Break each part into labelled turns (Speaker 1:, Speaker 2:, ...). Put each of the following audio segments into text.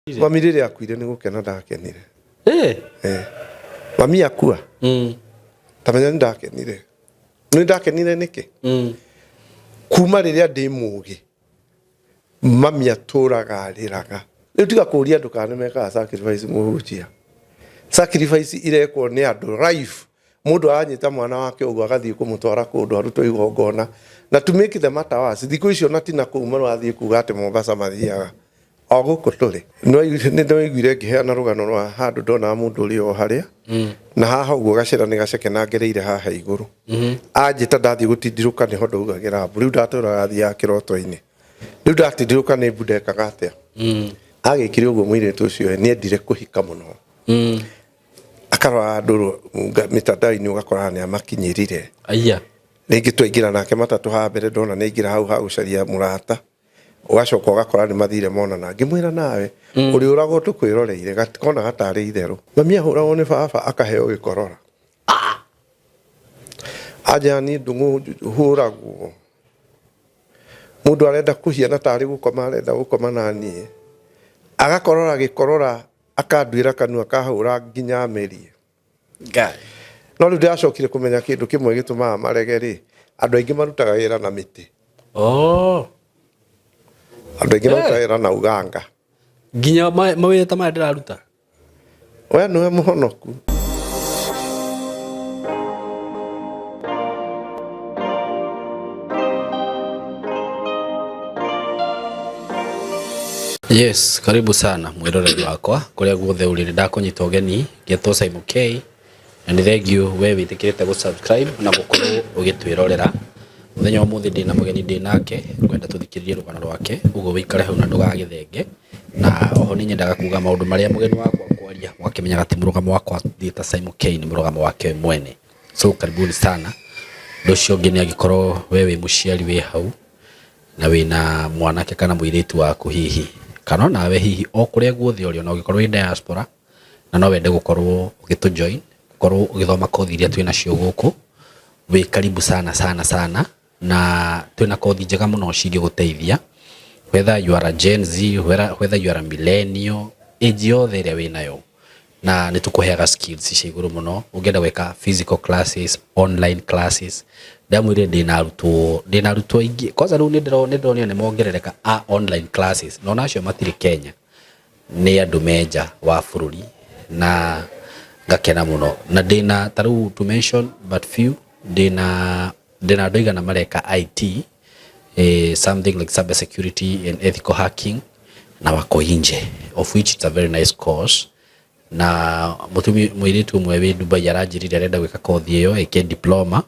Speaker 1: Mami rĩrĩa akuire nĩ gũkena ndakenire.
Speaker 2: Eh.
Speaker 1: Eh. Mami akua. Ta menya nĩ ndakenire. Nĩ ndakenire nĩkĩ? Kuma rĩrĩa ndĩ mũgĩ mami atũraga arĩraga. Rĩu tiga kũria andũ kana nĩ mekaga sacrifice mũhunjia. Sacrifice irekwo nĩ andũ life. Mũndũ aranyita mwana wake ũguo agathiĩ kũmũtwara kũndũ arutwo igongona. Na to make the matter worse, thikũ icio na tina kũu marathiĩ kuga atĩ Mombasa mathiaga. O gũkũ tũrĩ. Nĩ ndaiguire ngĩheana rũgano rwa handũ ndonaga mũndũ ũrĩ o harĩa na haha ũguo gacĩra nĩ gaceke na ngereire haha igũrũ. Anjĩta ndathiĩ gũtindirũka nĩho ndaugagĩra mbu. Rĩu ndatũraga thiaga kĩroto-inĩ. Rĩu ndatindirũka nĩ mbu ndekaga atĩa? Agĩkire ũguo mũirĩtu ũcio nĩ endire kũhika mũno. Akarora andũ mĩtandao-inĩ ũgakora nĩ amakinyĩrire.
Speaker 2: Aya.
Speaker 1: Rĩngĩ twaingĩra nake matatũ haha mbere ndona nĩ aingĩra hau ha gũcaria mũrata. Ũgacoka ũgakora nĩ mathire monana. Ngĩmwĩra nawe ũrĩ ũragwo tũkwĩroreire kona gatarĩ itherũ. Mami ahũragwo nĩ baba akaheo gĩkorora. Anja niĩ ndũng'ũ hũragwo. Mũndũ arenda kũhiana tarĩ gũkoma arenda gũkoma na niĩ. Agakorora gĩkorora akanduĩra kanua akahũra nginya amerie.
Speaker 2: Ngai.
Speaker 1: No rĩu ndĩracokire kũmenya kĩndũ kĩmwe gĩtũmaga marege rĩ, andũ aingĩ marutaga wĩra na mĩtĩ.
Speaker 2: Oh.
Speaker 1: Andũ aingĩ marutaga wĩra na uganga.
Speaker 2: Nginya mawĩra ta maya ndĩraruta.
Speaker 1: We nĩwe mũhonoku.
Speaker 2: Yes, karibu sana mwĩroreri wakwa kũrĩa guothe ũrĩ nĩ ndakũnyita ũgeni ngetwo Simon K na nĩ thengiũ we wĩtĩkĩrĩte gũ subscribe na gũkorwo ũgĩtwĩrorera. Mũthenya wa ũmũthĩ ndĩna mũgeni ndĩ nake ngwenda tũthikĩrĩrie rũgano rwake ũguo wĩikare hau na ndũgagĩthenge. Na oho nĩ nyendaga kuga maũndũ marĩa mũgeni wakwa akwaria mũgakĩmenyaga ti mũrũgamo wakwa thiĩ ta Simon K nĩ mũrũgamo wake mwene. So karibuni sana. Ũndũ ũcio ũngĩ nĩ angĩkorwo we wĩ mũciari wĩ hau na wĩna mwanake kana mũirĩtu waku hihi kana onawe hihi o kũrĩa guothe ũrĩ ona ũngĩkorwo wĩ diaspora na no wende gũkorwo ũgĩtũ join gũkorwo ũgĩthoma kothi iria twĩ nacio gũkũ wĩ karibu sana sana sana na twĩna kothi njega mũno cingĩgũteithia whether you are a Gen Z, whether you are a millennial, age yothe ĩrĩa wĩnayo na nĩ tũkũheaga skills cia igũrũ mũno ũngĩenda gwĩka physical classes, online classes. Ndamwĩrire ndĩna arutwo ndĩna arutwo aingĩ kwanza rĩu nĩ ndĩronio nĩ mongerereka a online classes na ona acio matirĩ Kenya nĩ andũ me nja wa bũrũri na ngakena mũno na ndĩna ta rĩu to mention but few ndĩna ndĩna andũ aigana mareka IT, something like cyber security and ethical hacking na wako nje of which it's a very nice course na mũtumi mũirĩtu ũmwe wĩ Dubai aranjĩrire arenda gwĩka kothi ĩyo ĩke diploma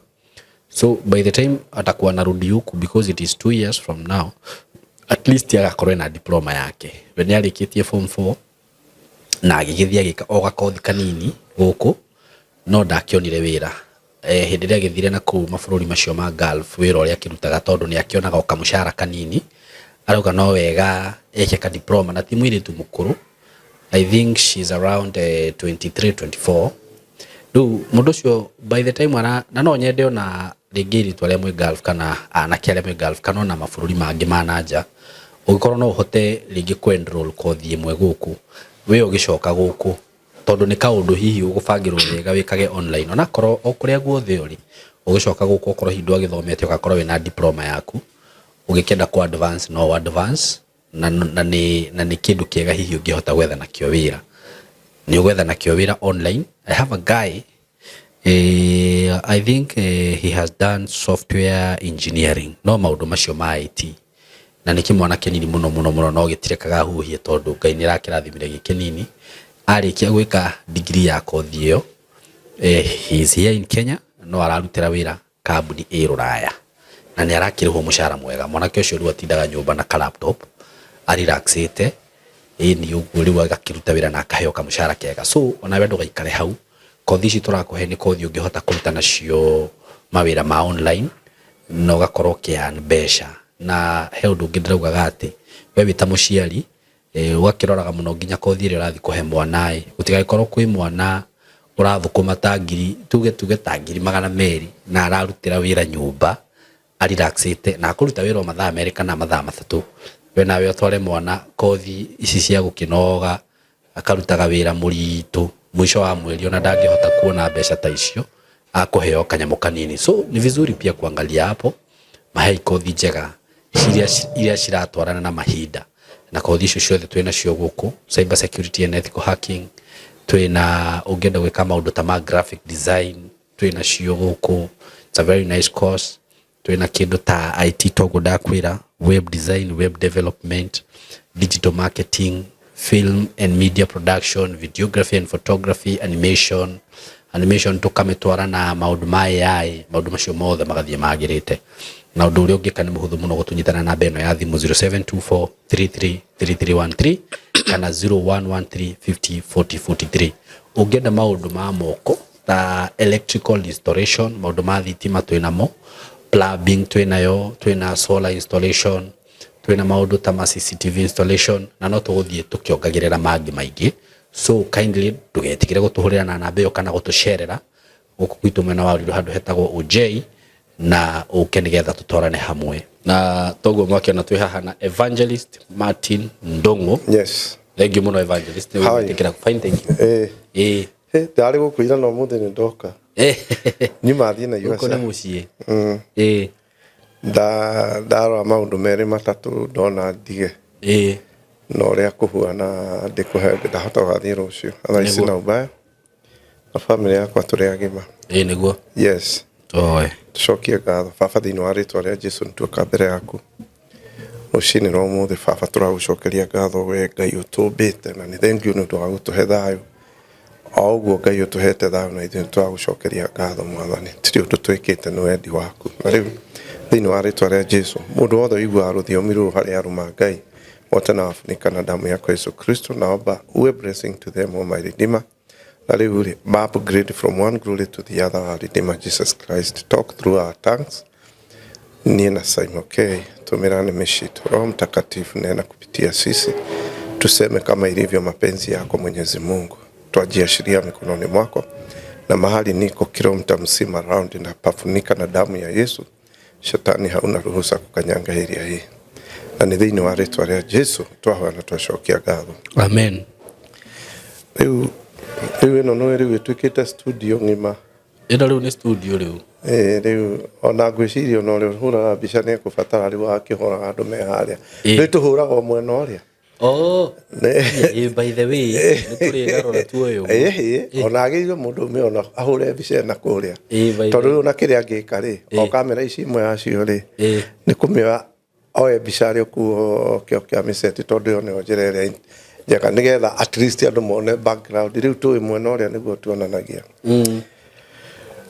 Speaker 2: so by the time atakuwa anarudi huku because it is 2 years from now, at least agakorwo ena diploma yake. We nĩ arĩkĩtie form 4 na agĩgĩthiĩ agĩka o gakothi kanini gũkũ no ndakĩonire wĩra. Hĩndĩ ĩrĩa agĩthire na kũu mabũrũri macio ma Gulf wĩra ũrĩa akĩrutaga tondũ nĩ akĩonaga o kamũcara kanini arauga no wega eke ka diploma na ti mũirĩtu mũkũrũ, I think she's around 23 24 rĩu mũndũ ũcio by the time ara na no nyende ona rĩngĩ airĩtu arĩa mwĩ Gulf kana anake arĩa mwĩ Gulf kana ona mabũrũri mangĩ ma na nja ũngĩkorwo no ũhote rĩngĩ kũ enroll kothi ĩmwe gũkũ we ũgĩcoka gũkũ tondũ nĩ kaũndũ hihi ũgũbangĩrwo wega wĩkage online onakorwo o kũrĩa guothe ũrĩ ũgĩcoka gũkũ okorwo hihi ndwagĩthomete ũgakorwo wĩna diploma yaku ũgĩkĩenda kũ advance no advance na nĩ kĩndũ kĩega hihi ũngĩhota gwetha nakĩo wĩra nĩ ũgwetha nakĩo wĩra online. I have a guy, I think he has done software engineering no maũndũ macio ma IT na nĩ kĩmwana kĩnini mũno mũno mũno no gĩtirekaga huhie tondũ Ngai nĩ arakĩrathimire gĩ kĩnini. Arĩkia gwĩka degree ya kothi ĩyo, he is here in Kenya no ararutĩra wĩra kambuni ĩ rũraya na nĩ arakĩrĩhwo mũcara mwega. Mwanake ũcio rĩu atindaga nyũmba na ka laptop arelaxĩte ĩni ũguo rĩu agakĩruta wĩra na akaheo kamũcara kega. So onawe ndũgaikare hau, kothi ici tũrakũhe nĩ kothi ũngĩhota kũruta nacio mawĩra ma online na ũgakorwo ũkĩ earn mbeca. Na he ũndũ ũngĩ ndĩraugaga atĩ we wĩ ta mũciari, ũgakĩroraga mũno nginya kothi ĩrĩa ũrathiĩ kũhe mwana ĩ gũtigagĩkorwo kwĩ mwana ũrathũkũma ta ngiri tuge ta 200,000 na ararutĩra wĩra nyũmba arelaxĩte na akũruta wĩra o mathaa 2 kana mathaa 3. We nawe ũtware mwana kothi ici cia gũkĩnoga, akarutaga wĩra mũritũ, mũico wa mweri ona ndangĩhota kuona mbeca ta icio, akũheo kanyamũ kanini. So ni vizuri pia kuangalia hapo, mahei kothi njega iria ciratwarana na mahinda. Na kothi icio ciothe twĩ nacio gũkũ, cyber security and ethical hacking, twĩna ũngĩenda gwĩka maũndũ ta ma graphic design, twĩ nacio gũkũ. It's a very nice course. Twĩna kĩndũ ta IT, toguo ndakwĩra, web design, web development, digital marketing, film and media production, videography and photography, animation. Animation tũkamĩtwara na maũndũ ma AI, maũndũ macio mothe magathiĩ magĩrĩte. Na ũndũ ũrĩa ũngĩka nĩ mũhũthũ mũno, gũtũnyitana na namba ĩno ya thimũ, 0724333313 kana 0113504043. Ũngĩenda maũndũ ma moko ta electrical installation, maũndũ ma thitima twĩ namo, plumbing twĩ nayo, twĩna solar installation, twĩna maũndũ ta ma CCTV installation, na no tũgũthiĩ tũkĩongagĩrĩra mangĩ maingĩ. So kindly ndũgetigĩre gũtũhũrĩra na namba ĩyo kana gũtũcerera gũkũ gwitũ mwena wa Ruiru, handũ hetagwo OJ, na ũke nĩgetha tũtwarane hamwe. Na toguo mwakĩona twĩ haha na Evangelist Martin Ndung'u.
Speaker 1: Yes.
Speaker 2: Thank you mũno, Evangelist, nĩ
Speaker 1: How are you?
Speaker 2: gwĩtĩkĩra. Fine, thank you.
Speaker 1: Eh.
Speaker 2: Ĩĩ.
Speaker 1: Ndarĩ gũkũ ira no mũthĩ nĩ ndoka. Nyuma thiĩ
Speaker 2: Gũkũ nĩ
Speaker 1: Naivasha.
Speaker 2: mũciĩ. Ĩĩ.
Speaker 1: Ndarora maũndũ merĩ matatũ, ndona ndige. Na ũrĩa kũhuana ndĩkũhe ndahota gũgathiĩ rũciũ. Otherwise
Speaker 2: Nĩguo.
Speaker 1: sina ubaya. Na family yakwa tũrĩ agima.
Speaker 2: Ĩĩ nĩguo.
Speaker 1: Yes.
Speaker 2: Oe.
Speaker 1: Tucokie ngatho Baba thĩinĩ wa rĩtwa rĩa Jesu. Nĩtuoka mbere yaku rũcinĩ rwa ũmũthĩ. Baba, tũragũcokeria ngatho, we Ngai ũtũmbĩte, na nĩ thank you nĩ ũndũ wa gũtũhe thayũ. O ũguo Ngai ũtũhete thayũ, na ithuĩ nĩtũragũcokeria ngatho. Mwathani, tirĩ ũndũ twĩkĩte, nĩ wendi waku. Na rĩu thĩinĩ wa rĩtwa rĩa Jesu, mũndũ wothe ũiguaga rũthiomi rũrũ harĩa arũma, Ngai wote na wafunika na damu yako Yesu Kristo. Naomba uwe blessing to them, o my Redeemer. Na rĩu rĩ, ma upgrade from one glory to the other. Our Redeemer Jesus Christ, talk through our tongues. Niĩ na Simon K tumirane mishito. Roho Mtakatifu, nena kupitia sisi, tuseme kama ilivyo mapenzi yako. Mwenyezi Mungu, twajiashiria mikononi mwako, na mahali niko kilomita mzima round na pafunika na damu ya Yesu. Shetani, hauna ruhusa kukanyanga area hii, na nĩ thĩinĩ wa rĩtwa rĩa Jesu twahoya na twacokia ngatho.
Speaker 2: Amen.
Speaker 1: Rĩu ĩno nĩ rĩu ĩtuĩkĩte studio ng'ima.
Speaker 2: Ĩno rĩu nĩ studio rĩu.
Speaker 1: Ĩĩ, rĩu ona ngwĩciria ona ũrĩa ũhũraga mbica nĩ ekũbatara rĩu akĩhũraga andũ me harĩa.
Speaker 2: Ĩĩ.
Speaker 1: Rĩu tũhũraga o mwena ũrĩa.
Speaker 2: Oh. Ĩĩ, by the way nĩ tũrĩgarũra tuoyo.
Speaker 1: Ĩĩ, ona agĩrĩire mũndũ ũmwe ona ahũre mbica ĩna kũrĩa.
Speaker 2: Ĩĩ, by the
Speaker 1: Tondũ rĩu ona kĩrĩa angĩka rĩ, o kamera ici imwe yacio rĩ, nĩ kũmĩoya oe mbica arĩ okuo kĩo kĩa mĩceti, tondũ ĩyo nĩyo njĩra ĩrĩa njega nĩgetha at least andũ mone background. Rĩu tũĩ mwena ũrĩa nĩguo tuonanagia.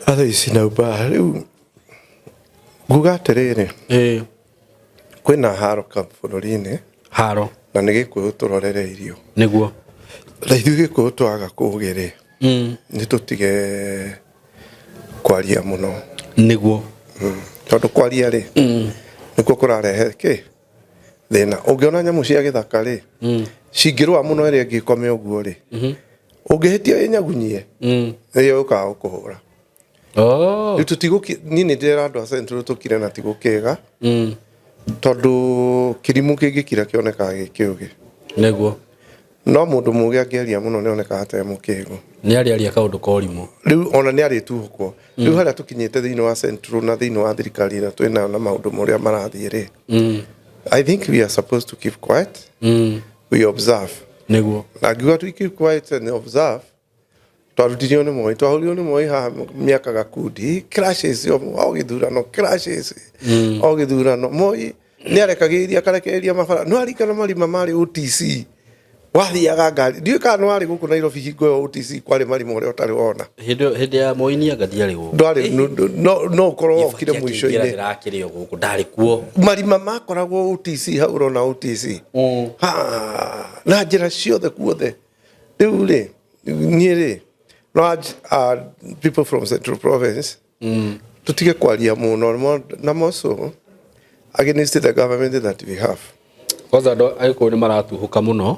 Speaker 1: Atha ici na ubaya rĩu nguga atĩrĩrĩ, kwĩna haro ka bũrũri-inĩ.
Speaker 2: Haro.
Speaker 1: Na nĩ Gĩkũyũ tũrorereirio. Na ithuĩ Gĩkũyũ twaga kũgĩ rĩ, nĩ tũtige kwaria mũno. Tondũ kwaria rĩ, nĩkuo kũrarehe kĩ thĩna. Ũngĩona nyamũ cia gĩthaka rĩ, cingĩrũa mũno, ĩrĩa ĩngĩ ĩkome ũguo rĩ, ũngĩhĩtia ĩnyagunyie, nĩyo yũkaga gũkũhũra.
Speaker 2: Oh.
Speaker 1: Rĩu tũtigũki, niĩ nĩ ndĩrera andũ a Central tũkire na tigũkĩga, tondũ kĩrimũ kĩngĩkira kĩonekaga gĩ kĩũgĩ. No mũndũ mũgĩ angĩaria mũno nĩ onekaga ta e mũkĩgu.
Speaker 2: Nĩ arĩaria kaũndũ ka ũrimũ.
Speaker 1: Rĩu ona nĩ arĩtuhũkwo. Rĩu harĩa tũkinyĩte thĩinĩ wa Central na thĩinĩ wa thirikari ĩrĩa twĩnayo na maũndũ marĩa marathiĩ rĩ, I think we are supposed to keep quiet. We observe. Na ngiuga tu keep quiet and observe, twarutirio nĩ Moi, twahũrirwo nĩ Moi haha mĩaka gakundi clashes o gĩthurano, clashes o gĩthurano. Moi nĩ arekagĩrĩria, akarekereria mabara. No arikana marima marĩ OTC, wathiaga ngari, ndiũĩ kana nĩ warĩ gũkũ Nairobi hingo ĩyo OTC kwarĩ marima ũrĩa ũtarĩ wona.
Speaker 2: Hĩndĩ ya Moi niĩ anga ndiarĩ gũkũ.
Speaker 1: Ndwarĩ, no ũkorwo wokire mũico-inĩ.
Speaker 2: Ndĩrakĩrĩ o gũkũ, ndarĩ kuo.
Speaker 1: Marima makoragwo OTC hau ũrona OTC. Ha, na njĩra ciothe kuothe. Rĩu rĩ, niĩ rĩ, no urge people from Central Province tutige kwaria mũno, na more against the government that we have.
Speaker 2: Kwanza andũ Agĩkũyũ nĩ maratuhũka mũno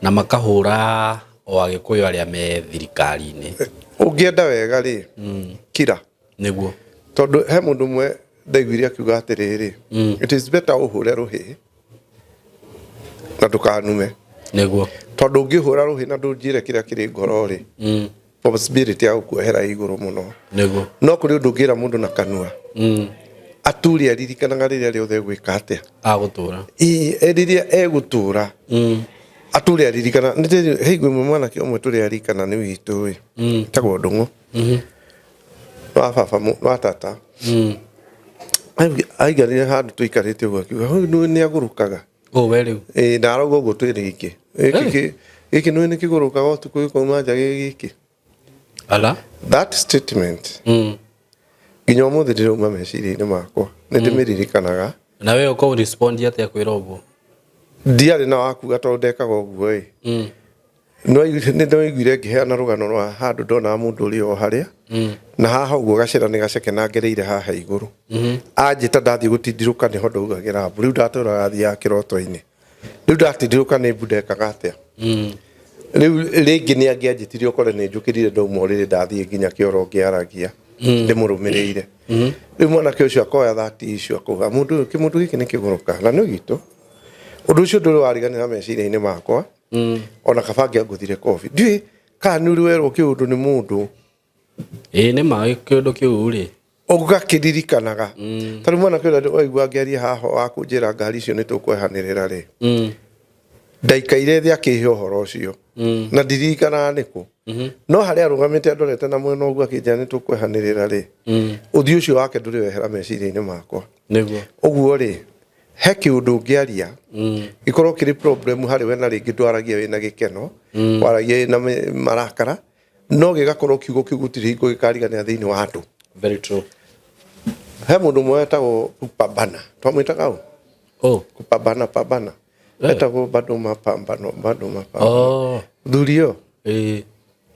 Speaker 2: na makahũra o Agĩkũyũ arĩa me thirikari-inĩ.
Speaker 1: Ũngĩenda wega rĩ, kira. Tondũ he mũndũ ũmwe ndaiguire akiuga atĩrĩrĩ, it is better ũhũre rũhĩ. Na ndũkanume.
Speaker 2: Nĩguo.
Speaker 1: Tondũ ũngĩhũra rũhĩ na ndũnjĩre kĩrĩa kĩrĩ ngoro rĩ, possibility ya gũkuohera ĩ igũrũ mũno.
Speaker 2: Nĩguo.
Speaker 1: No kũrĩ ũndũ ũngĩra mũndũ na kanua, ature aririkanaga rĩrĩa rĩothe egwĩka atĩa.
Speaker 2: Agũtũra.
Speaker 1: Ĩĩ, rĩrĩa egũtũra, ature aririkana. Nĩ ĩmwe mwanake ũmwe tũrĩ aririkana nĩ witũ ĩ, etagwo Ndũng'ũ, wa baba wa tata. Aikarire handũ tũikarĩte ũguo akiuga, "Ũyũ nĩ agũrũkaga."
Speaker 2: Oh, we rĩu.
Speaker 1: Ĩĩ, na arauga ũguo twĩ rĩngĩ. Gĩkĩ nĩ nĩ kĩgũrũkaga ũtukũ gĩkauma nja gĩ gĩkĩ.
Speaker 2: Ala.
Speaker 1: That statement nginya ũmũthĩ ndĩrauma meciria-inĩ makwa, nĩ ndĩmĩririkanaga.
Speaker 2: Na we ũko respond atĩa kwĩra ũguo?
Speaker 1: Ndiarĩ na wakuga tondũ ndekaga ũguo ĩ. No nĩ ndaiguire ngĩheana rũgano rwa handũ ndonaga mũndũ ũrĩ o harĩa, na haha ũguo gacĩra nĩ gaceke na ngereire haha igũrũ. Anjĩta ndathiĩ gũtindirũka nĩho ndaugagĩra mbu. Rĩu ndatũraga thiaga kĩroto-inĩ. Rĩu ndatindirũka nĩ mbu ndekaga atĩa? Rĩu rĩngĩ nĩ angĩanjĩtire ũkore nĩ njũkĩrire ndauma ũrĩrĩ ndathiĩ nginya kĩoro ngĩaragia ndĩmũrũmĩrĩire. Rĩu mwanake ũcio akoya thati icio akauga mũndũ ũyũ kĩmũndũ gĩkĩ nĩ kĩgũrũka na nĩ witũ. Ũndũ ũcio ndũrĩ wariganĩra meciria-inĩ makwa. Ona kaba angĩangũthire kobi. Ndiũĩ kana nĩ ũrĩ werwo kĩũndũ nĩ mũndũ.
Speaker 2: Ĩĩ nĩ ma kĩũndũ kĩu rĩ.
Speaker 1: Ũgakĩririkanaga. Ta rĩu mwanake ũrĩa waigua ngĩaria haha wa kũnjĩra ngari icio nĩ tũkwehanĩrĩra rĩ. Ndaikaire thĩ akĩhe ũhoro ũcio. Na ndirikanaga nĩkũ. No harĩa arũgamĩte andorete na mwena ũguo akĩnjĩra nĩ tũkwehanĩrĩra rĩ. Ũthiũ ũcio wake ndũrĩ wehera meciria-inĩ makwa.
Speaker 2: Nĩguo.
Speaker 1: Ũguo rĩ, he kĩũndũ ũngĩaria gĩkorwo kĩrĩ problem harĩ we na rĩngĩ ndwaragia wĩna gĩkeno, waragia wĩna marakara, no gĩgakorwo kiugo kĩu gũtirĩ hingo gĩkariganĩra thĩinĩ wa andũ.
Speaker 2: Very true.
Speaker 1: He mũndũ ũmwe wetagwo Kupambana, twamwĩtaga ũ?
Speaker 2: Oh.
Speaker 1: Kupambana pambana. Etagwo bado mapambano, bado mapambano.
Speaker 2: Oh.
Speaker 1: Thuri ĩyo,
Speaker 2: Ĩĩ.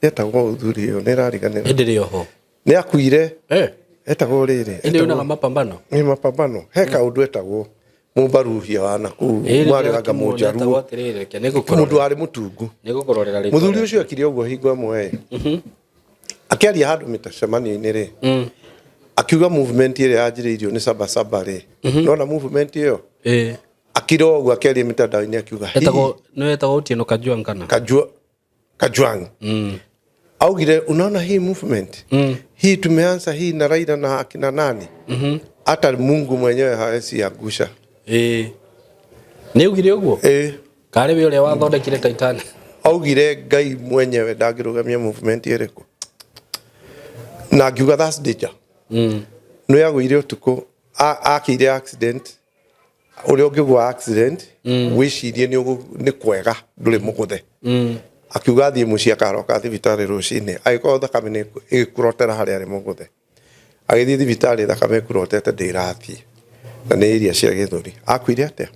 Speaker 1: etagwo thuri ĩyo, nĩ ĩrariganĩra.
Speaker 2: Ĩndĩ rĩ oho.
Speaker 1: Nĩ akuire. Etagwo rĩrĩ.
Speaker 2: Ĩndĩ yonaga mapambano.
Speaker 1: Nĩ mapambano. He kaũndũ etagwo mũmbaruhia wa nakũu, mwarĩ wanga mũnjaruo. Mũndũ warĩ mũtungu.
Speaker 2: Nĩgũkũrorera rĩtwa.
Speaker 1: Mũthuri ũcio ekire ũguo hingo ĩmwe ĩ. Akĩaria handũ mĩcemanio-inĩ rĩ, akiuga movement ĩrĩa yanjĩrĩirio nĩ Saba Saba rĩ, nona movement ĩyo, akira ũguo akĩaria mĩtandao-inĩ akiuga
Speaker 2: Etagwo nĩ wetagwo Otieno Kajwang kana?
Speaker 1: Kajwang. Augire unaona hii movement, hii tumeanza hii na Raila na akina nani, hata Mungu mwenyewe hawezi angusha.
Speaker 2: Ĩĩ. Nĩ augire ũguo?
Speaker 1: Ĩĩ.
Speaker 2: Karĩ we ũrĩa wathondekire Titanic.
Speaker 1: Augire Ngai mwenyewe ndangĩrũgamia movement ĩrĩkũ. Na ngiuga that's danger. Nĩ yagũire ũtukũ, akĩire accident, ũrĩa ũngĩgũa accident, wĩcirie nĩ kwega ndũrĩ mũgũthe. Akiuga athiĩ mũciĩ akaroka thibitarĩ rũcinĩ, agĩkorwo thakame nĩ ĩkũrotera harĩa arĩ mũgũthe. Agĩthiĩ thibitarĩ thakame ĩkũrotete ndĩrathiĩ. Na nĩ iria cia gĩthũri. Akuire atĩa?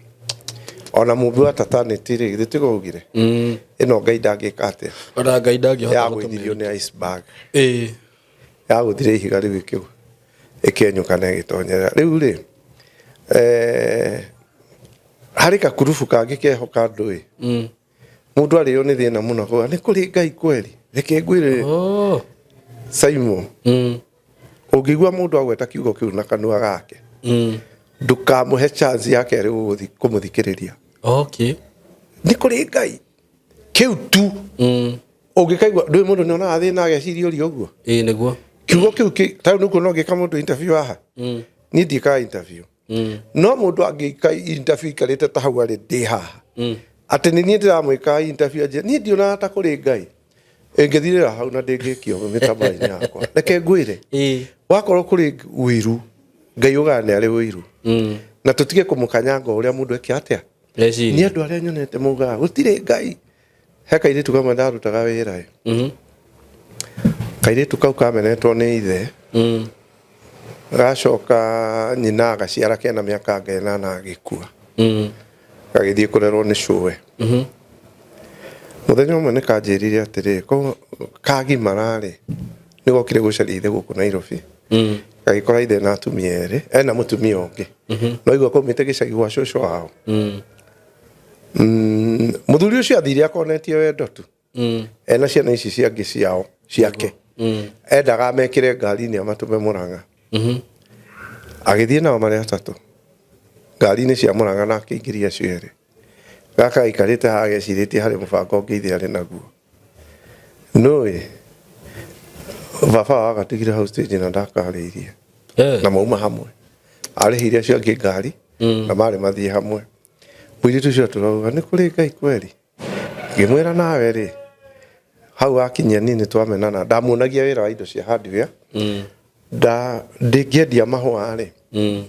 Speaker 1: Ona mũmbi wa Titanic rĩ, githĩ tigo augire? Ĩno Ngai ndangĩka atĩa?
Speaker 2: Ona Ngai ndangĩhota
Speaker 1: Yagũithirio nĩ iceberg.
Speaker 2: Ĩĩ.
Speaker 1: Yagũthire ihiga rĩu ĩkĩenyũka na ĩgĩtonyerera. Rĩu rĩ, harĩ gakurubu kangĩ keho ka andũ ĩ. Mũndũ arĩo nĩ thĩna mũno akauga nĩ kũrĩ Ngai kweri. Reke ngwĩre. Simon. Ũngĩigua mũndũ agweta kiugo kĩu na kanua gake, ndũkamũhe chance ya kerĩ kũmũthikĩrĩria.
Speaker 2: Okay.
Speaker 1: Nĩ kũrĩ Ngai. Kĩu tu. Ũngĩkaigua ndũĩ mũndũ nĩonaga thĩna ageciria ũria ũguo.
Speaker 2: Ĩĩ nĩguo.
Speaker 1: Kiugo kĩu ta rĩu nĩkuona ũngĩka mũndũ interview haha. Niĩ ndiĩkaga interview. No mũndũ angĩka interview ikarĩte ta hau arĩ ndĩ haha. Atĩ nĩ niĩ ndĩramwĩka interview anjĩre, niĩ ndionaga ta kũrĩ Ngai. Ĩngĩthirĩra hau na ndĩngĩkio mĩtambo-inĩ yakwa. Reke ngwĩre. Wakorwo kũrĩ ũiru, Ngai ugaga nĩ arĩ ũiru. Na tũtige kũmũkanyanga ũrĩa mũndũ eke atĩa. Nĩ andũ arĩa nyonete maugaga gũtirĩ Ngai. He kairĩtu kamwe ndarutaga wĩra ĩ. Kairĩtu kau kamenetwo nĩ ithe. Gacoka nyina agaciara kena mĩaka anga ĩnana agĩkua. Gagĩthiĩ kũrerwo nĩ cũwe. Mũthenya ũmwe nĩ kanjĩrire atĩrĩ, kagimara rĩ, nĩ gokire gũcaria ithe gũkũ Nairobi. Gagĩkora ithe na atumia erĩ, ena mũtumia ũngĩ. No igua kaumĩte gĩcagi gwa cũcũ wao. Mũthuri ũcio athire akonetie wendo tu. Ena ciana ici ciangĩ ciao, ciake. Endaga amekĩre ngari-inĩ amatũme Mũrang'a. Agĩthiĩ nao marĩ atatũ. Ngari-inĩ cia Mũrang'a na akĩingĩria acio erĩ. Gaka gaikarĩte haha gecirĩtie harĩ mũbango ũngĩ ithe arĩ naguo. Nũĩ baba wao agatigire hau stage na ndakarĩirie. Na mauma hamwe. Arĩhĩire acio angĩ ngari na marĩ mathiĩ hamwe. Mũirĩtu ũcio atũrauga nĩ kũrĩ Ngai kweri. Ngĩmwĩra nawe rĩ, hau akinyia niĩ nĩ twamenana. Ndamuonagia wĩra wa indo cia hardware. Nda ndingĩendia mahũa rĩ,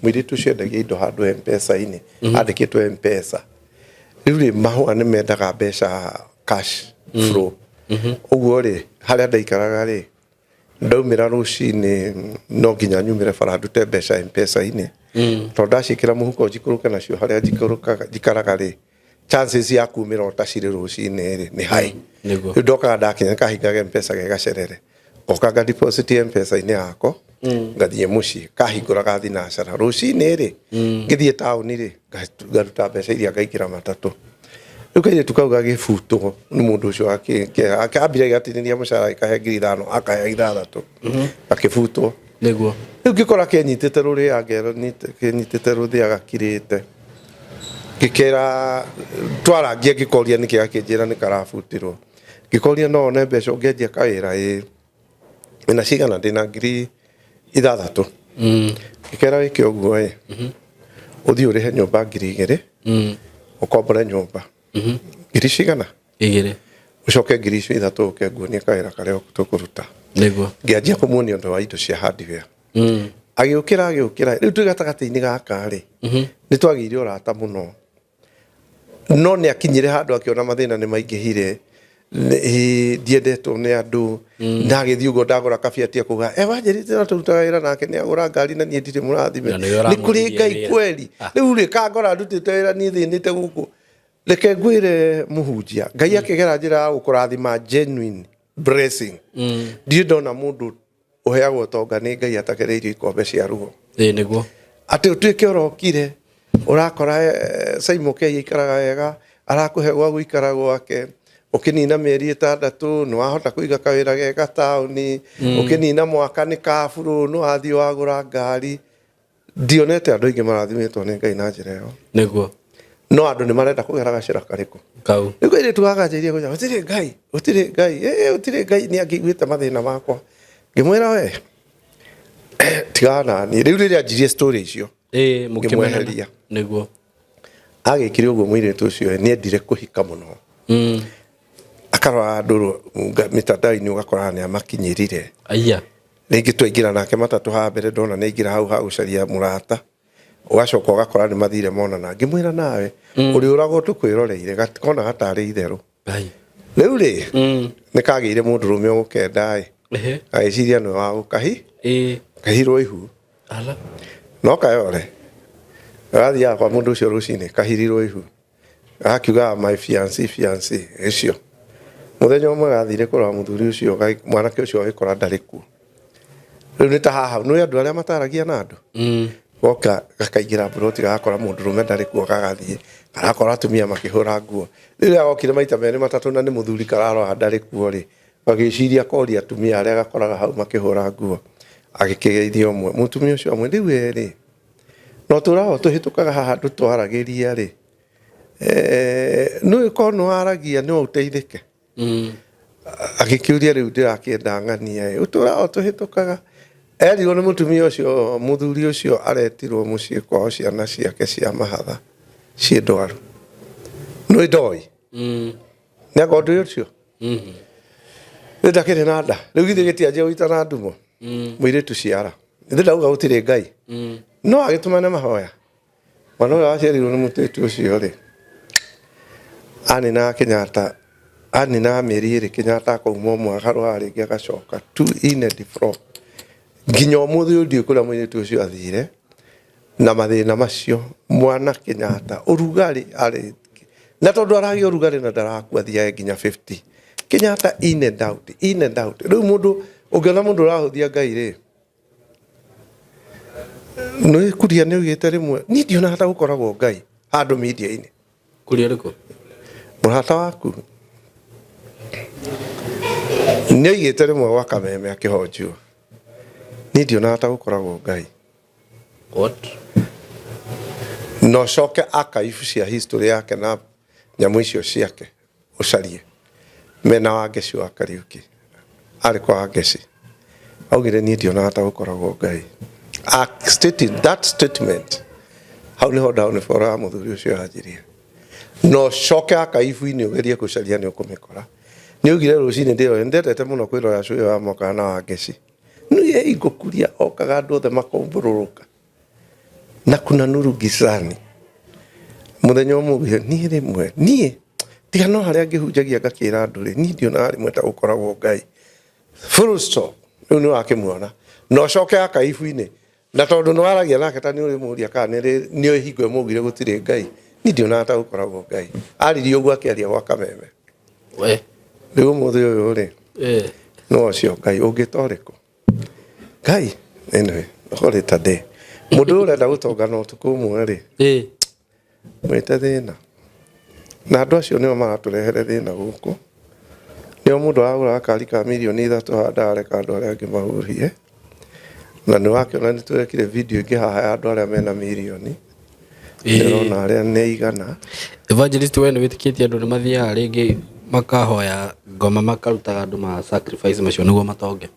Speaker 1: mũirĩtu ũcio endagia indo handũ M-Pesa-inĩ, andĩkĩtwo M-Pesa. Rĩu rĩ, mahũa nĩ mendaga mbeca cash flow. Ũguo rĩ, harĩa ndaikaraga rĩ, ndaumĩra rũcinĩ no nginya nyumĩre bara ndute mbeca M-Pesa-inĩ. Tondũ ndaciĩkĩra mũhuko njikũrũke nacio harĩa njikũrũkaga njikaraga rĩ, chances ya kumĩra ũtacirĩ rũcinĩ rĩ nĩ high.
Speaker 2: Nĩguo.
Speaker 1: Rĩu ndokaga ndakinya kahingaga M-Pesa ge gacerere. Ngoka nga deposit M-Pesa-inĩ yako ngathiĩ mũciĩ kahingũra gathinacara rũcinĩ rĩ ngĩthiĩ taũni rĩ ngaruta mbeca iria ngaingĩra matatũ. Rĩu kairĩtu kau gagĩbutwo nĩ mũndũ ũcio ambire gĩgatinĩria mũcara gĩkahe 5,000 akahe 6 gakĩbutwo.
Speaker 2: Nĩguo.
Speaker 1: Rĩu ngĩkora kenyitĩte rũrĩa ngero kenyitĩte rũthĩa gakirĩte. Ngĩkera twarangia ngĩkoria nĩkĩ gakĩnjĩra nĩ karabutirwo. Ngĩkoria no one mbeca ũngĩanjia kawĩra ĩĩ. Wĩna cigana? Ndĩna 6,000. Ngĩkera wĩke ũguo ĩ, ũthiĩ ũrĩhe nyũmba 2,000, ũkombore nyũmba. Ngiri cigana?
Speaker 2: 2.
Speaker 1: Ũcoke ngiri icio ithatũ ũke nguonie kawĩra karĩa tũkũruta.
Speaker 2: Nĩguo.
Speaker 1: Ngĩanjia kũmuonia ũndũ wa indo cia hardware. Agĩũkĩra agĩũkĩra, rĩu twĩ gatagatĩ-inĩ gaka rĩ, nĩ twagĩire ũrata mũno. No nĩ akinyire handũ akĩona mathĩna nĩ maingĩhire, ndiendetwo nĩ andũ, na agĩthiĩ ũguo ndagũra kabiati akauga, e wanjĩrĩte na tũrutaga wĩra nake nĩ agũra ngari na niĩ ndirĩ mũrathime.
Speaker 2: Na nĩwe
Speaker 1: Nĩ kũrĩ
Speaker 2: ũramũrutithia
Speaker 1: Ngai
Speaker 2: wĩra.
Speaker 1: kweri. Rĩu rĩ kangora ndutĩte wĩra niĩ thĩnĩte gũkũ. Reke ngwĩre mũhunjia, Ngai akĩgera njĩra ya gũkũrathima genuine blessing. Ndirĩ ndona mũndũ ũheagwo ũtonga nĩ Ngai atagereirio ikombe cia ruo.
Speaker 2: Ĩĩ nĩguo.
Speaker 1: Atĩ ũtuĩke ũrokire ũrakora Simon Kei aikaraga wega, arakũhe gwa gũikara gwake, ũkĩnina mĩeri 6 nĩ wahota kũiga kawĩra gega taũni, ũkĩnina mwaka nĩ kaburu nĩ wathiĩ wagũra ngari. Ndionete andũ aingĩ marathimĩtwo nĩ Ngai na njĩra ĩyo.
Speaker 2: Nĩguo.
Speaker 1: No andũ nĩ marenda kũgera gacĩra karĩkũ?
Speaker 2: Kau.
Speaker 1: Rĩu kairĩtu gakanjĩria kũnja, gũtirĩ Ngai, gũtirĩ Ngai, ĩĩ gũtirĩ Ngai nĩ angĩiguĩte mathĩna makwa. Ngĩmwĩra we, tigana na niĩ. Rĩu rĩrĩa anjirie story icio,
Speaker 2: Ĩĩ mũkĩmenana.
Speaker 1: ngĩmweheria.
Speaker 2: Nĩguo.
Speaker 1: Agĩkire ũguo mũirĩtu ũcio nĩ endire kũhika mũno. Akarora andũ mĩtandao-inĩ ũgakora nĩ amakinyĩrire.
Speaker 2: Aya.
Speaker 1: Rĩngĩ twaingĩra nake matatũ haha mbere ndona nĩ aingĩra hau ha gũcaria mũrata. Ũgacoka ũgakora nĩ mathire monana. Ngĩmwĩra nawe, ũrĩũragwo tũkwĩroreire, kona gatarĩ itherũ. Rĩu rĩ, nĩ kagĩire mũndũrũme ũgũkenda ĩ. Agĩciria nĩwe wa gũkahi, kahirwo ihu.
Speaker 2: Ala.
Speaker 1: No kayore. Gathiaga kwa mũndũ ũcio rũcinĩ, kahirirwo ihu. Gakiugaga my fiancé, fiancé, ũcio. Mũthenya ũmwe gathire kũrora mũthuri ũcio, mwanake ũcio agĩkora ndarĩ kuo. Rĩu nĩ ta haha, nĩ andũ arĩa mataragia na andũ. Goka gakaingĩra mburoti gagakora mũndũrũme ndarĩ kuo gagathiĩ. Karakora atumia makĩhũra nguo. Rĩu rĩrĩa gokire maita merĩ matatũ na nĩ mũthuri kararora ndarĩ kuo rĩ, gagĩciria koria atumia arĩa gakoraga hau makĩhũra nguo. Agĩkĩgeithia ũmwe. Mũtumia ũcio amwĩra, rĩu we rĩ, no tũraho tũhĩtũkaga haha ndũtwaragĩria rĩ, nĩ ũĩ korwo nĩ waragia no ũteithĩke. Agĩkĩũria rĩu ndĩrakĩenda ng'ania ĩ, ũtũraho tũhĩtũkaga. Erirwo nĩ mũtumia ũcio, mũthuri ũcio aretirwo mũciĩ kwao ciana ciake cia mahatha ciĩ ndwaru. Nĩ ndoĩ. Nĩ anga ũndũ ũcio? Rĩu ndakĩrĩ na nda. Rĩu githĩ gĩtianjia gũitana ndumo. Mũirĩtu ciara. Nĩ ndauga gũtirĩ Ngai. No agĩtũmane mahoya. Mwana ũrĩa waciarirwo nĩ mũirĩtu ũcio rĩ, aninaga Kenyatta, aninaga mĩeri 2 Kenyatta akauma ũmwe akarwara rĩngĩ agacoka. Two in and fro. Nginya ũmũthĩ ũyũ ndiũĩ kũrĩa mũirĩtu ũcio athire na mathĩna macio. Mwana Kenyatta, ũrugarĩ arĩ, na tondũ aragĩa ũrugarĩ na ndarakua athiage nginya 50. Kenyatta in and out, in and out. Rĩu mũndũ, ũngĩona mũndũ ũrahũthia Ngai rĩ, nĩ kuria nĩ oigĩte rĩmwe, niĩ ndionaga ta gũkoragwo Ngai handũ media-inĩ.
Speaker 2: Kuria ũrĩkũ?
Speaker 1: Mũrata waku. Nĩ oigĩte rĩmwe gwa Kameme akĩhonjwo. Niĩ ndionaga ta gũkoragwo Ngai.
Speaker 2: What?
Speaker 1: Na ũcoke archive cia history yake na Nyamũ icio ciake ũcarie mena Wangeci wa Kariuki arĩ kwa Wangeci augire niĩ ndionaga ta gũkoragwo Ngai. Stated that statement hau niho downfall ya mũthuri ũcio yanjirie. No coke akaibu-inĩ ũgerie gũcaria nĩ ũkũmĩkora. Nĩ augire rũcinĩ ndĩroe ndendete mũno kwĩrora cũĩ wa mokaga na Wangeci. Nĩ ingũkuria okaga andũ othe makombũrũrũka. Na kuna nuru gizani. Mũthenya ũmwe augire niĩ rĩmwe niĩ tiga no harĩa ngĩhunjagia ngakĩra andũ rĩ niĩ ndionaga rĩmwe ta gũkoragwo Ngai. Full stop. Rĩu nĩ wakĩmuona. Na ũcoke akaibu-inĩ na tondũ nĩ waragia nake ta nĩ ũrĩ mũria kana nĩ ũĩ hingo ĩmwe augire gũtirĩ Ngai. Niĩ ndionaga ta gũkoragwo Ngai. Aririe ũguo akĩaria gwa kameme.
Speaker 2: We.
Speaker 1: Rĩu ũmũthĩ ũyũ rĩ no ũcio Ngai ũngĩta ũrĩkũ? Ngai anyway call it a day. Mũndũ ũyũ ũrenda gũtonga na ũtukũ ũmwe rĩ mwĩte thĩna. Na andũ acio nĩo maratũrehere thĩna gũkũ. Nĩo mũndũ aragũra gakari ka mirioni 3 haha ndarareka andũ arĩa angĩ mahuhie. Na nĩ wakĩona nĩ tũrekire video ĩngĩ haha ya andũ arĩa mena mirioni. Nĩ ũrona arĩa nĩ aigana.
Speaker 2: Evangelist we nĩ wĩtĩkĩtie andũ nĩ mathiaga rĩngĩ makahoya ngoma makarutaga andũ ma sacrifice macio nĩguo matonge?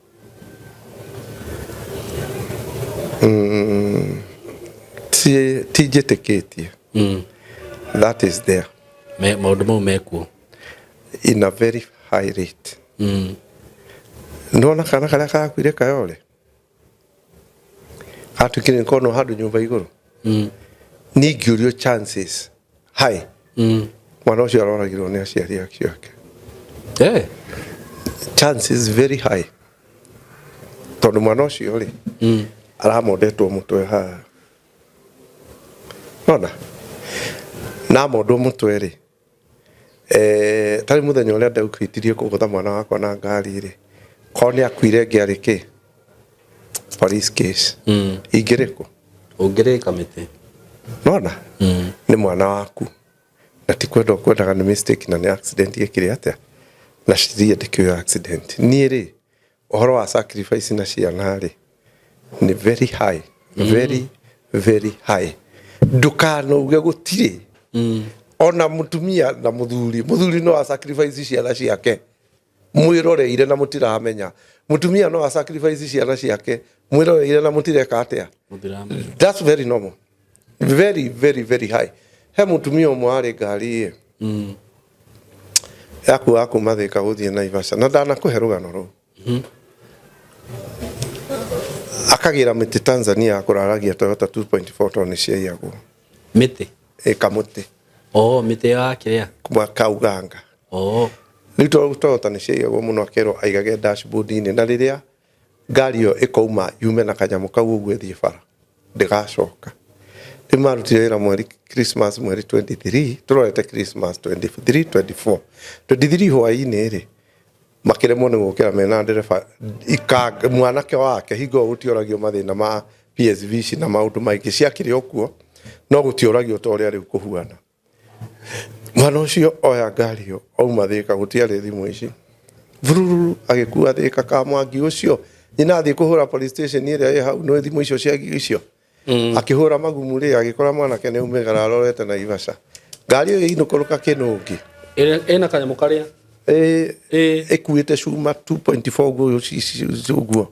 Speaker 1: Ti njĩtĩkĩtie. That is there.
Speaker 2: Maũndũ mau mekuo.
Speaker 1: In a very high rate. Nĩwona kana karĩa karakuire Kayole? Gatuĩkire nĩ konwo handũ nyũmba igũrũ. Niĩ ingĩũrio chances high. Mwana ũcio aroragirwo nĩ aciari acio ake. Chances very high. Tondũ mwana ũcio rĩ aramondetwo mũtwe haha. Nona? Na amondwo mũtwe rĩ tarĩ mũthenya ũrĩa ndaũhĩtirie kũgũtha mwana wakwa na ngari rĩ korwo nĩ akuire ngĩarĩ kĩ? Police case. Ingĩrĩ kũ?
Speaker 2: Ũngĩrĩ kamĩtĩ.
Speaker 1: Nona? Nĩ mwana waku. Na ti kwenda ũkwendaga nĩ mistake na nĩ accident ĩkire atĩa? Na cirie ndĩkĩũĩ accident. Niĩ rĩ ũhoro wa sacrifice na ciana rĩ nĩ very high. Very very high. Ndũkanauge gũtirĩ. Ona mũtumia na mũthuri, mũthuri no a sacrifice ciana ciake mwĩroreire na mũtiramenya. Mũtumia no a sacrifice ciana ciake mwĩroreire na mũtireka atĩa. That's very normal. Very very very high. He mũtumia ũmwe warĩ ngari ĩ yakuaga kuma Thika gũthiĩ Naivasha na ndanakũhe rũgano rũu. Akagĩra mĩtĩ Tanzania ya kũraragia Toyota 2.4 tondũ nĩ ciaiyagwo.
Speaker 2: Mĩtĩ?
Speaker 1: Ĩ kamũtĩ.
Speaker 2: Oh, mĩtĩ ya kĩrĩa?
Speaker 1: Kuma ka Uganda.
Speaker 2: Oh.
Speaker 1: Rĩu Toyota nĩ ciaiyagwo mũno akerwo aigage dashboard-inĩ na rĩrĩa ngari ĩyo ĩkauma yume na kanyamũ kau ũguo ĩthiĩ bara ndĩgacoka. Rĩu marutire wĩra mweri Christmas mweri 23 tũrorete Christmas 23 24 23 hwaĩ-inĩ rĩ makĩremwo nĩ gũkĩra mena ndereba mwanake wake hingo ĩyo gũtioragio mathĩna ma PSV ici na maũndũ maingĩ ciakĩrĩ o kuo no gũtioragio ta ũrĩa rĩu kũhuana. Mwana ũcio oya ngari ĩyo auma Thika gũtiarĩ thimũ ici bururu agĩkua Thika ka Mwangi ũcio nyina athiĩ kũhũra police station ĩrĩa ĩ hau nĩ thimũ icio cia icio akĩhũra magumu rĩ agĩkora mwanake nĩ aumĩgara arorete Naivasha ngari ĩyo ĩinũkũrũka kĩnũngĩ
Speaker 2: Ĩna kanyamũ karĩa
Speaker 1: ĩkuĩte cuma 2.4 ũguo ũguo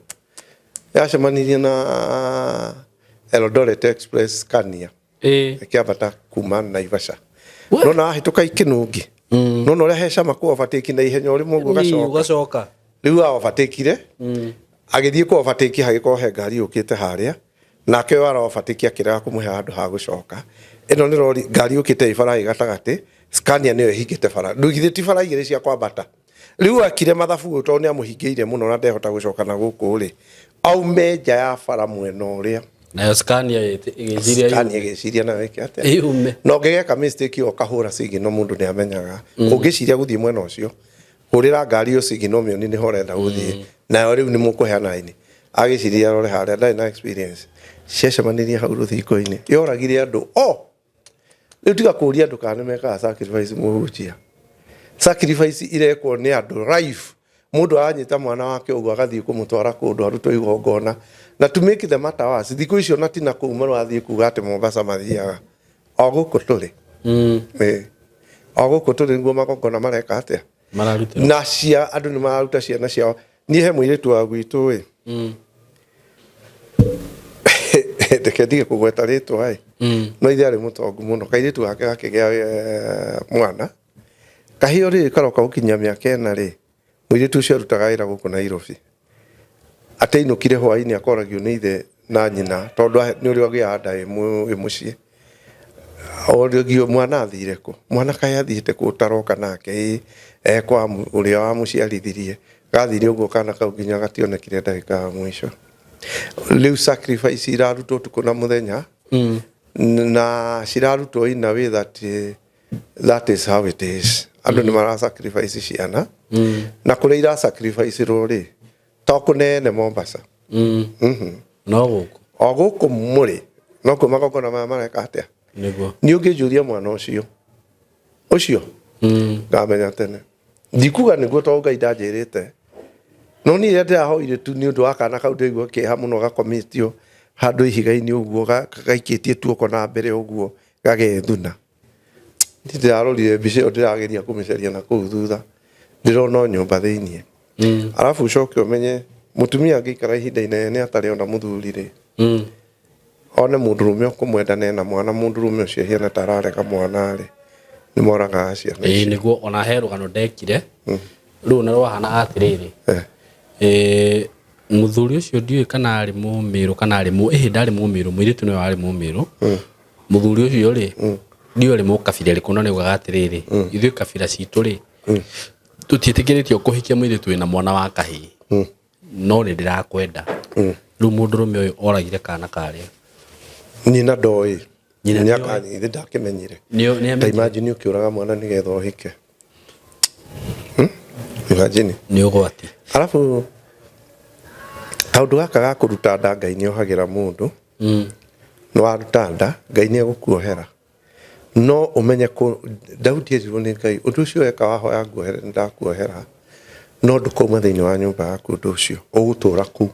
Speaker 1: yacemanirie na Eldoret Express Scania ĩkĩambata kuma Naivasha nona wahĩtũka ikinũngĩ nona ũrĩa he cama kũ overtake na ihenya ũrĩmwe ũguo
Speaker 2: ũgacoka
Speaker 1: rĩu a overtakeire agĩthiĩ kũ overtake hagĩkorwo he ngari yũkĩte harĩa nake ũyũ ara overtake akĩrega kũmũhe handũ ha gũcoka ĩno nĩ rori ngari yũkĩte ĩ bara ĩ gatagatĩ Scania nĩyo ĩhingĩte bara ndũgithĩ ti bara igĩrĩ cia kwambata rĩu akire mathabu ũũ tondũ nĩ amũhingĩire mũno na ndehota gũcoka na gũkũ rĩ aume nja ya bara mwena ũrĩa
Speaker 2: nayo Scania ĩgĩciria
Speaker 1: Scania ĩgĩciria nayo ĩke atĩa
Speaker 2: yume
Speaker 1: na ũngĩgeka mistake ĩyo ũkahũra signal mũndũ nĩ amenyaga ũngĩciria gũthiĩ mwena ũcio hũrĩra ngari ĩyo signal mĩoni nĩho ũrenda gũthiĩ nayo rĩu nĩ mũkũheana raini agĩciria arore harĩa ndarĩ na experience ciacemanirie hau rũthingo-inĩ yoragire andũ o rĩu tiga kũria andũ kana nĩ mekaga sacrifice mũhunjia sacrifice irekwo nĩ andũ life mũndũ aranyita mwana wake ũguo agathiĩ kũmũtwara kũndũ arutwo igongona na to make the matter worse thikũ icio na tina kũu marathiĩ kuga atĩ Mombasa mathiaga o gũkũ tũrĩ. O gũkũ tũrĩ nĩguo magongona mareka atĩa?
Speaker 2: Mararutĩrwo.
Speaker 1: Na cia andũ nĩ mararuta ciana ciao. Niĩ he mũirĩtu wa gwitũ ĩ, reke ndige kũgweta rĩtwa ĩ, no ithe arĩ mũtongu mũno. Kairĩtu gake gakĩgĩa mwana kahĩo rĩ, karoka gũkinyia mĩaka 4 rĩ, mũirĩtu ũcio arutaga wĩra gũkũ Nairobi. Ateinũkire hwainĩ akoragio nĩ ithe na nyina, tondũ nĩ ũrĩa ũgĩaga nda ĩ mũciĩ. Oragio mwana athire kũ? Mwana kaĩ athiĩte kũ ũtaroka nake? Ĩ e kwa ũrĩa wamũciarithirie. Gathire ũguo kana kau nginya gationekire ndagĩka ya mũico. Rĩu sacrifice irarutwo ũtukũ na mũthenya, na cirarutwo in a way that that is how it is. Andũ nĩ mara sacrifice ciana, na kũrĩa ira sacrifice rwo rĩ, to kũnene Mombasa.
Speaker 2: No gũkũ.
Speaker 1: O gũkũ mũrĩ nokuo magongona maya mareka atĩa?
Speaker 2: Nĩguo.
Speaker 1: Niĩ ũngĩnjũria mwana ũcio ũcio ngamenya tene. Ndikuga nĩguo tondũ Ngai ndanjĩrĩte, no niĩ rĩrĩa ndĩrahoire tu nĩ ũndũ wa kana kau, ndĩraigua kĩeha mũno gakomĩtio handũ ihiga-inĩ ũguo, gaikĩtie tuoko na mbere ũguo gagethuna. Niĩ ndĩrarorire mbica ĩyo, ndĩrageria kũmĩcaria na kũu thutha, ndĩrona o nyũmba thĩiniĩ. Arabu ũcoke ũmenye mũtumia angĩikara ihinda inene atarĩ ona mũthuri rĩ, one mũndũrũme ũkũmwenda na ena mwana, mũndũrũme ũcio ahiana ta ararega mwana rĩ, nĩ moragaga ciana
Speaker 2: Ĩĩ.
Speaker 1: icio.
Speaker 2: Nĩguo ona he rũgano ndekire rĩu na rwahanaga atĩrĩrĩ. Mũthuri ũcio ndiũĩ kana arĩ mũmĩrũ kana arĩ mũ ĩhĩ, ndarĩ mũmĩrũ, mũirĩtu nĩwe warĩ mũmĩrũ. Mũthuri ũcio rĩ, ndiũĩ arĩ mũkabira ĩrĩkũ, no nĩaugaga atĩrĩrĩ, ithuĩ kabira citũ rĩ, tũtiĩtĩkĩrĩtio kũhikia mũirĩtu wĩna mwana wa kahĩĩ, no nĩ ndĩrakwenda. Rĩu mũndũrũme ũyũ oragire kana karĩa.
Speaker 1: Nyina ndoĩ.
Speaker 2: Nyina
Speaker 1: Nĩ
Speaker 2: nĩoĩ.
Speaker 1: akanyithe ndakĩmenyire.
Speaker 2: Nĩ
Speaker 1: Ta imagine ũkĩũraga mwana nĩgetha ũhike. Imagine.
Speaker 2: Nĩ ũgwati.
Speaker 1: Arabu kaũndũ gaka ga kũruta nda, Ngai nĩ ohagĩra mũndũ. Nĩ waruta nda, Ngai nĩ egũkuohera. No ũmenye kũ Daudi erirwo nĩ Ngai, ũndũ ũcio weka wahoya nguohere nĩ ndakuohera, no ndũkauma thĩinĩ wa nyũmba yaku ũndũ ũcio, ũgũtũra kũu.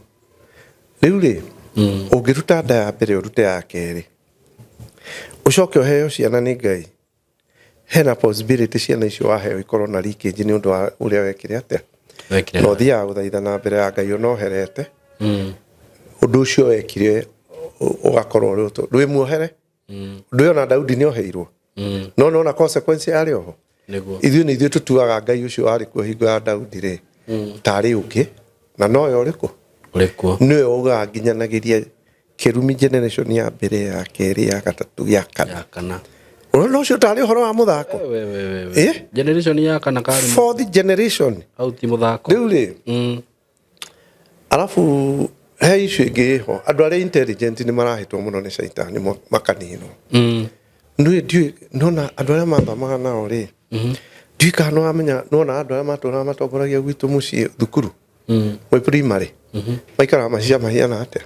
Speaker 1: Rĩu rĩ, ũngĩruta nda ya mbere ũrute ya kerĩ, ũcoke ũheo ciana nĩ Ngai, hena possibility ciana icio waheo ikorwo na leakage nĩ ũndũ wa ũrĩa wekire atĩa.
Speaker 2: Wekire.
Speaker 1: Na ũthiaga gũthaitha na mbere ya Ngai ũnoherete, ũndũ ũcio wekire ũgakorwo ũrĩ ũtũ ndwĩ muohere. Ũndũ ũyũ ona Daudi nĩ oheirwo, no nona consequence yarĩ oho.
Speaker 2: Nĩguo.
Speaker 1: Ithuĩ nĩ ithuĩ tũtuaga Ngai ũcio warĩ kuo hingo ya Daudi rĩ tarĩ ũngĩ, na nowe ũrĩkũ?
Speaker 2: Ũrĩ kuo.
Speaker 1: Nĩwe ugaga nginyanagĩria kĩrumi generation ya mbere, ya kerĩ, ya gatatũ, ya kana.
Speaker 2: Ya kana.
Speaker 1: Ũrona ũcio tarĩ ũhoro wa mũthako?
Speaker 2: We, we, we, we.
Speaker 1: Eh?
Speaker 2: Generation ya kana karĩ
Speaker 1: Fourth generation.
Speaker 2: Hau ti mũthako.
Speaker 1: Rĩu rĩ, arabu he issue ĩngĩ ĩho, andũ arĩa intelligent nĩ marahĩtwo mũno nĩ caitani makaninwo. Nĩ ndiũĩ nona andũ arĩa mathomaga nao rĩ, ndiũĩ kana nĩwamenya, nĩwona andũ arĩa matũraga matongoragia gwitũ mũciĩ thukuru mwĩ primary maikaraga macica mahiana atĩa?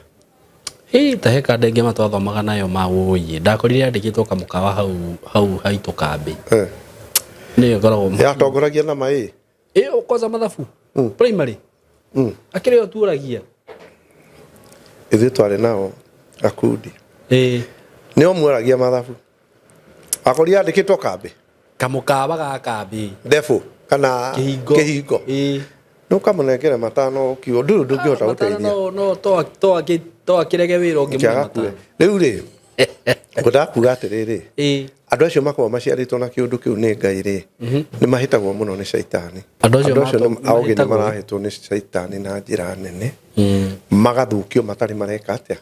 Speaker 2: Ĩ ta he kanda ĩngĩ matwathomaga nayo ma wũiĩ, ndakorire yandĩkĩtwo kamũkawa hau hau haitũ kambĩ. Nĩyo ĩkoragwo
Speaker 1: Yatongoragia na maĩ.
Speaker 2: Ĩyo kwanza mathabu primary akĩrĩ yo tuoragia.
Speaker 1: Ithuĩ twarĩ nao akundi. Nĩo muoragia mathabu, akorire yandĩkĩtwo kambĩ.
Speaker 2: Kamũkawa ga kambĩ.
Speaker 1: Ndebũ kana
Speaker 2: Kĩhingo.
Speaker 1: Kĩhingo. Nĩ ũkamũnengere matano ũkiuga ndũrĩ ũndũ ũngĩhota
Speaker 2: Matano.
Speaker 1: gũteithia.
Speaker 2: No to akĩrege wĩra ũngĩ
Speaker 1: Kĩaga
Speaker 2: matano.
Speaker 1: kue rĩu rĩ, ngwendaga kuga atĩrĩrĩ, andũ acio makoragwo maciarĩtwo na kĩũndũ kĩu nĩ Ngai rĩ, nĩ mahĩtagwo mũno nĩ caitani.
Speaker 2: Andũ acio
Speaker 1: Acio aũgĩ nĩ
Speaker 2: mahĩtagwo.
Speaker 1: marahĩtwo nĩ caitani na njĩra nene, magathũkio matarĩ mareka atĩa,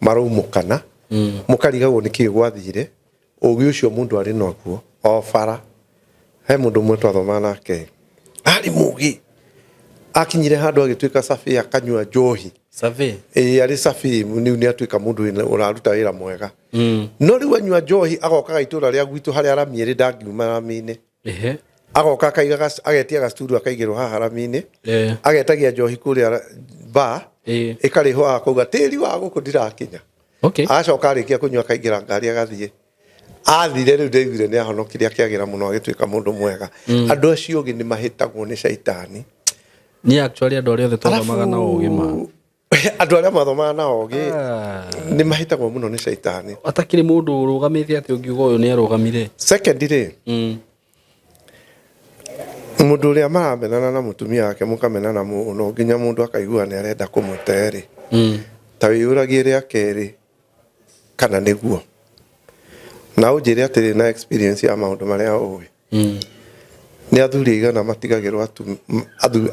Speaker 1: maraumũkana, mũkarigagwo nĩ kĩĩ gwathire. Ũgĩ ũcio mũndũ arĩ naguo o bara. He mũndũ ũmwe twathomaga nake arĩ mũgĩ, akinyire handũ agĩtuĩka cabi, akanyua njohi.
Speaker 2: Survey.
Speaker 1: Ĩĩ, arĩ cabi rĩu nĩ atuĩka mũndũ ũraruta wĩra mwega, no rĩu anyua njohi agokaga itũra rĩa gwitũ harĩa rami ĩrĩ, ndangiuma rami-inĩ. Agoka akaiga agetia gacuturu akaigĩrwo haha rami-inĩ. Agetagia njohi kũrĩa bar, ĩkarĩhwo haha, akauga tĩri wa gũkũ ndirakinya. Agacoka arĩkia kũnyua akaingĩra ngari agathiĩ. Athire rĩu ndaiguire nĩ ahonokire, akĩagĩra mũno, agĩtuĩka mũndũ mwega. Andũ acio ũgĩ nĩ mahĩtagwo nĩ caitani.
Speaker 2: Niĩ actually andũ arĩa othe twathomaga na ũgĩ ma
Speaker 1: Andũ arĩa mathomaga na ũgĩ nĩ mahĩtagwo mũno nĩ caitani.
Speaker 2: Atakĩrĩ mũndũ ũrũgamĩte atĩ ũngiuga ũyũ nĩ arũgamire.
Speaker 1: Second rĩ, Mũndũ ũrĩa maramenana na mũtumia wake mũkamenana mũno nginya mũndũ akaigua nĩ arenda kũmũte rĩ, ta wĩyũragie rĩa kerĩ kana nĩguo. Na ũnjĩre atĩrĩ na experience ya maũndũ marĩa ũĩ. Nĩ athuri aigana matigagĩrwo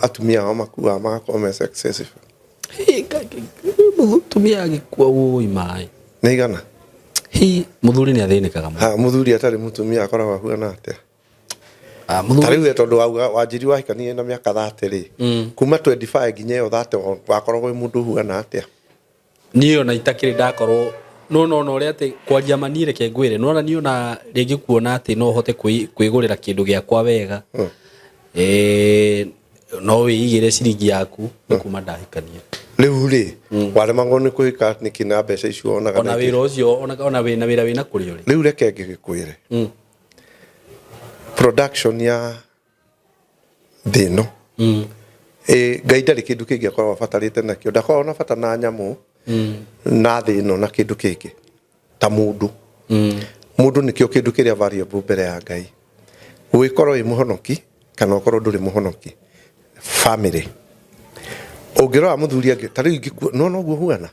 Speaker 1: atumia ao makuaga magakorwo me successful?
Speaker 2: Mũtumia agĩkua, wũi maĩ.
Speaker 1: Nĩ aigana?
Speaker 2: Hi, mũthuri nĩ athĩnĩkaga mũno.
Speaker 1: Ha, mũthuri atarĩ mũtumia akoragwo ahuana atĩa?
Speaker 2: Ah,
Speaker 1: Ta
Speaker 2: mũthuri
Speaker 1: rĩu we tondũ wauga wanjiri wahikanirie na mĩaka 30 rĩ, kuma 25 nginya ĩyo 30 wakoragwo wĩ mũndũ ũhuana atĩa?
Speaker 2: Niĩ ona itakĩrĩ ndakorwo no no ũrĩa atĩ kwaria ma, niĩ reke ngwĩre, nona niĩ ona rĩngĩ kuona atĩ no hote kwĩgũrĩra kĩndũ gĩakwa wega, no wĩigĩre ciringi yaku nĩ kuma ndahikania.
Speaker 1: Rĩu rĩ, waremagwo nĩ kũhika nĩkĩ na mbeca icio wonaga?
Speaker 2: Ona wĩra ũcio, ona wĩna wĩra wĩna kũrĩa ũrĩ.
Speaker 1: Rĩu reke ngĩgĩkwĩre, production ya thĩ ĩno, Ngai ndarĩ kĩndũ kĩngĩ akoragwo abatarĩte nakĩo. Ndakoragwo na bata na nyamũ na thĩ ĩno na kĩndũ kĩngĩ ta mũndũ. Mũndũ nĩkĩo kĩndũ kĩrĩa valuable mbere ya Ngai, wĩkorwo wĩ mũhonoki kana ũkorwo ndũrĩ mũhonoki. Family ũngĩrora mũthuri angĩ ta rĩu ingĩkua no noguo huana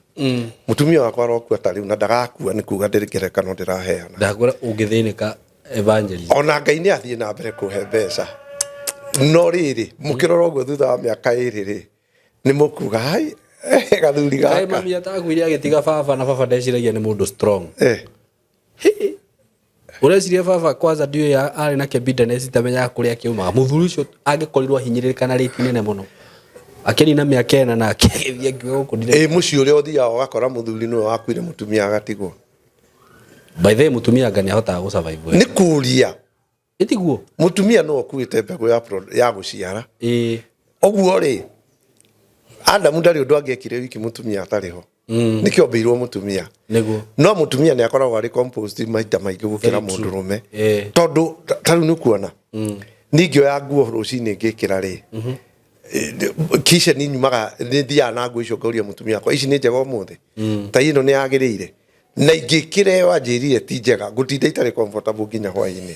Speaker 1: mũtumia wakwa arokua ta rĩu na ndagakua, nĩ kuga ndĩrĩ ngerekano ndĩraheana.
Speaker 2: Ndakwĩra ũngĩthĩnĩka, evangelist.
Speaker 1: Ona Ngai nĩ athiĩ na mbere kũhe mbeca, no rĩrĩ, mũkĩrora ũguo thutha wa mĩaka 2 rĩ, nĩ mũkuga hai gathuri
Speaker 2: Kaĩ
Speaker 1: gaka.
Speaker 2: Mami atakuire agĩtiga baba, na baba ndeciragia nĩ mũndũ strong. Ũreciria baba kwanza ndiũĩ arĩ na bitterness itamenyaga kũrĩa kĩumaga. Mũthuri ũcio angĩkorirwo ahinyĩrĩrĩka na rĩti nene mũno akĩnina mĩaka 4 nake agĩthiĩ akiuga gũkũ ndirĩ.
Speaker 1: Ĩ mũciĩ ũrĩa ũthiaga ũgakora mũthuri nĩwe wakuire, mũtumia agatigwo?
Speaker 2: By the way, mũtumia anga nĩ ahotaga gũ survive wega.
Speaker 1: Nĩ kũria.
Speaker 2: Ĩtiguo.
Speaker 1: Mũtumia nĩwe ũkuĩte mbegũ ya gũciara. Ũguo rĩ, Adamu ndarĩ ũndũ angĩekire wiki mũtumia atarĩ ho. Nĩkĩo ombĩirwo mũtumia. No mũtumia nĩ akoragwo arĩ composed maita maingĩ gũkĩra
Speaker 2: Very true.
Speaker 1: mũndũrũme. Tondũ ta rĩu nĩ kuona ningĩoya nguo rũcinĩ ngĩkĩra rĩ, kitchen nyumaga nĩ thiaga na nguo icio ngauria mũtumia wakwa, "Ici nĩ njega ũmũthĩ? Ta ĩno nĩ yagĩrĩire?" Na ingĩkĩra ĩyo anjĩrire ti njega, ngũtinda itarĩ comfortable nginya hwaĩ-inĩ.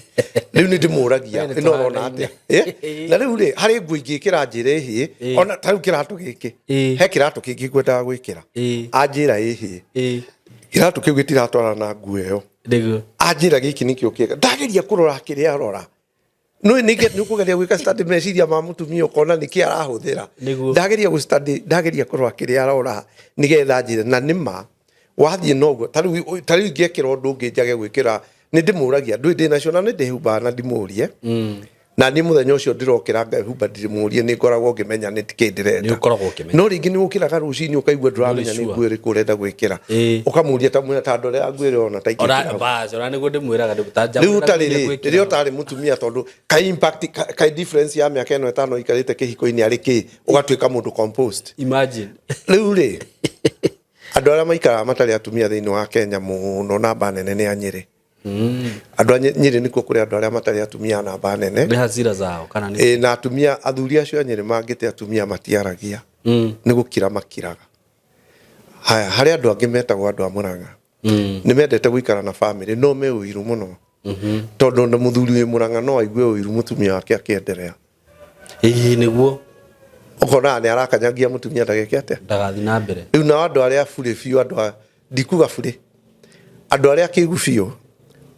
Speaker 1: Rĩu nĩ ndĩmũragia,
Speaker 2: We nĩ
Speaker 1: "Ĩno ũrona atĩa?" Na rĩu rĩ, harĩ nguo ingĩkĩra njĩre ĩhĩ. Ona ta rĩu kĩratũ gĩkĩ, he kĩratũ kĩngĩ ngwendaga gwĩkĩra, anjĩra ĩhĩ, kĩratũ kĩu gĩtiratwarana na nguo ĩyo. Anjĩra gĩkĩ nĩkĩo kĩega. Ndageria kũrora kĩrĩa arora, no nĩ ũkũgeria gwĩka study meciria ma mũtumia, ũkona nĩkĩ arahũthĩra. Ndageria gũ study, ndageria kũrora kĩrĩa arora nĩgetha njĩre na nĩma wathiĩ noguo. Ta rĩu ingĩekĩra ũndũ ũngĩ njage gwĩkĩra, nĩ ndĩmũragia, ndũĩ ndĩ nacio na nĩ ndĩhumbaga na ndimũrie. Na niĩ mũthenya ũcio ndĩrokĩra ngehumba ndimũrie, nĩ ngoragwo ngĩmenya nĩ kĩ ndĩrenda.
Speaker 2: Nĩ ũkoragwo ũkĩmenya.
Speaker 1: No rĩngĩ nĩ ũkĩraga rũcinĩ ũkaigua ndũramenya
Speaker 2: Ndũrĩ
Speaker 1: nĩ
Speaker 2: sure.
Speaker 1: nguo ĩrĩkũ ũrenda gwĩkĩra. Ũkamũria ta mwĩra ta ndorera nguo ĩrĩa ona ta
Speaker 2: Ona
Speaker 1: ingĩkĩra.
Speaker 2: bas, ona nĩguo ndĩmwĩraga ta
Speaker 1: Rĩu ũtarĩ rĩ,
Speaker 2: gwĩkĩra.
Speaker 1: rĩrĩa ũtarĩ mũtumia, tondũ ka impact ka difference ya mĩaka ĩno 5 ikarĩte kĩhiko-inĩ arĩ kĩ, ũgatuĩka mũndũ composed.
Speaker 2: Imagine.
Speaker 1: Rĩu rĩ, andũ arĩa maikaraga matarĩ atumia thĩinĩ wa Kenya mũno namba nene nĩ a Nyĩrĩ. Andũ a Nyĩrĩ nĩkuo kũrĩ andũ arĩa matarĩ atumia namba nene.
Speaker 2: Nĩ hasira zao kana nĩ?
Speaker 1: Ĩ, na atumia, athuri acio a Nyĩrĩ mangĩte atumia matiaragia. Nĩ gũkira makiraga. Haya, harĩ andũ angĩ metagwo andũ a Mũrang'a. Nĩ mendete gũikara na family no me ũiru mũno, tondũ ona mũthuri wĩ Mũrang'a no aigue ũiru mũtumia wake akĩenderea.
Speaker 2: Ĩĩ, nĩguo.
Speaker 1: Ũkonaga nĩ arakanyagia mũtumia ndageke atĩa?
Speaker 2: Ndagathi na mbere.
Speaker 1: Rĩu nao andũ arĩa burĩ biũ, andũ a ndikuga burĩ, andũ arĩa akĩgu biũ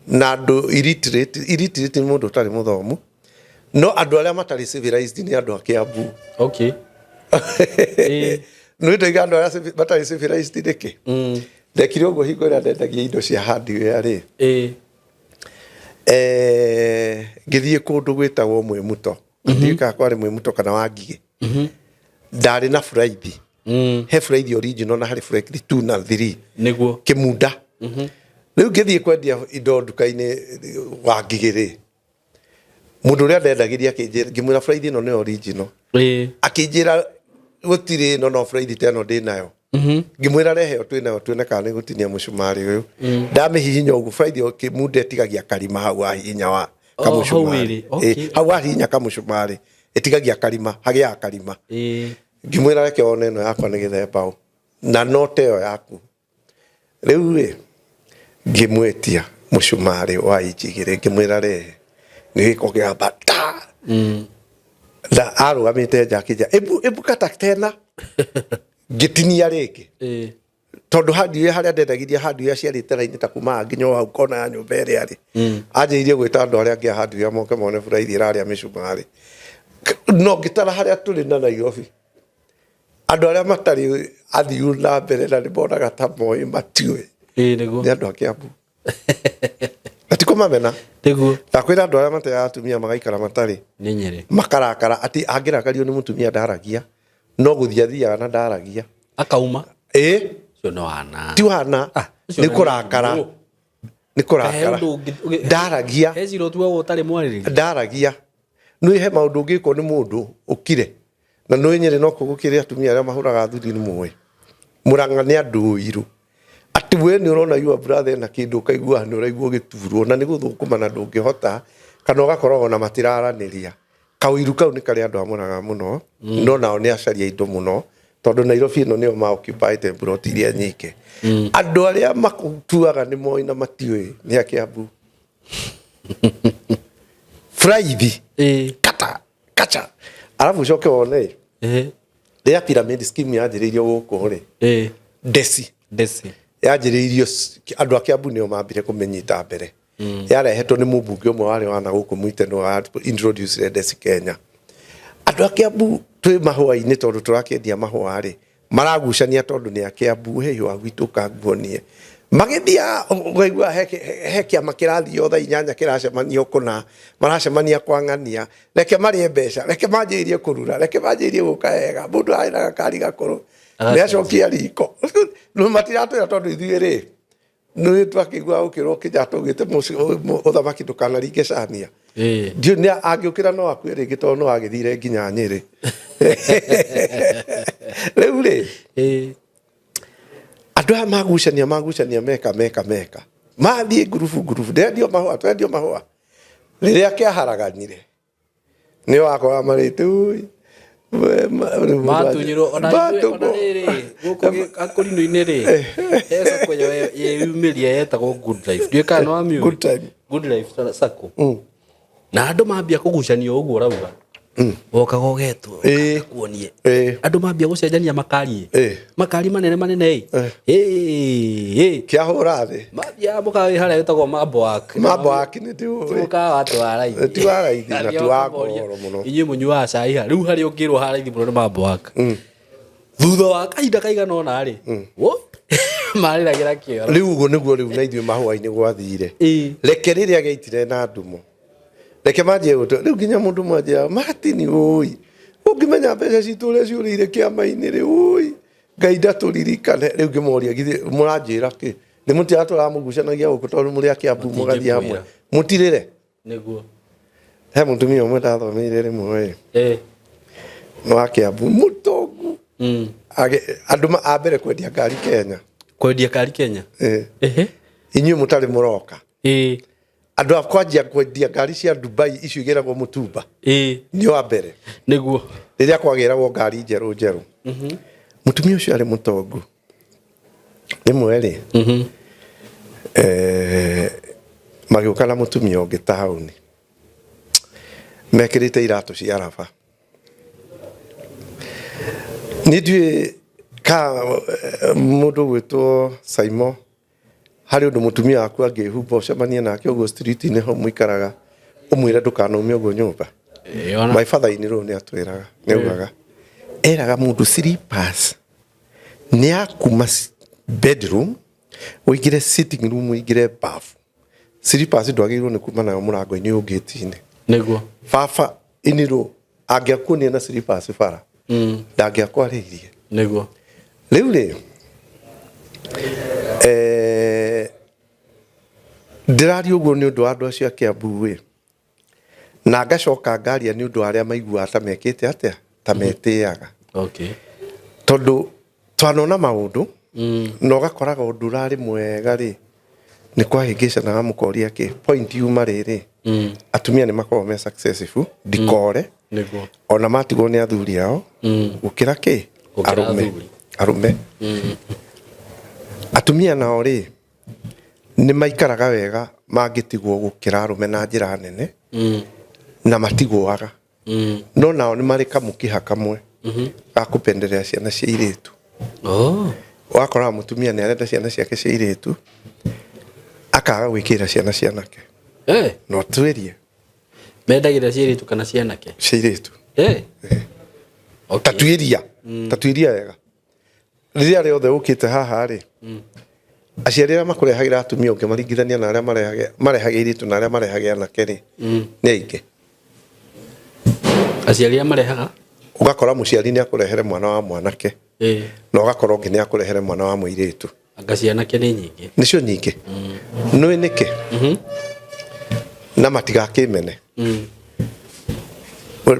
Speaker 1: na andũ illiterate. Illiterate nĩ mũndũ ũtarĩ mũthomu, no andũ arĩa matarĩ civilized nĩ andũ a Kiambu. Nĩ ndoiga andũ arĩa matarĩ civilized nĩkĩ? Ndekire ũguo hingo ĩrĩa ndendagia indo cia hardware rĩ, ngĩthiĩ kũndũ gwĩtagwo Mwĩmuto. Ndiũĩ kana kwarĩ Mwĩmuto kana wa Ngigĩ. Ndarĩ na buraithi. He buraithi original na harĩ buraithi 2 na 3. Kĩmunda. Rĩu ngĩthiĩ kwendia indo nduka-inĩ wa Ngigĩ rĩ, mũndũ ũrĩa ndendagĩria akĩnjĩra, ngĩmwĩra buraithi ĩno nĩ original. Akĩnjĩra gũtirĩ ĩno, no buraithi ta ĩno ndĩ nayo. Ngĩmwĩra rehe ĩyo twĩ nayo tuone kana nĩ gũtinia mũcumarĩ ũyũ. Ndamĩhihinya ũguo, buraithi ĩyo kĩmunda ĩtigagia karima hau wahihinya wa
Speaker 2: Oh, hau
Speaker 1: kamũcumarĩ.
Speaker 2: ĩrĩ, okay.
Speaker 1: Ĩ, hau wahihinya kamũcumarĩ ĩtigagia karima, hagĩaga karima. Ngĩmwĩra reke one ĩno yakwa nĩ gĩthemba ũ na no ta ĩyo yaku. Rĩu rĩ, ngĩmwĩtia mũcumarĩ wa inji 2, ngĩmwĩra rehe, nĩ gĩko kĩamba ta. Na arũgamĩte nja akĩnjĩra, "Ebu ebu kata tena." Ngĩtinia rĩngĩ. Tondũ handiũĩ harĩa ndendagĩria, handiũĩ aciarĩte raini ta kuma nginya o hau kona ya nyũmba ĩrĩa rĩ. Anjĩrĩirie gwĩta andũ arĩa angĩ a handiũĩ moke mone buraithi ĩrarĩa mĩcumarĩ. No ngĩtara harĩa tũrĩ na Nairobi, andũ arĩa matarĩ athiu na mbere na nĩ monaga ta moĩ matiũĩ.
Speaker 2: Nĩguo.
Speaker 1: Nĩ andũ a Kiambu. Na ti kũmamena.
Speaker 2: Nĩguo.
Speaker 1: Ndakwĩra andũ arĩa mateaga atumia magaikara matarĩ.
Speaker 2: Nĩ Nyĩrĩ.
Speaker 1: Makarakara atĩ angĩrakario nĩ mũtumia ndaragia, no gũthiĩ athiaga na ndaragia.
Speaker 2: Akauma.
Speaker 1: Ĩĩ.
Speaker 2: Ũcio nĩ wana.
Speaker 1: Ti wana.
Speaker 2: Ah, ũcio
Speaker 1: Nĩ
Speaker 2: nĩ
Speaker 1: kũrakara.
Speaker 2: mũrimũ.
Speaker 1: Nĩ kũrakara.
Speaker 2: He ũndũ ũngĩ-
Speaker 1: Ndaragia.
Speaker 2: He cira ũtuagwo ũtarĩ mwarĩrĩrie.
Speaker 1: Ndaragia. Nĩ he maũndũ ũngĩkwo nĩ mũndũ ũkire. Na nĩ Nyĩrĩ no gũkĩrĩ atumia arĩa mahũraga athuri nĩ mũĩ. Mũrang'a nĩ andũ ũiru. Atĩ we nĩ ũrona your brother ena kĩndũ ũkaigua nĩ ũraigua ũgĩturwo na nĩ gũthũkũma na ndũngĩhota, kana ũgakorwo ona matiraranĩria. Kaũiru kau nĩ karĩa andũ a Mũrang'a mũno, no nao nĩ acaria indo mũno, tondũ Nairobi ĩno nĩo ma occupy plot iria nyingĩ. Andũ arĩa makutuaga nĩ moĩ na matiũĩ nĩ a Kiambu. Buraithi. Kata, kacha. Arabu ũcoke wone rĩrĩa pyramid scheme yanjĩrĩirio gũkũ rĩ, Desi.
Speaker 2: Desi.
Speaker 1: Yanjĩrĩirio andũ a Kiambu nĩo mambire kũmĩnyita mbere. Yarehetwo nĩ mũmbunge ũmwe warĩ wa na gũkũ Mwite nĩwe wa introduce Desi Kenya. Andũ a Kiambu twĩ mahũa-inĩ tondũ tũrakĩendia mahũa rĩ, maragucania tondũ nĩ a Kiambu, hey wa gwitũ kanguonie. Magĩthiaga ũkaigua he kĩama kĩrathiĩ o thaa 8 kĩracemania kũna, maracemania kwa ng'ania, reke marĩe mbeca, reke manjĩrĩrie kũrura, reke manjĩrĩrie gũka wega, mũndũ arĩ na gakari gakũrũ, nĩ acokia riko. No matiratwĩra tondũ ithuĩ rĩ, nĩ twakĩigua ũkĩrwo Kenyatta augĩte ũthamaki ndũkanaringe cania. Ndiũĩ nĩ angĩũkĩra no akue rĩngĩ tondũ no agĩthire nginya Nyĩrĩ. Rĩu rĩ, andũ aya magucania magucania meka meka meka mathiĩ ngurubu ngurubu, ndĩrendio mahũa, tũrendio mahũa. Rĩrĩa kĩaharaganire nĩ wakora marĩte ui
Speaker 2: Matunyirwo ona ithuĩ- ona rĩrĩ gũkũ akũrinũ-inĩ rĩ, he sacco yeyumĩria yetagwo Good Life. Ndiũĩ kana nĩ wamĩũĩ.
Speaker 1: Good time.
Speaker 2: Good Life Sacco. Na andũ mambia kũgucanio ũguo ũrauga, wokaga ũgetwo kuonie. Andũ mambia gũcenjania makari. Makari manene manene ĩ.
Speaker 1: Kĩahũra thĩ.
Speaker 2: Mathiaga mũkawa wĩ harĩa wĩtagwo Mambo Wak.
Speaker 1: Mambo Wak nĩ ndĩũĩ.
Speaker 2: Ti mũkawa wa andũ a raithi.
Speaker 1: Ti wa raithi na ti wa goro mũno.
Speaker 2: Inyuĩ mũnyuaga cai ha. Rĩu harĩa ũngĩrwo ha raithi mũno nĩ Mambo Wak. Thutha wa kahinda kaigana ũna rĩ, marĩragĩra kĩoro.
Speaker 1: Rĩu ũguo nĩguo rĩu na ithuĩ mahũa-inĩ gwathire. Reke rĩrĩa gĩaitire na ndumo. Reke manjie gũtũ. Rĩu nginya mũndũ mwanjia Martin ũi. Ũngĩmenya mbeca citũ ũrĩa ciũrĩire kĩama-inĩ rĩ, ũi. Ngai ndatũririkane. Rĩu ngĩmoria githĩ mũranjĩra kĩ? Nĩ mũtiaga tũramũgucanagia gũkũ tondũ mũrĩ a Kiambu mũgathiĩ hamwe. Mũtirĩre.
Speaker 2: Nĩguo.
Speaker 1: He mũtumia ũmwe ndathomeire rĩmwe ĩ. Nĩ wa Kiambu mũtongu. Andũ a mbere kwendia ngari Kenya.
Speaker 2: Kwendia ngari Kenya?
Speaker 1: Inyuĩ mũtarĩ mũroka. Andũ a kwanjia kwendia ngari cia Dubai icio igĩragwo mũtumba. Nĩ wa mbere.
Speaker 2: Nĩguo.
Speaker 1: Rĩrĩa kwagĩragwo ngari njerũ njerũ. Mũtumia ũcio arĩ mũtongu. Rĩmwe rĩ, magĩũka na mũtumia ũngĩ taũni. Mekĩrĩte iratũ cia raba. Niĩ ndiũĩ ka mũndũ ũgwĩtwo Saimo harĩ ũndũ mũtumia waku angĩhumba ũcemanie nake ũguo street-inĩ hau mũikaraga ũmwĩre ndũkanaume ũguo nyũmba. My father in law nĩ atwĩraga, nĩ augaga eraga mũndũ slippers nĩ ya kuma bedroom ũingĩre sitting room ũingĩre bafu. Slippers ndwagĩrĩirwo nĩ kuma nayo mũrango-inĩ ũyũ gate-inĩ.
Speaker 2: Nĩguo.
Speaker 1: Baba in law angĩakuonire na slippers bara ndangĩakwarĩirie.
Speaker 2: Nĩguo.
Speaker 1: Rĩu rĩ, ndĩraria ũguo nĩ ũndũ wa andũ acio a Kiambu ĩ, na ngacoka ngaria nĩ ũndũ wa arĩa maiguaga ta mekĩte atĩa, ta metĩaga. Tondũ twanona maũndũ na ũgakoraga ũndũ ũrarĩ mwega rĩ, nĩ kwahĩngĩcanaga mũkoria kĩ point yuma rĩrĩ, atumia nĩ makoragwo me successful, ndikore, ona matigwo nĩ athuri ao, gũkĩra kĩ?
Speaker 2: Gũkĩra
Speaker 1: Arũme.
Speaker 2: athuri.
Speaker 1: Arũme. Atumia nao rĩ, nĩ maikaraga wega mangĩtigwo gũkĩra arũme na njĩra nene, na matigũaga. No nao nĩ marĩ kamũkiha kamwe ga kũpenderea ciana cia airĩtu.
Speaker 2: Oh.
Speaker 1: Ũgakoraga mũtumia nĩ arenda ciana ciake cia airĩtu, akaga gwĩkĩra ciana cia anake.
Speaker 2: Eh.
Speaker 1: No tuĩrie.
Speaker 2: Mendagĩrĩra cia airĩtu kana cia anake?
Speaker 1: Cia airĩtu.
Speaker 2: Eh. Okay.
Speaker 1: Ta tuĩria. Ta tuĩria wega. Rĩrĩa rĩothe ũkĩte haha rĩ, aciari arĩa makũrehagĩra atumia ũngĩmaringithania na arĩa marehage airĩtu na arĩa marehage anake rĩ, nĩ aingĩ.
Speaker 2: Aciari arĩa marehaga?
Speaker 1: Ũgakora mũciari nĩ akũrehere mwana wa mwanake, na ũgakora ũngĩ nĩ akũrehere mwana wa mũirĩtu.
Speaker 2: Anga cia anake nĩ nyingĩ.
Speaker 1: Nĩcio nyingĩ. Nĩũĩ nĩkĩ? Na matigakĩmene.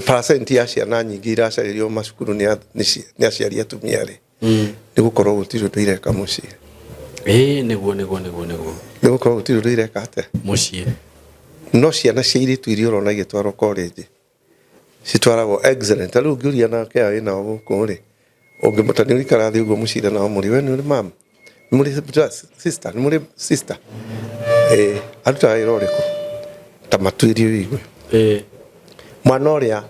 Speaker 1: Percent ya ciana nyingĩ iracarĩrio macukuru nĩ aciari atumia rĩ, nĩ gũkorwo gũtirĩ ũndũ ireka mũciĩ.
Speaker 2: Ĩĩ, nĩguo, nĩguo, nĩguo, nĩguo.
Speaker 1: Nĩ gũkorwo gũtirĩ ũndũ ireka atĩa?
Speaker 2: Mũciĩ.
Speaker 1: No ciana cia airĩtu iria ũrona igĩtwarwo college, citwaragwo excellent. Ta rĩu ũngĩũria anake aya wĩnao gũkũ rĩ, ũngĩmũta nĩ ũikara thĩ ũguo mũcire nao mũrĩ, we nĩ ũrĩ mum? Nĩ mũrĩ sister? Nĩ mũrĩ sister? Ĩĩ, arutaga wĩra ũrĩkũ? Ta matuĩrie ũigue. Mwana ũrĩa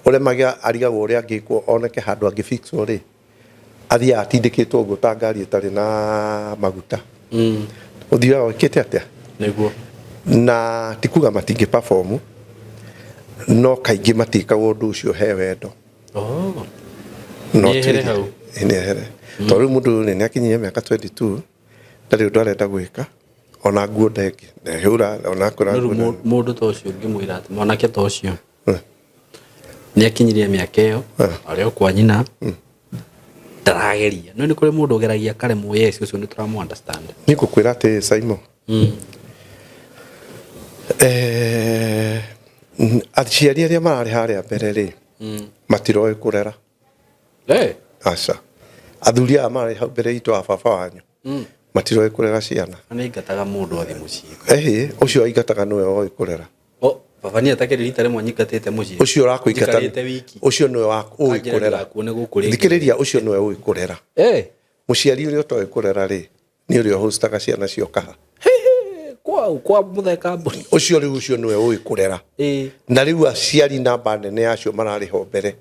Speaker 1: ũremagia arigagwo ũrĩa angĩkwo oneke handũ angĩfixwo rĩ, athiaga atindĩkĩtwo ũguo ta ngari ĩtarĩ na maguta. Ũthiaga wĩkĩte atĩa?
Speaker 2: Nĩguo.
Speaker 1: Na ti kuga matingĩ perform, no kaingĩ matiĩkagwo ũndũ ũcio he wendo.
Speaker 2: Oh.
Speaker 1: No
Speaker 2: Nĩehere hau.
Speaker 1: Nĩehere. Tondũ rĩu mũndũ ũyũ nĩ akinyire mĩaka 22, ndarĩ ũndũ arenda gwĩka, ona nguo ndengĩ, ndehũra, ona akwĩra
Speaker 2: Rĩu
Speaker 1: nguo
Speaker 2: mũndũ ta ũcio ũngĩmwĩra atĩ mwanake ta ũcio nĩ akinyirie mĩaka ĩyo, arĩ o kwa nyina, ndarageria. No nĩ kũrĩ mũndũ ũgeragia akaremwo, yes, ũcio nĩ tũramũ understand.
Speaker 1: Niĩ ngũkwĩra atĩ Simon, aciari arĩa mararĩ harĩa mbere rĩ, matiroĩ kũrera. Aca. Athuri aya mararĩ hau mbere itũ a baba wanyu, matiroĩ kũrera ciana.
Speaker 2: Nĩ aingataga mũndũ athiĩ mũciĩ.
Speaker 1: Ĩhĩ, ũcio aingataga nĩwe oĩ kũrera.
Speaker 2: Oh, baba niĩ atakĩrĩ rita rĩmwe nyingatĩte mũciĩ.
Speaker 1: Ũcio ũrakũingata,
Speaker 2: Njikarĩte wiki.
Speaker 1: ũcio nĩwe ũĩ
Speaker 2: Kanjĩra
Speaker 1: kũrera.
Speaker 2: ndigakuone gũkũ rĩngĩ.
Speaker 1: Thikĩrĩria, ũcio nĩwe ũĩ kũrera. Mũciari ũrĩa ũtoĩ kũrera rĩ, nĩ ũrĩa ũhostaga ciana ciokaha.
Speaker 2: Kwa kwa mũtheka mbũri.
Speaker 1: Ũcio rĩu ũcio nĩwe ũĩ kũrera. Na rĩu aciari namba nene acio mararĩ ho mbere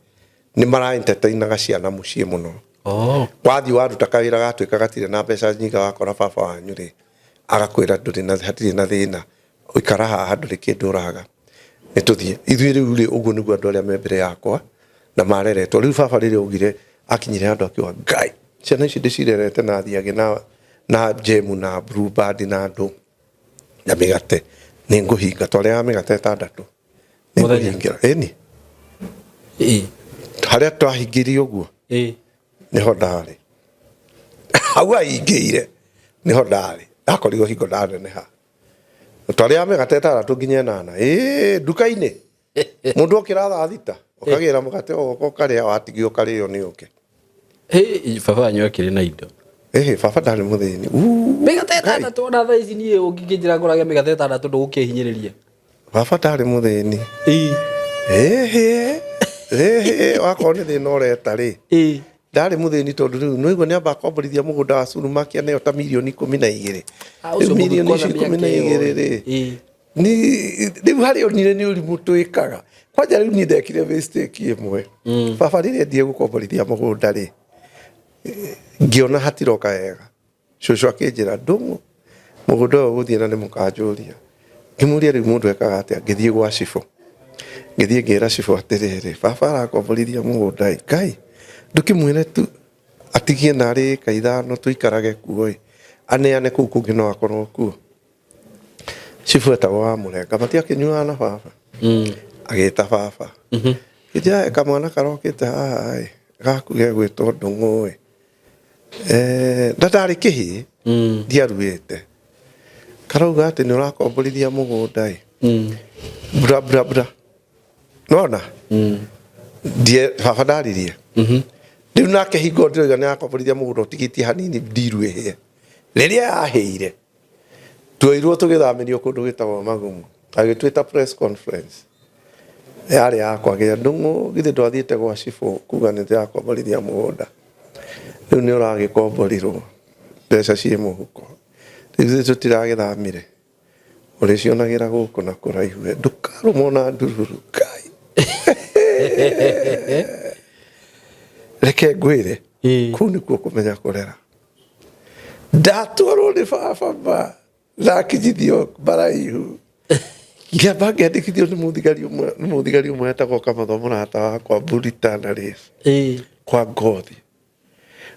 Speaker 1: nĩ mara entertainaga ciana mũciĩ mũno. Wathiĩ waruta kawĩra gatuĩka gatirĩ na mbeca nyingĩ wakora baba wanyu rĩ, agakwĩra ndũrĩ na hatirĩ na thĩna, ũikara haha ndũrĩ kĩndũ ũraga. Nĩ tũthiĩ. Ithuĩ rĩu rĩ, ũguo nĩguo andũ arĩa me mbere yakwa na mareretwo. Rĩu baba rĩrĩa augire akinyire handũ akiuga Ngai, ciana ici ndĩcirerete na thiagĩ na njemu na blue band na andũ na mĩgate, nĩ ngũhinga. Twarĩaga mĩgate ĩtandatũ. Nĩ
Speaker 2: Mũthenya?
Speaker 1: ngũhingĩra. Ĩni. Harĩa twahingĩrie ũguo, nĩho ndarĩ. Hau ahingĩire, nĩho ndarĩ. Ndakorirwo hingo ndaneneha. Twarĩaga mĩgate ĩtandatũ nginya ĩnana. Ĩĩ, nduka-inĩ. Mũndũ okĩra thaa thita, ũkagĩra mũgate ũgoka ũkarĩa, watigio ũkarĩo nĩ ũngĩ.
Speaker 2: Hey, baba wanyu akĩrĩ na indo.
Speaker 1: Ĩhĩ, baba ndarĩ mũthĩni. Uu,
Speaker 2: Mĩgate ĩtandatũ ona thaa ici niĩ ũngĩkĩnjĩra ngũrage mĩgate ĩtandatũ ndũgũkĩhinyĩrĩria.
Speaker 1: Baba ndarĩ mũthĩni. Ĩhĩ, ĩhĩ, wakorwo nĩ thĩna ũreta rĩ. Ndarĩ mũthĩni tondũ rĩu nĩwaigua nĩamba akomborithia mũgũnda wa Suruma akĩaneo ta mirioni ikũmi na igĩrĩ.
Speaker 2: Ah, ũcio
Speaker 1: Rĩu mirioni
Speaker 2: mũgũnda
Speaker 1: icio ikũmi na
Speaker 2: mĩaka ĩyo
Speaker 1: igĩrĩ
Speaker 2: rĩ.
Speaker 1: rĩ, ni rĩu harĩa onire nĩ ũrimũ twĩkaga. Kwanja rĩu niĩ ndekire mistake ĩmwe. Baba rĩrĩa endire gũkomborithia mũgũnda rĩ, ngĩona hatiroka wega. Cũcũ akĩnjĩra, Ndũng'ũ, mũgũnda ũyũ ũgũthiĩ na nĩ mũkanjũria. Ngĩmũria rĩu mũndũ ekaga atĩa, ngĩthiĩ gwa cibũ. Ngĩthiĩ ngĩra cibũ atĩrĩrĩ, baba arakomborithia mũgũnda ĩ, Ngai, ndũkĩmwĩre tu atigie narĩ ĩka ithano tũikarage kuo ĩ, aneane kũu kũngĩ no akorwo kuo. Cibũ etagwo wa Mũrenga, matiakĩnyuaga na baba. Agĩta baba. Kĩnjĩra kamwana karokĩte haha ĩ, gaku gegwĩtwo Ndũng'ũ ĩ. Na ndarĩ kĩhĩĩ, ndiaruĩte. Karauga atĩ nĩ ũrakomborithia mũgũnda ĩ. Bra bra bra. Nona? Ndie baba ndaririe. Rĩu nake hingo ndĩroiga nĩ arakomborithia mũgũnda ũtigĩtie hanini ndiru ĩhĩe. Rĩrĩa yahĩire, tuoirwo tũgĩthamĩrio kũndũ gwĩtagwo Magumu. Agĩtwĩta press conference. Yarĩ ya kwagĩa Ndũng'ũ githĩ ndwathiĩte gwa cibũ kuga nĩ ndĩrakomborithia mũgũnda. Rĩu nĩ ũragĩkomborirwo mbeca ciĩ mũhuko. Rĩu ithuĩ tũtiragĩthamire. Ũrĩcionagĩra gũkũ na kũraihu we. Ndũkarũmwo na ndururu Ngai. Reke ngwĩre,
Speaker 2: Ĩĩ.
Speaker 1: kũu nĩkuo kũmenya kũrera. Ndatwarwo nĩ baba ma ndakinyithio Baraihu, ngĩamba ngĩandĩkithio nĩ mũthigari ũmwe, nĩ mũthigari ũmwe etagwo Kamotho, mũrata wakwa, Buritana Race kwa ngothi.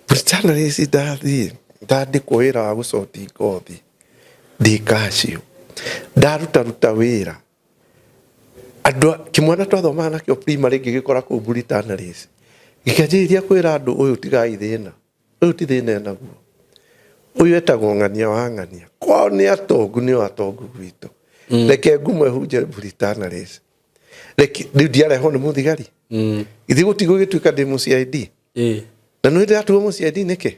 Speaker 1: Buritana Race ndathiĩ ndandĩkwo wĩra wa gũcoti ngothi ndĩ kacio. Ndarutaruta wĩra andũ kĩmwana twathomaga nakĩo primary ngĩgĩkora kũu Buritana Race, gĩkĩanjĩrĩria kwĩra andũ, ũyũ tigai thĩna ũyũ, ti thĩna enaguo, ũyũ etagwo ng'ania wa ng'ania, kwao nĩ atongu, nĩo atongu gwitũ. Reke ngumo ĩhunje Buritana Race. Reke rĩu ndiarehwo nĩ mũthigari, ithuĩ gũtigũgĩtuĩka ndĩ mũ CID. Na nĩ ndĩratuo mũ CID nĩkĩ?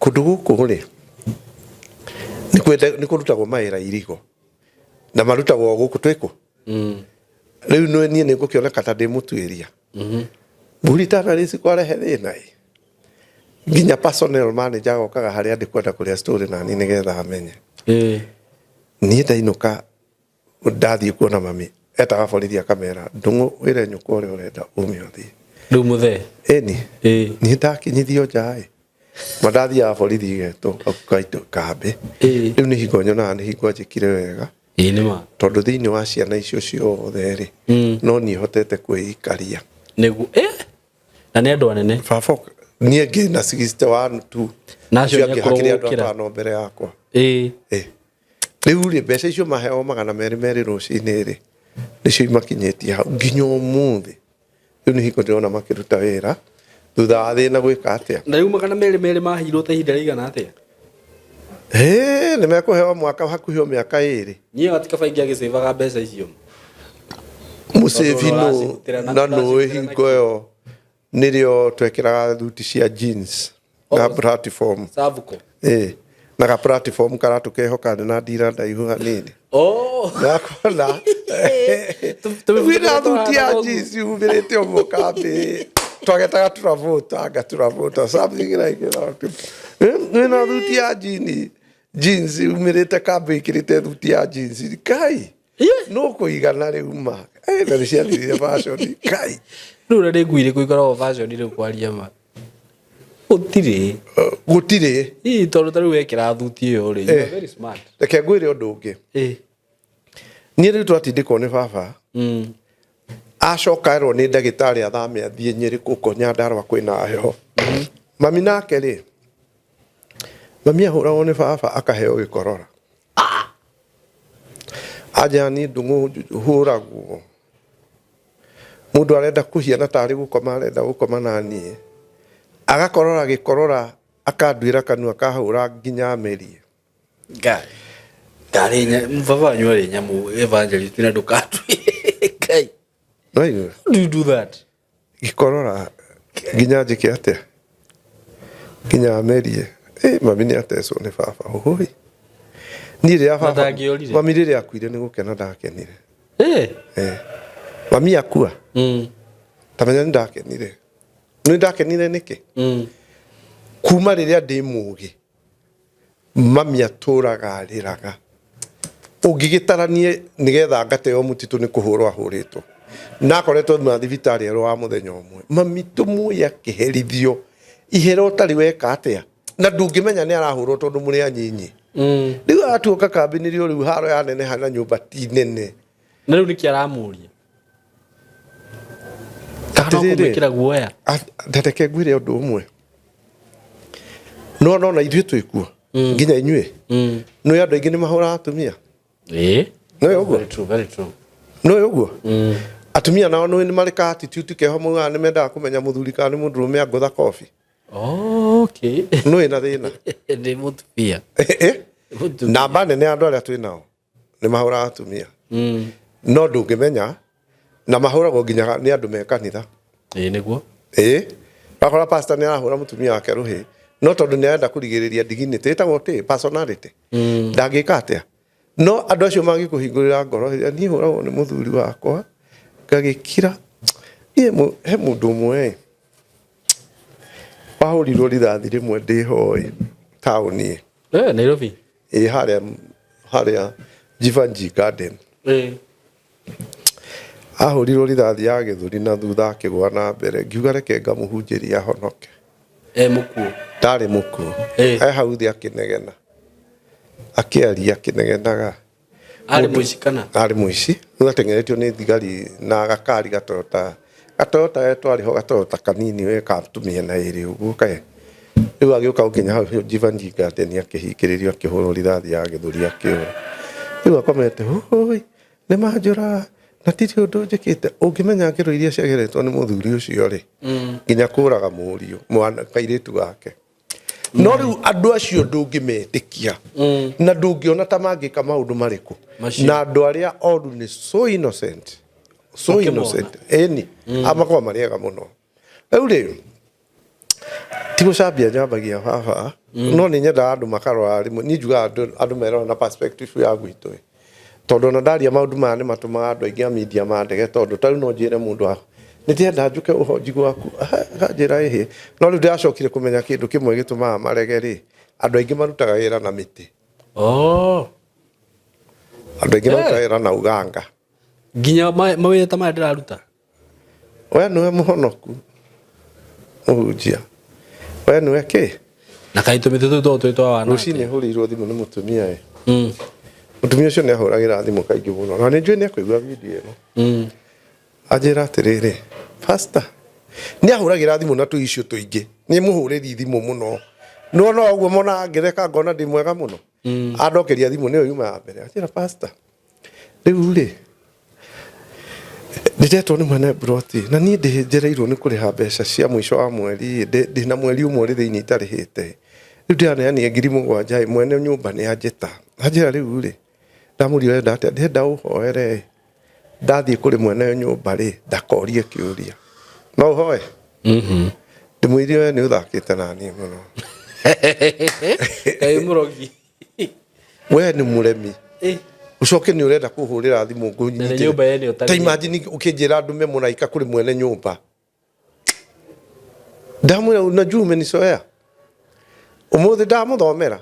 Speaker 1: Kũndũ gũkũ rĩ, nĩ kũrutagwo mawĩra irigo na marutagwo gũkũ twĩkũ. Rĩu nĩ niĩ nĩ ngũkĩoneka ta ndĩ mũtuĩria. Buritana Race kwarehe thĩna ĩ, nginya personnel manager agokaga harĩa ndĩ kwenda kũrĩa story nani nĩgetha amenye. Niĩ ndainũka, ndathiĩ kuona mami, etaga borithi akamera, "Ndũng'ũ, wĩre nyũkwa ũrĩa ũrenda ume ũthiĩ."
Speaker 2: Rĩu mũthee.
Speaker 1: Ĩni. Niĩ ndakinyithio nja ĩ, ma ndathiaga borithi igetwo kaitũ kambĩ. Rĩu nĩ hingo nyonaga nĩ hingo njĩkire wega.
Speaker 2: Ĩĩ, nĩ ma.
Speaker 1: Tondũ thĩinĩ wa ciana icio ciothe rĩ, no niĩ hotete kwĩikaria.
Speaker 2: Nĩguo na nĩ andũ anene.
Speaker 1: Baba niĩ ngĩna 61 tu.
Speaker 2: Na acio
Speaker 1: acio
Speaker 2: nĩ
Speaker 1: angĩ
Speaker 2: akũrũ
Speaker 1: hakĩrĩ andũ
Speaker 2: gũkĩra.
Speaker 1: atano mbere yakwa. Rĩu rĩ, mbeca icio maheo 200 rũcinĩ rĩ, nĩcio imakinyĩtie hau nginya ũmũthĩ. Rĩu nĩ hingo ndĩrona makĩruta wĩra thutha wa thĩna gwĩka atĩa.
Speaker 2: Na rĩu 200 maheirwo ta ihinda rĩigana atĩa?
Speaker 1: Ĩĩ, nĩ mekũheo mwaka, hakuhĩ o mĩaka 2.
Speaker 2: Niĩ watikaba ingĩ agĩcĩvaga mbeca icio.
Speaker 1: Mũcĩbi.
Speaker 2: Tondũ
Speaker 1: Nũ na nũĩ
Speaker 2: ũracirutĩra
Speaker 1: hingo ĩyo nĩrĩo twekĩraga thuti cia jeans na platform.
Speaker 2: Savuko.
Speaker 1: Ĩĩ, na ga platform karatũ keho karĩ na ndira ndaihu hanini. Nakona wĩna thuti ya jeans umĩrĩte ũguo kambĩ, twagetaga turavota, anga turavota, something like that. Wĩna thuti ya jeans umĩrĩte kambĩ, ĩkĩrĩte thuti ya jeans kai no kũigana rĩu ma. Na nĩ ciathirire fashion kai.
Speaker 2: Rĩu na nĩ ngui irĩkũ ikoragwo fashion rĩu, kwaria ma? Gũtirĩ.
Speaker 1: Gũtirĩ.
Speaker 2: Ii, tondũ ta rĩu wekĩra thuti ĩyo rĩ, you are very smart.
Speaker 1: Reke ngwĩre ũndũ ũngĩ. Niĩ rĩu twatindĩkwo nĩ baba, acoka erwo nĩ ndagĩtarĩ athame athiĩ Nyĩrĩ kũko Nyandarũa kwĩna heho. Mami nake rĩ, mami ahũragwo nĩ baba akaheo gĩkorora. Anja, niĩ Ndũng'ũ hũragwo, mũndũ arenda kũhiana tarĩ gũkoma arenda gũkoma na niĩ, agakorora gĩkorora, akanduĩra kanua, akahũra nginya amerie.
Speaker 2: Ngai. Ndarĩ baba wanyu arĩ nyamũ, evangelist, na ndũkatuĩre Ngai.
Speaker 1: Naigua.
Speaker 2: How do you do that?
Speaker 1: Gĩkorora nginya njĩke atĩa, nginya amerie. Mami nĩ atecwo nĩ baba ũhũi. Niĩ rĩrĩa
Speaker 2: Na
Speaker 1: baba
Speaker 2: ndangĩorire?
Speaker 1: Mami rĩrĩa akuire nĩ gũkena ndakenire. Mami akua, ta menya nĩ ndakenire. Nĩ ndakenire nĩkĩ? Kuma rĩrĩa ndĩ mũgĩ, mami atũraga arĩraga. Ũngĩgĩtaranie nĩgetha ngateo mũtitũ nĩ kũhũrwo ahũrĩtwo, na akoretwo ma thibitarĩ erwo wa mũthenya ũmwe. Mami tũmũĩ akĩherithio ihera ũtarĩ weka atĩa, na ndũngĩmenya nĩ arahũrwo tondũ mũrĩ anyinyi. Rĩu agatuoka kambĩ nĩrĩo rĩu haro yaneneha na nyũmba ti nene.
Speaker 2: Na rĩu nĩkĩ aramũria? Kana no
Speaker 1: Atĩrĩrĩ,
Speaker 2: kũmwĩkĩra guoya?
Speaker 1: Reke ngwĩre ũndũ ũmwe. No nona ithuĩ twĩkuo nginya inyuĩ nĩ andũ aingĩ nĩ mahũraga atumia. Nĩ ũguo?
Speaker 2: Very true, very true.
Speaker 1: Nĩ ũguo atumia nao nĩ marĩ ka attitude keho, maugaga nĩ mendaga kũmenya mũthuri kana nĩ mũndũrũme angũtha kobi. Nĩ na thĩna.
Speaker 2: Nĩ mũtumia. Mũtumia.
Speaker 1: Namba nene ya andũ arĩa twĩ nao nĩ mahũraga atumia, no ndũngĩmenya na mahũragwo nginya nĩ andũ me kanitha.
Speaker 2: Ĩĩ, nĩguo.
Speaker 1: Ĩĩ, wakora pastor nĩ arahũra mũtumia wake rũhĩ, no tondũ nĩ arenda kũrigĩrĩria dignity, ĩtagwo tĩ personality, ndangĩka atĩa. No andũ acio mangĩkũhingũrĩra ngoro, "Ĩ, niĩ hũragwo nĩ mũthuri wakwa ngagĩkira." Niĩ he mũndũ ũmwe ĩ wahũrirwo rithathi rĩmwe ndĩhoĩ taũni.
Speaker 2: Nairobi.
Speaker 1: Ĩ, harĩa Jeevanjee Garden. Ahũrirwo rithathi ya gĩthũri na thutha akĩgũa na mbere. Ngiuga reke ngamũhunjĩrie ahonoke.
Speaker 2: E mũkuũ.
Speaker 1: Ndarĩ mũkuũ. E hau thĩ akĩnegena. Akĩaria akĩnegenaga.
Speaker 2: Arĩ mũici kana?
Speaker 1: Arĩ mũici. Rĩu ateng'eretio nĩ thigari na gakari gatoyota. Gatoyota we twarĩ ho gatoyota kanini we ka tũmĩena ĩrĩ ũguo kae. Rĩu agĩũka gũkinya hau Jivanjee Garden akĩhingĩrĩrio akĩhũrwo rithathi ya gĩthũri akĩũra. Rĩu akomete hũi nĩ manjũraga na tirĩ ũndũ njĩkĩte. Ũngĩmenya ngero iria ciageretwo nĩ mũthuri ũcio rĩ, nginya kũraga mũriũ, mwana kairĩtu gake. No rĩu andũ acio ndũngĩmetĩkia na ndũngĩona ta mangĩka maũndũ marĩkũ. Na andũ arĩa oru nĩ so innocent. So innocent. Ĩni, amakoragwo marĩ ega mũno. Rĩu rĩ, ti gũcambia njambagia baba, no nĩ nyendaga andũ makarora rĩmwe, niĩ njugaga andũ merora na perspective ya gwitũ ĩ. Tondũ ona ndaria maũndũ maya nĩ matũmaga andũ aingĩ a media mandege, tondũ ta rĩu no njĩre mũndũ wa nĩ ndĩrenda njũke ũhonji gwaku, akanjĩra ĩhĩ. No rĩu ndĩracokire kũmenya kĩndũ kĩmwe gĩtũmaga marege rĩ, andũ aingĩ marutaga wĩra na mĩtĩ. Andũ aingĩ marutaga wĩra na uganga.
Speaker 2: Nginya mawĩra ta maya ndĩraruta?
Speaker 1: We nĩwe mũhonoku mũhunjia, we nĩwe kĩ?
Speaker 2: Na kaĩ tũmĩtĩ tũu to twĩ twa wana?
Speaker 1: Rũcinĩ hũrĩirwo thimũ nĩ mũtumia ĩ. Mũtumia ũcio nĩ ahũragĩra thimũ kaingĩ mũno na nĩ njũĩ nĩ ekũigua video ĩno. Anjĩra atĩrĩrĩ, pastor, nĩ ahũragĩra thimũ na tũ issue tũingĩ, nĩ mũhũrĩri thimũ mũno. Nĩwona ũguo monaga ngĩtheka ngona ndĩ mwega mũno. Andokeria thimũ nĩyo yuma ya mbere. Anjĩra pastor, Rĩu rĩ, ndĩretwo nĩ mwene mburoti na niĩ njereirwo nĩ kũrĩha mbeca cia mũico wa mweri ndĩna mweri ũmwe ũrĩ thĩinĩ itarĩhĩte. Rĩu ndĩraneanire 7,000 ĩ, mwene nyũmba nĩ anjĩta. Anjĩra rĩu rĩ, ndamũria ũrenda atĩa, ndĩrenda ũhoere ĩ, ndathiĩ kũrĩ mwene nyũmba rĩ, ndakorie kĩũria. No ũhoe? Ndĩmwĩrire we nĩ ũthakĩte naniĩ mũno.
Speaker 2: Kaĩ mũrogi.
Speaker 1: We nĩ mũremi. Ũcoke nĩ ũrenda kũhũrĩra thimũ
Speaker 2: ngũnyitĩre. Nyũmba yene ũtarĩ.
Speaker 1: Ta imagine ũkĩnjĩra ndume mũraika kũrĩ mwene nyũmba. Ndamwĩra unajua umenizoea. Ũmũthĩ ndamũthomera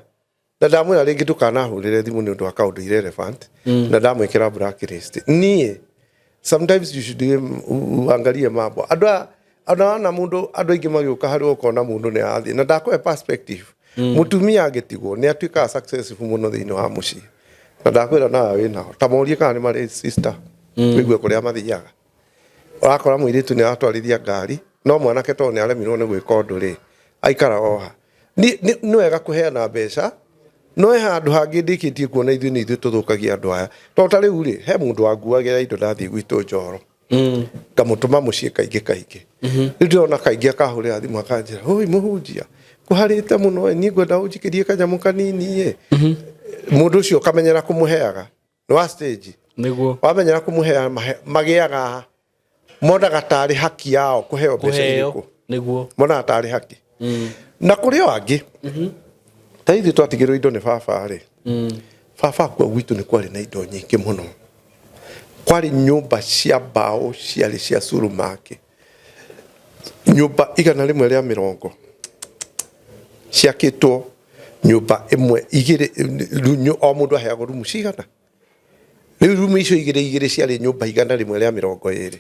Speaker 1: na ndamwĩra rĩngĩ ndũkanahũrĩre thimũ nĩ ũndũ wa kaũndũ irrelevant na ndamwĩkĩra blacklist. Niĩ sometimes you should uangalie mambo. Andũ aya ona wana mundu andu aingi magiuka hari ukona mundu ni arathiĩ na ndakũhe perspective mutumia angĩtigwo nĩ atuĩkaga successful mũno thĩinĩ wa mũciĩ na ndakwĩra nawe wĩ nao ta morie kana nĩ marĩ sister wĩigue kũrĩa mathiaga ũrakora mũirĩtu nĩ aratwarithia ngari no mwanake tondũ nĩ aremirwo nĩ gwĩka ũndũ rĩ aikara oha nĩ wega kũheana mbeca no he handũ hangĩ ndĩkĩtie kuona ithuĩ nĩ ithuĩ tũthũkagia andũ aya tondũ ta rĩu rĩ he mũndũ wanguagĩra indo ndathiĩ gwitũ njoro Ngamũtũma mũciĩ kaingĩ kaingĩ. Rĩu ndĩrona kaingĩ akahũrĩra thimũ akanjĩra, "Oi mũhunjia, kũharĩte mũno ĩ, niĩ ngwenda ũnjikĩrie kanyamũ kanini ĩ." Mũndũ ũcio ũkamenyera kũmũheaga, nĩ wa stage.
Speaker 2: Nĩguo.
Speaker 1: Wamenyera kũmũheaga magĩaga, monaga tarĩ haki yao kũheo mbeca
Speaker 2: Kũheo.
Speaker 1: irĩkũ.
Speaker 2: Nĩguo.
Speaker 1: Monaga tarĩ haki. Na kũrĩ o angĩ, ta ithuĩ twatigĩrwo indo nĩ baba rĩ, baba akua gwitũ nĩ kwarĩ na indo nyingĩ mũno. Kwarĩ nyũmba cia mbaũ ciarĩ cia Surumaki, nyũmba 120 ciakĩtwo nyũmba ĩmwe igĩrĩ, o mũndũ aheagwo rumu cigana? Rĩu rumu icio igĩrĩ igĩrĩ ciarĩ nyũmba 120.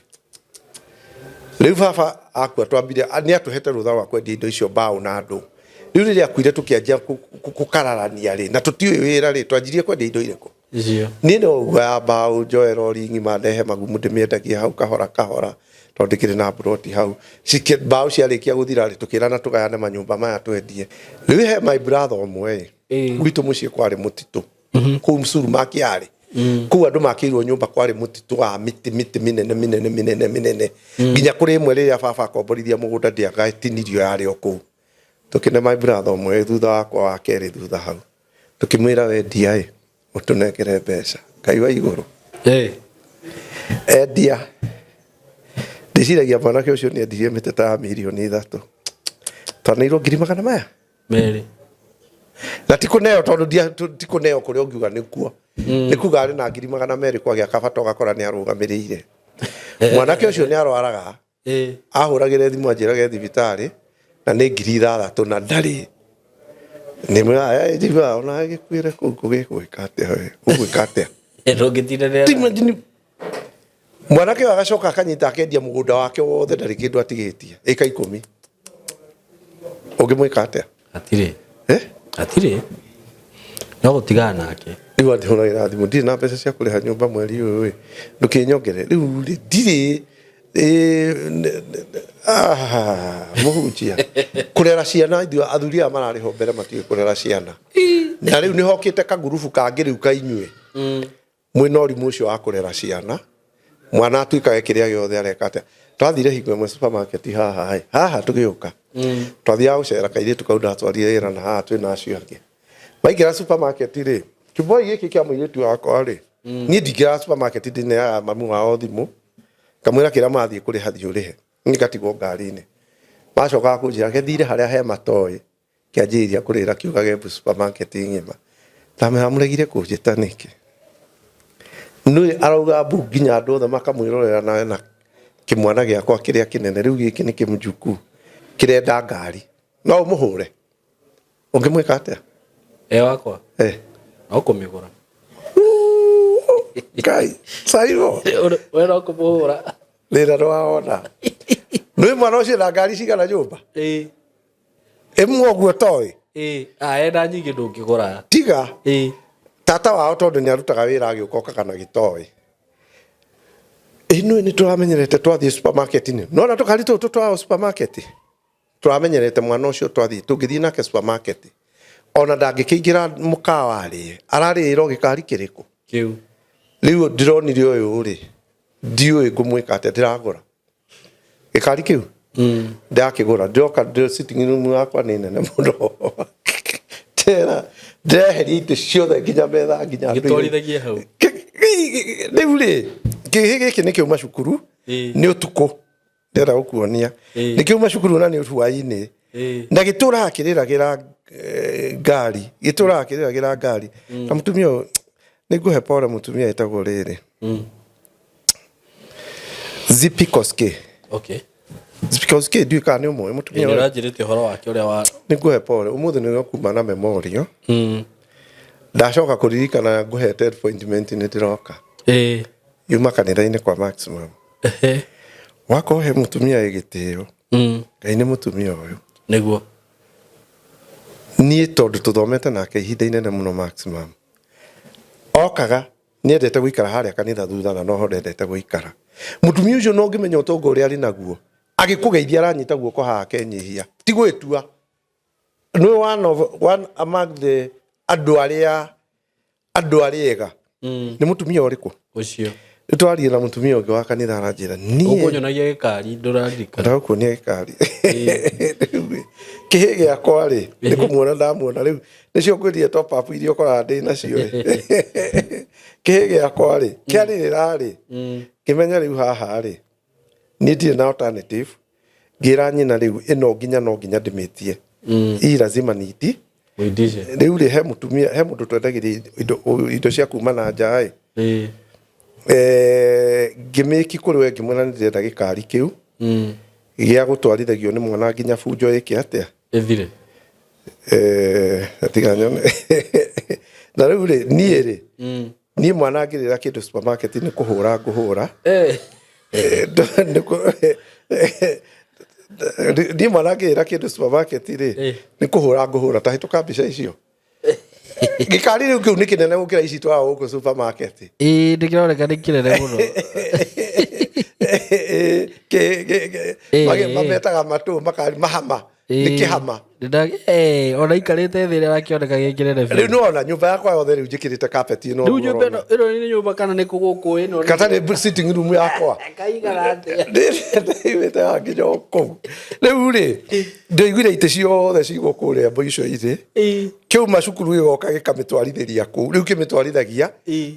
Speaker 1: Rĩu baba akua twambire, nĩ atũhete rũtha rwa kwendia indo icio mbaũ na andũ. Rĩu rĩrĩa akuire tũkĩanjia kũkararania rĩ, na tũtiũĩ wĩra rĩ, twanjirie kwendia indo irĩkũ?
Speaker 2: Icio.
Speaker 1: Niĩ no nguoya mbaũ njoe rori ng'ima ndehe magumu ndĩmĩendagie hau kahora kahora tondũ ndĩkĩrĩ na mburoti hau. Mbaũ ciarĩkia gũthira rĩ, tũkĩrana tũgayane manyũmba maya twendie. Rĩu he my brother ũmwe ĩ, gwitũ mũciĩ kwarĩ mũtitũ. Kũu Surumaki yarĩ. Kũu andũ makĩirwo nyũmba kwarĩ mũtitũ wa mĩtĩ mĩtĩ mĩnene mĩnene mĩnene mĩnene. Nginya kũrĩ ĩmwe rĩrĩa baba akomborithia mũgũnda ndĩagatinirio yarĩ o kũu. Tũkĩne my brother ũmwe thutha wakwa wa kerĩ thutha hau. Tũkĩmwĩra wendia ĩ, ũtũnengere mbeca. Ngai wa igũrũ. Endia. Ndĩciragia mwanake ũcio nĩ endirie mĩtĩ ta ya mirioni 3. Twaneirwo ngiri magana maya?
Speaker 2: Merĩ.
Speaker 1: Na ti kũneo tondũ ti kũneo kũrĩa ũngiuga nĩkuo. Nĩ kuga arĩ na 200,000 kwagĩa kabata ũgakora nĩ arũgamĩrĩire. Mwanake ũcio nĩ arwaraga. Ahũragĩre thimũ anjĩrage thibitarĩ na nĩ 6,000 na ndarĩ. Nĩ ona gĩkuĩre kũu gũgĩkwĩka atĩa we? Ũgwĩka atĩa?
Speaker 2: Ndũngĩtindanĩra.
Speaker 1: Imagine Mwanake ũyũ agacoka akanyita akendia mũgũnda wake wothe, ndarĩ kĩndũ atigĩtie, ĩka 10. Ũngĩmwĩka atĩa?
Speaker 2: Hatirĩ.
Speaker 1: Eh?
Speaker 2: Hatirĩ, no gũtigana nake.
Speaker 1: Rĩu andĩhũragĩra thimũ, ndirĩ na mbeca cia kũrĩha nyũmba mweri ũyũ ĩ, ndũkĩnyongere rĩu rĩ, ndirĩ. Mũhunjia, kũrera ciana, ithuĩ athuri aya mararĩhwo mbere matiũĩ kũrera ciana. Na rĩu nĩ hokĩte kagurubu kangĩ rĩu ka inyuĩ mwĩna ũrimũ ũcio wa kũrera ciana, mwana atuĩkage kĩrĩa gĩothe areka atĩa. Twathire hingo ĩmwe supermarket haha ĩ, haha tũgĩũka, twathiaga gũcera kairĩtu kau ndatwarire wĩra na haha twĩna acio angĩ. Maingĩra supermarket rĩ, kĩboi gĩkĩ kĩa mũirĩtu wakwa rĩ, niĩ ndingĩraga supermarket, ndĩneaga mamu wao thimũ, ngamwĩra kĩrĩa mathiĩ kũrĩha thiĩ ũrĩhe, niĩ ngatigwo ngari-inĩ. Macokaga kũnjĩra gĩthire harĩa he matoĩ, kĩanjĩrĩria kũrĩra kiugage mbu supermarket ng'ima. Ndamwĩra mũregire kũnjĩta nĩkĩ? Nĩ arauga mbu nginya andũ othe makamwĩrorera na kĩmwana gĩakwa kĩrĩa kĩnene rĩu gĩkĩ nĩ kĩmjukuu kĩrenda ngari. No ũmũhũre? Ũngĩmwĩka atĩa?
Speaker 2: E wakwa?
Speaker 1: Eh.
Speaker 2: No kũmĩgũra.
Speaker 1: Ngai, Saimo.
Speaker 2: We no kũmũhũra.
Speaker 1: Rĩra nĩwawona. Nĩ mwana ũcio na ngari cigana nyũmba?
Speaker 2: Ĩĩ.
Speaker 1: Ĩmwe ũguo toĩ?
Speaker 2: Ĩĩ. Ah, ena nyingĩ ndũngĩgũra.
Speaker 1: Tiga.
Speaker 2: Ĩĩ.
Speaker 1: Tata wao tondũ nĩ arutaga wĩra agĩũka okaga na gĩtoĩ. Ĩno nĩ tũramenyerete twathiĩ supermarket-inĩ. Nona tũkari tũtũ twao supermarket. Tũramenyerete mwana ũcio twathiĩ tũngĩthiĩ nake supermarket. Ona ndangĩkĩingĩra mũkawa arĩe. Ararĩĩra o gĩkari kĩrĩkũ?
Speaker 2: Kĩu.
Speaker 1: Rĩu ndĩronire ũyũ rĩ, ndiũĩ ngũmwĩka atĩa, ndĩragũra gĩkari kĩu. Ndakĩgũra, ndĩroka ndĩ sitting room yakwa nĩ nene mũno. Tera ndĩreheria itĩ ciothe nginya metha nginya andũ.
Speaker 2: Gĩtwarithagie hau.
Speaker 1: Rĩu rĩ, kĩhĩ gĩkĩ nĩ kĩauma cukuru, nĩ ũtukũ, ndĩrenda gũkuonia. Nĩ kĩauma cukuru na nĩ hwaĩ-inĩ. Na gĩtũraga kĩrĩragĩra ngari, gĩtũraga kĩrĩragĩra ngari. Na mũtumia ũyũ, nĩ ngũhe pole, mũtumia ĩtagwo rĩrĩ. Zipi Koske.
Speaker 2: Okay.
Speaker 1: Zipi Koske, ndiũĩ kana nĩ ũmũĩ mũtumia
Speaker 2: Nĩ
Speaker 1: ũyũ.
Speaker 2: ũranjĩrĩte ũhoro wake ũrĩa wa
Speaker 1: Nĩ ngũhe pole, ũmũthĩ nĩ kuma na memorial. Ndacoka kũririkana ngũhete appointment nĩ ndĩroka. Yuma kanitha-inĩ kwa Maximum. Wakorwo he mũtumia wĩ gĩtĩo, Ngai nĩ mũtumia ũyũ.
Speaker 2: Nĩguo.
Speaker 1: Niĩ tondũ tũthomete nake ihinda inene mũno Maximum. Okaga nĩendete gũikara harĩa kanitha thutha na noho ndendete gũikara. Mũtumia ũcio no ũngĩmenya ũtonga ũrĩa arĩ naguo, agĩkũgeithia aranyita guoko haha akenyihia. Ti gwĩtua. Nĩ one among the andũ arĩa ega. Nĩ mũtumia ũrĩkũ?
Speaker 2: Ũcio.
Speaker 1: Nĩ twarie na mũtumia ũngĩ wa kanitha aranjĩra niĩ
Speaker 2: Ũkũnyonagia gĩkari ndũraririkana.
Speaker 1: Ndagũkuonia gĩkari. Kĩhĩ gĩakwa rĩ, nĩ kũmuona ndamuona rĩu, nĩcio ngwĩrire top up iria ũkoraga ndĩ nacio ĩ. Kĩhĩ gĩakwa rĩ, kĩarĩrĩra rĩ, ngĩmenya rĩu haha rĩ, niĩ ndirĩ na alternative, ngĩra nyina rĩu ĩno nginya no nginya ndĩmĩtie. Hii lazima niiti.
Speaker 2: Ũitishe.
Speaker 1: Rĩu rĩ, he mũtumia, he mũndũ twendagĩria indo cia kuma na nja ĩ. Ngĩmĩki kũrĩ we ngĩmwĩra nĩ ndĩrenda gĩkari kĩu gĩa gũtwarithagio nĩ mwana nginya bunjo ĩke atĩa?
Speaker 2: Ĩthire.
Speaker 1: Tiga nyone. Na rĩu rĩ, niĩ rĩ, niĩ mwana angĩrĩra kĩndũ supermarket nĩ kũhũra ngũhũra. Niĩ mwana angĩrĩra kĩndũ supermarket rĩ, nĩ kũhũra ngũhũra. Ta hĩtũka mbica icio. Gĩkari rĩu kĩu nĩ kĩnene gũkĩra ici twao gũkũ supermarket.
Speaker 2: Ĩĩ, nĩkĩroneka nĩ kĩnene mũno.
Speaker 1: Mametaga matũ makari mahama. Nĩ kĩhama.
Speaker 2: Ona ikarĩte thĩ ĩrĩa wakĩoneka gĩ kĩnene biũ.
Speaker 1: Rĩu nĩwona nyũmba yakwa yothe rĩu njĩkĩrĩte carpet ĩno.
Speaker 2: Rĩu nyũmba ĩno ĩno nĩ nyũmba kana nĩ kũ gũkũ ĩno?
Speaker 1: Kata nĩ sitting room yakwa.
Speaker 2: Kaigana atĩa?
Speaker 1: Ndĩimĩte ya nginya o kũu. Rĩu rĩ, ndĩiguire itĩ ciothe cigwo kũrĩa mũico irĩ. Kĩauma cukuru gĩgoka gĩkamĩtwarithĩria kũu. Rĩu kĩmĩtwarithagia.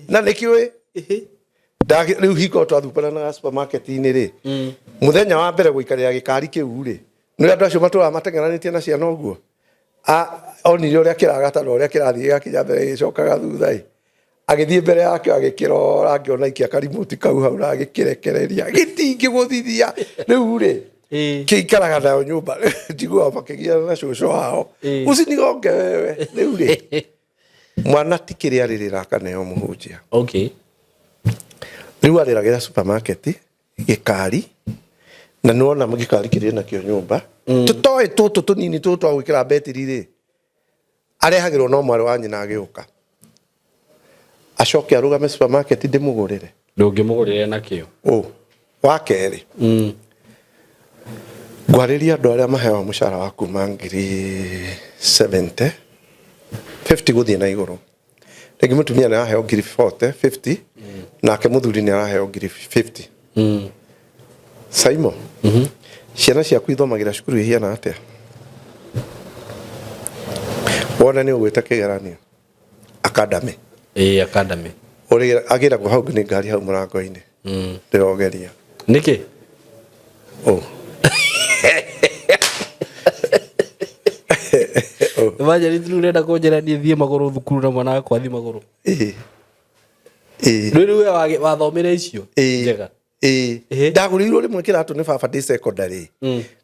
Speaker 1: Na nĩkĩũĩ. Rĩu hingo twathumbũranaga supermarket-inĩ rĩ, mũthenya wa mbere gũikarĩra gĩkari kĩu rĩ, nĩ andũ acio matũraga mateng'eranĩtie na ciana ũguo. Onire ũrĩa kĩragata na ũrĩa kĩrathiĩ gĩgakinya mbere gĩgĩcokaga thutha ĩ. Agĩthiĩ mbere yakĩo agĩkĩrora akĩona ikia karimoti kau hau na agĩkĩrekereria. Gĩtingĩgũthithia. Rĩu rĩ, kĩikaraga nayo nyũmba. Njiguaga makĩgiana na cũcũ wao. Usinigonge wewe. Rĩu rĩ, mwana ti kĩrĩa arĩrĩra akaneo mũhunjia.
Speaker 2: Okay.
Speaker 1: Rĩu arĩragĩra supermarket gĩkari, na nĩwona gĩkari kĩrĩ nakĩo nyũmba, tũtoĩ tũtũ tũnini tũtũ twa gwĩkĩra betiri rĩ, arehagĩrwo no mwarĩ wa nyina agĩũka, acoke arũgame supermarket ndĩmũgũrĩre.
Speaker 2: Ndũngĩmũgũrĩre nakĩo.
Speaker 1: Ũ wa kerĩ, ngwarĩria andũ arĩa maheagwo mũcara wa kuma ngiri 70 50 gũthiĩ na igũrũ. Rĩngĩ mũtumia nĩ araheo ngiri 40 50, nake mũthuri nĩ araheo ngiri 50. Saimo, ciana ciaku ithomagĩra cukuru ihiana atĩa? Wona nĩ ũgwĩte kĩgeranio academy.
Speaker 2: Ĩĩ, academy.
Speaker 1: Ũrĩ agĩragwo hau nĩ ngari hau mũrango-inĩ. Ndĩrogeria.
Speaker 2: Nĩkĩ?
Speaker 1: Ũ.
Speaker 2: Evangelist, rĩu ũrenda kũnjĩra niĩ thiĩ magũrũ thukuru na mwana wakwa thiĩ magũrũ?
Speaker 1: Ĩĩ. Ĩĩ.
Speaker 2: Rĩu rĩu we wathomire icio?
Speaker 1: Ĩĩ.
Speaker 2: Njega.
Speaker 1: Ĩĩ. Ndagũrĩirwo rĩmwe kĩratũ nĩ baba ndĩ secondary.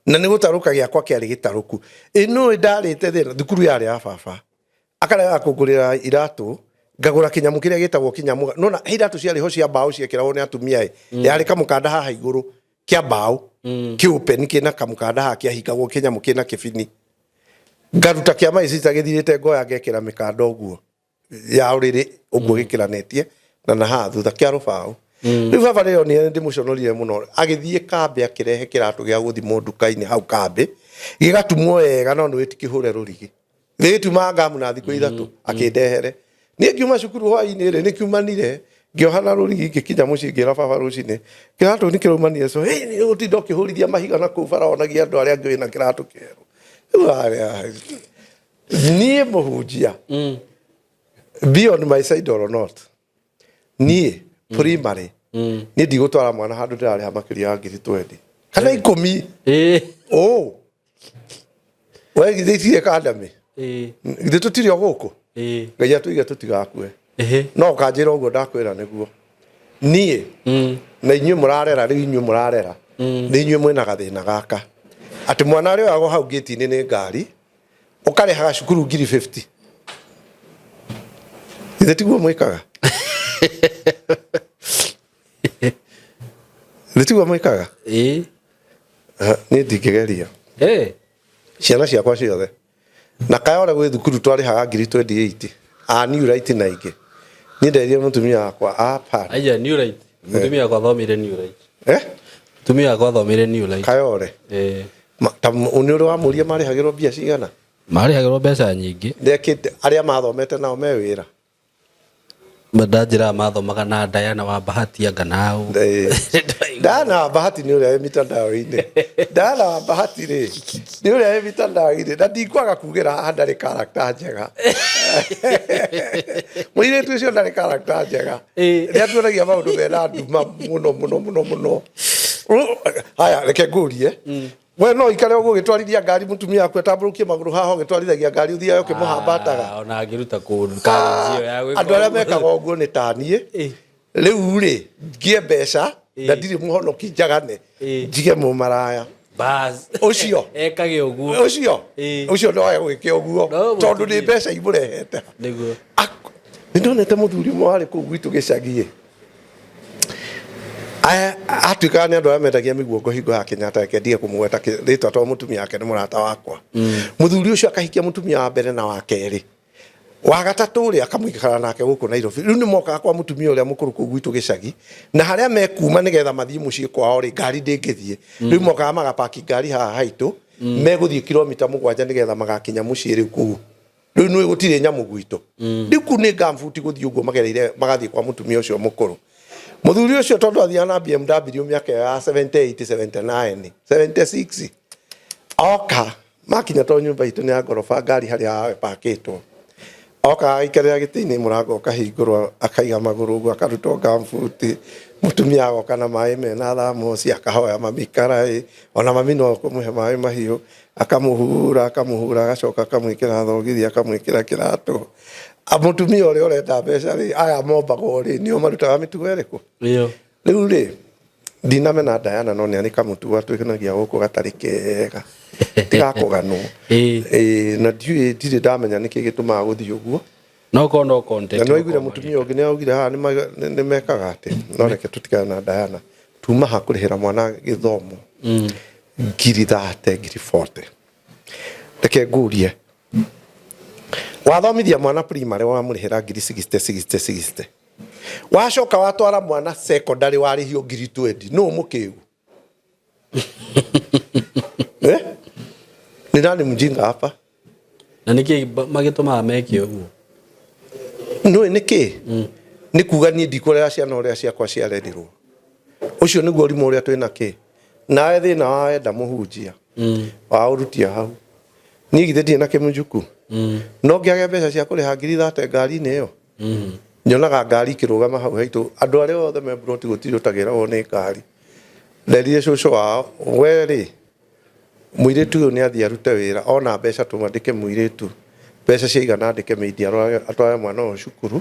Speaker 1: Na nĩ gũtarũka gĩakwa kĩarĩ gĩtarũku. Ĩ nũĩ ndarĩte thĩna, thukuru yarĩ ya baba. Akarega kũngũrĩra iratũ, ngagũra kĩnyamũ kĩrĩa gĩtagwo kĩnyamũ. Nona he iratũ ciarĩ ho cia mbaũ ciekĩragwo nĩ atumia ĩ. Yarĩ kamũkanda haha igũrũ kĩa mbaũ. Kĩopen kĩna kamũkanda haha kĩahingagwo kĩnyamũ kĩna kĩbini. Ngaruta kĩa my sister gĩthirĩte, ngoya ngekĩra mĩkanda ũguo ya ũrĩrĩ ũguo gĩkĩranĩtie na haha thutha kĩa rũbaũ. Rĩu baba rĩrĩa onire ndĩmũconorire mũno, agĩthiĩ kambĩ akĩrehe kĩratũ gĩa gũthimwo nduka-inĩ hau kambĩ, gĩgatumwo wega no nĩ tikĩhũre rũrigi. Gĩgĩtumaga ngamu na thikũ 3 akĩndehere. Niĩ ngiuma cukuru hwainĩ rĩ, nĩkiumanire, ngĩoha na rũrigi, ngĩkinya mũciĩ ngĩra baba rũcinĩ, kĩratũ nĩ kĩraumanire, so hey, nĩ ũgũtinda ũkĩhũrithia mahiga na kũu bara onagia andũ arĩa angĩ wĩna kĩratũ kĩerũ. Rĩu niĩ mũhunjia, be on my side or not, niĩ primary niĩ ndigũtwara mwana handũ ndĩrarĩha makĩria ya ngiri 20 kana 10. Ũ we githĩ itirĩ academy? Githĩ tũtirĩ o gũkũ? Ngai atũige tũtigakue. No ũkanjĩra ũguo ndakwĩra nĩguo niĩ na inyuĩ mũrarera. Rĩu inyuĩ mũrarera, nĩ inyuĩ mwĩna gathĩna gaka atĩ mwana arĩa oyagwo hau ngĩti-inĩ nĩ ngari, ũkarĩhaga cukuru ngiri 50. Githĩ tiguo mwĩkaga? Githĩ tiguo mwĩkaga?
Speaker 2: Ĩĩ.
Speaker 1: Niĩ ndingĩgeria. Ciana ciakwa ciothe na Kayore gwĩ thukuru twarĩhaga ngiri 28 a New Light na ingĩ. Niĩ nderire mũtumia wakwa apana.
Speaker 2: Aija, New Light. Mũtumia wakwa athomire New Light.
Speaker 1: Eh?
Speaker 2: Mũtumia wakwa athomire New Light.
Speaker 1: Kayore.
Speaker 2: Ĩĩ.
Speaker 1: Ta nĩ ũrĩ wamũria marĩhagĩrwo mbia cigana?
Speaker 2: Marĩhagĩrwo mbeca nyingĩ.
Speaker 1: Ndekĩte arĩa mathomete nao me wĩra.
Speaker 2: Ndanjĩraga mathomaga na Diana wa Bahati anga nao.
Speaker 1: Diana wa Bahati nĩ ũrĩa wĩ mitandao-inĩ. Diana wa Bahati rĩ, nĩ ũrĩa wĩ mitandao-inĩ, na ndikwaga kugĩra haha ndarĩ character njega. Mũirĩtu ũcio ndarĩ character njega. Nĩ atuonagia maũndũ mena nduma mũno mũno mũno mũno. Haya, reke ngũrie. We no ikare ũguo ũgĩtwarithia ngari, mũtumia waku atambũrũkie magũrũ haha ũgĩtwarithagia ngari, ũthiage ũkĩmũhambataga?
Speaker 2: Ona angĩruta kũndũ karĩnji ĩyo ya gwĩka
Speaker 1: Andũ arĩa
Speaker 2: ũguo.
Speaker 1: mekaga ũguo nĩ ta niĩ. Rĩu rĩ, ngie mbeca na ndirĩ mũhonoki, njagane njige mũmaraya.
Speaker 2: Bas.
Speaker 1: Ũcio.
Speaker 2: Ekage ũguo.
Speaker 1: Ũcio. Ũcio no egwĩke ũguo
Speaker 2: No,
Speaker 1: tondũ nĩ
Speaker 2: mũtumia.
Speaker 1: mbeca imũrehete.
Speaker 2: Nĩguo.
Speaker 1: Nĩ ndonete mũthuri ũmwe warĩ kũu gwitũ gĩcagi-ĩ, atuĩkaga nĩ andũ arĩa mendagia mĩguongo hingo ya Kenyatta. Reke ndige kũmũgweta rĩtwa tondũ mũtumia wake nĩ mũrata wakwa. Mũthuri ũcio akahikia mũtumia wa mbere na wa kerĩ, wa gatatũ rĩ, akamũikara nake gũkũ Nairobi. Rĩu nĩ mokaga kwa mũtumia ũrĩa mũkũrũ kũu gwitũ gĩcagi, na harĩa mekuma nĩgetha mathiĩ mũciĩ kwao rĩ, ngari ndĩngĩthiĩ. Rĩu mokaga magapaki ngari haha haitũ, megũthiĩ kilomita 7 nĩgetha magakinya mũciĩ. Rĩu kũu rĩu nĩ gũtirĩ nyamũ gwitũ. Rĩu kũu nĩ ngambuti gũthiĩ ũguo magereire magathiĩ kwa mũtumia ũcio mũkũrũ. Mũthuri ũcio tondũ athiaga na BMW mĩaka ĩyo ya 78, 79, 76, oka makinya, tondũ nyũmba itũ nĩ ya ngoroba, ngari harĩa pakĩtwo, oka agaikarĩra gĩtĩ-inĩ, mũrango ũkahingũrwo, akaiga magũrũ ũguo, akarutwo ngambuti. Mũtumia agoka na maĩ mena thamoci, akahoya mami karaĩ, ona mami no kũmũhe maĩ mahiũ, akamũhura akamũhura, agacoka akamwĩkĩra thogithi, akamwĩkĩra kĩratũ. Mũtumia ũrĩa ũrenda mbeca rĩ, aya mombagwo rĩ, nĩo marutaga mĩtugo ĩrĩkũ?
Speaker 2: Ĩyo.
Speaker 1: Rĩu rĩ, ndinamena Diana, no nĩ arĩ kamũtugo atwĩkanagia gũkũ gatarĩ kega, tigakũganwo.
Speaker 2: Ĩĩ.
Speaker 1: Ĩĩ, na ndiũĩ, ndirĩ ndamenya nĩkĩ gĩtũmaga gũthiĩ ũguo.
Speaker 2: No korwo no content.
Speaker 1: Na nĩwaiguire mũtumia ũngĩ nĩaugire haha nĩ mekaga atĩ no reke tũtigane na Diana tuma ha kũrĩhĩra mwana gĩthomo 30,000 40,000. Reke ngũrie, wathomithia mwana primary wamũrĩhĩra ngiri 60 60 60, wacoka watwara mwana secondary warĩhio 20,000, nũ mũkĩgu? Eh? Ni nani mjinga hapa?
Speaker 2: Na nĩkĩ magĩtũmaga meke ũguo?
Speaker 1: Nĩũĩ nĩkĩ? Nĩ kuga niĩ ndikũrera ciana ũrĩa ciakwa ciarerirwo. Ũcio nĩguo ũrimũ ũrĩa twĩna kĩ. Nawe thĩna wa wenda mũhunjia waũrutia hau. Niĩ githĩ ndirĩ na kĩmũjuku? No ngĩage mbeca cia kũrĩha 30,000 ngari-inĩ ĩyo? Nyonaga ngari ikĩrũgama hau haitũ. Andũ arĩa othe me mburoti gũtirĩ ũtagĩragwo nĩ ngari. Nderire cũcũ wao, we rĩ, mũirĩtu ũyũ nĩ athiĩ arute wĩra, ona mbeca tũmwandĩke mũirĩtu, mbeca ciaigana andĩke maid atware mwana ũyũ cukuru,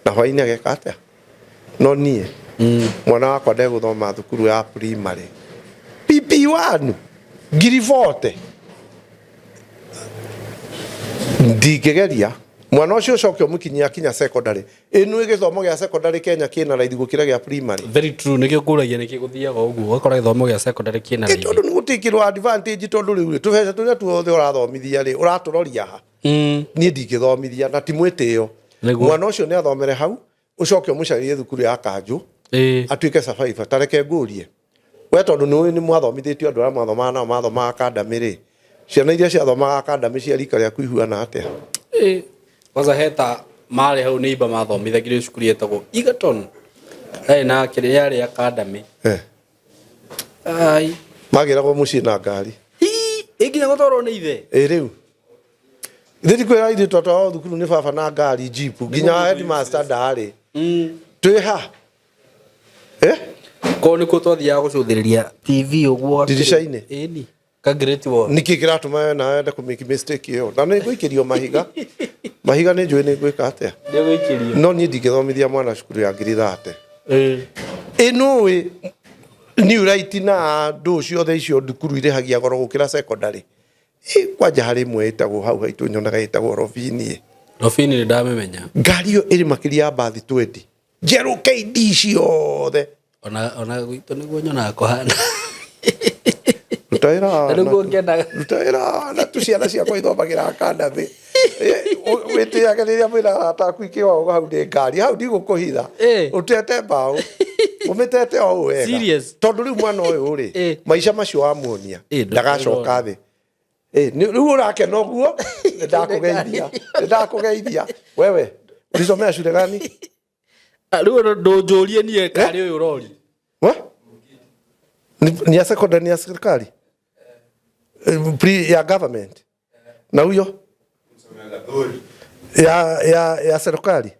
Speaker 1: na hwainĩ ageka atĩa? No niĩ, mwana wakwa ndegũthoma thukuru ya primary. PP1, 40,000. Ndingĩgeria. Mwana ũcio ũcoke ũmũkinyie akinya secondary. Ĩnũĩ gĩthomo gĩa secondary Kenya kĩna raithi gũkĩra gĩa primary.
Speaker 2: Very true, nĩkĩo ngũragia nĩkĩ gũthiaga ũguo, ũgakora gĩthomo gĩa secondary kĩna raithi.
Speaker 1: Tondũ nĩ gũtĩkĩrwo advantage tondũ rĩu rĩ, tũbeca tũrĩa tuothe ũrathomithia rĩ, ũratũroria ha? Niĩ ndingĩthomithia na ti mwĩtĩo. Mwana ũcio nĩ athomere hau, ũcoke ũmũcarĩrie thukuru ya kanjũ, atuĩke survivor. Ta reke ngũrie, we tondũ nĩ ũĩ nĩ mwathomithĩtio andũ arĩa mwathomaga nao mathomaga academy rĩ, ciana iria ciathomaga academy cia rika rĩaku ihuana atĩa?
Speaker 2: Kwanza heta marĩ hau nĩ imba mathomithagĩrio cukuru yetagwo Egerton. Yarĩ na kĩrĩa yarĩ academy. Ai.
Speaker 1: Magĩragwo mũciĩ na ngari.
Speaker 2: Ĩ nginya gũtwarwo nĩ ithe.
Speaker 1: Ĩ rĩu. Ithuĩ ti kwĩra ithuĩ twatwaragwo thukuru nĩ baba na ngari jeep nginya headmaster ndarĩ. Twĩ ha? Eh?
Speaker 2: Kũu nĩkuo twathiaga gũcũthĩrĩria TV ũguo.
Speaker 1: Ndirica-inĩ?
Speaker 2: Ĩni. Ka Great Wall.
Speaker 1: Nĩkĩ kĩratũma we nawe wende kũ make mistake ĩyo? Na nĩ ngũikĩrio mahiga. Mahiga nĩ njũĩ nĩ ngwĩka atĩa.
Speaker 2: Nĩ ũgũikĩrio.
Speaker 1: No niĩ ndingĩthomithia mwana cukuru ya 30,000. Ĩ nũĩ New Light na ndũ ciothe icio thukuru irĩhagia goro gũkĩra secondary. Ĩ kwanja harĩ ĩmwe ĩtagwo hau haitũ nyonaga ĩtagwo Robini.
Speaker 2: Robini nĩ ndamĩmenya.
Speaker 1: Ngari ĩyo ĩrĩ makĩria ya mbathi 20. Njerũ KD ciothe.
Speaker 2: Ona ona gwitũ nĩguo nyonaga kũhana.
Speaker 1: Ruta wĩra
Speaker 2: Na nĩguo ngenaga.
Speaker 1: Ruta wĩra na tu ciana ciakwa ithomagĩra academy. Wĩtĩage rĩrĩa mwĩna arata aku ikĩoga hau nĩ ngari hau ndigũkũhitha. Ũtete mbaũ. Ũmĩtete o ũũ wega.
Speaker 2: Serious?
Speaker 1: Tondũ rĩu mwana ũyũ rĩ, maica macio wamuonia ndagacoka thĩ. Rĩu ũrakena ũguo nĩndakũgeithia. Nĩndakũgeithia. Wewe ulisomea shule gani?
Speaker 2: Rĩu ndũnjũrie niĩ karĩ ũyũ ũroria.
Speaker 1: We? Ni ya secondary ni ya serikali? Pre ya government. Na huyo? Ya ya ya serikali.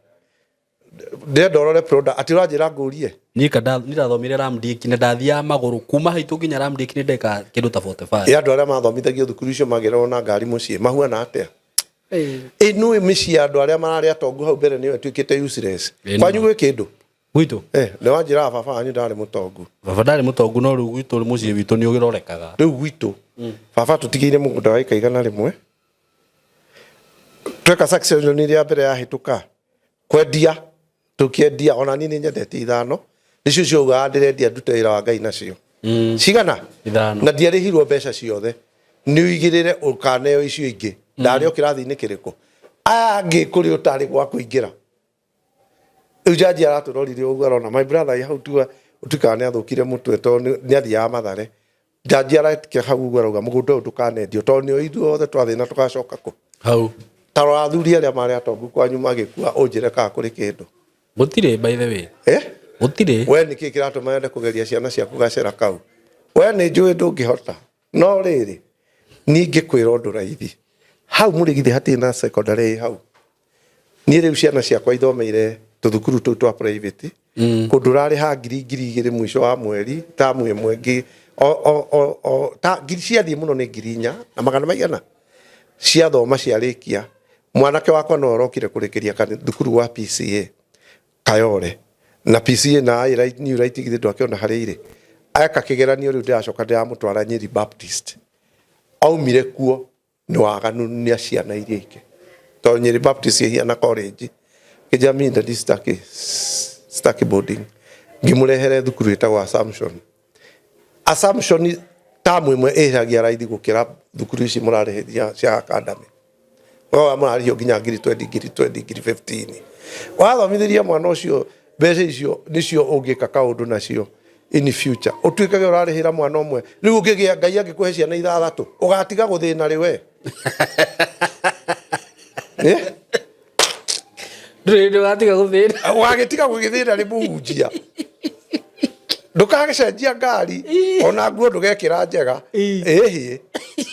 Speaker 1: Ndĩrenda ũrore product atĩ ũranjĩra ngũrie.
Speaker 2: Niĩ ka ndathomire Ramdick na ndathiaga magũrũ kuma haitũ nginya Ramdick nĩ ndeka kĩndũ ta 45.
Speaker 1: Ĩ andũ arĩa mathomithagio thukuru icio magĩragwo na ngari mũciĩ mahuana atĩa? Ĩ nũĩ mĩciĩ ya andũ arĩa mararĩ atongu hau mbere nĩyo ĩtuĩkĩte useless. Kwanyu gwĩ kĩndũ?
Speaker 2: Gwitũ?
Speaker 1: Nĩ wanjĩraga baba wanyu ndarĩ mũtongu.
Speaker 2: Baba ndarĩ mũtongu no rĩu gwitũ mũciĩ witũ nĩ ũrorekaga.
Speaker 1: Rĩu gwitũ baba tũtigĩire mũgũnda wa ĩka 100. Tweka succession ĩrĩa mbere yahĩtũka kwendia tũkĩendia ona niĩ nĩ nyendetie ithano nĩcio ciaugaga ndĩrendia ndute wĩra wa Ngai nacio. Cigana?
Speaker 2: Ithano.
Speaker 1: Na ndiarĩhirwo mbeca ciothe. Nĩ ũigĩrĩre ũkaneo icio ingĩ. Ndarĩ o kĩrathi-inĩ kĩrĩkũ. Aya angĩ kũrĩ ũtarĩ gwa kũingĩra. Rĩu jaji aratũrorire ũguo arona my brother hau tiga ũtuĩkaga nĩ athũkire mũtwe tondũ nĩ athiaga Mathare. Jaji aratike hau ũguo arauga mũgũnda ũyũ ndũkanendio tondũ nĩo ithuothe twathĩna tũgacoka kũ?
Speaker 2: Hau.
Speaker 1: Ta rora athuri arĩa marĩ atongu kwanyu magĩkua ũnjĩre kana kũrĩ kĩndũ.
Speaker 2: Gũtirĩ by the way. Gũtirĩ.
Speaker 1: We nĩkĩ kĩratũma wende kũgeria ciana ciaku gacĩra kau? We nĩ njũĩ ndũngĩhota. No rĩrĩ, niĩ ingĩkwĩra ũndũ raithi. Hau mũrĩgithĩ hatirĩ na secondary ĩ hau. Niĩ rĩu ciana ciakwa ithomeire tũthukuru tũu twa private. Kũndũ ũrarĩha ngiri 2,000 mũico wa mweri, tamu ĩmwe ngĩ, o, o, o, o, ta, ngiri ciathiĩ mũno nĩ 4,000 na magana maigana. Ciathoma ciarĩkia. Mwanake wakwa no orokire kũrĩkĩria thukuru wa PCA. Kayole. Na PCA na New Light githĩ ndwakĩona harĩa irĩ. Eka kĩgeranio rĩu ndĩracoka ndĩramũtwara Nyeri Baptist. Aumire kuo nĩ waganu nĩ ciana iria ingĩ. Tondũ Nyeri Baptist ĩhiana college. Kĩnjĩra mimi daddy sitaki sitaki boarding. Ngĩmũrehere thukuru ĩtagwo Assumption. Assumption tamu ĩmwe ĩrĩhagia raithi gũkĩra thukuru ici mũrarĩhĩria cia academy. Ũgakora mũrarĩhio nginya ngiri 20, ngiri 20, ngiri 15. Wathomithĩria mwana ũcio mbeca icio nĩcio ũngĩka kaũndũ nacio in future. Ũtuĩkage ũrarĩhĩra mwana ũmwe. Rĩu ũngĩgĩa Ngai angĩkũhe ciana ithathatũ, ũgatiga gũthĩna rĩ we? Eh?
Speaker 2: Ndũrĩ hĩndĩ ũgatiga gũthĩna.
Speaker 1: Ũgagĩtiga gũgĩthĩna rĩ mũhunjia? Ndũkagĩcenjia ngari ona nguo ndũgekĩra njega. Ĩhĩ.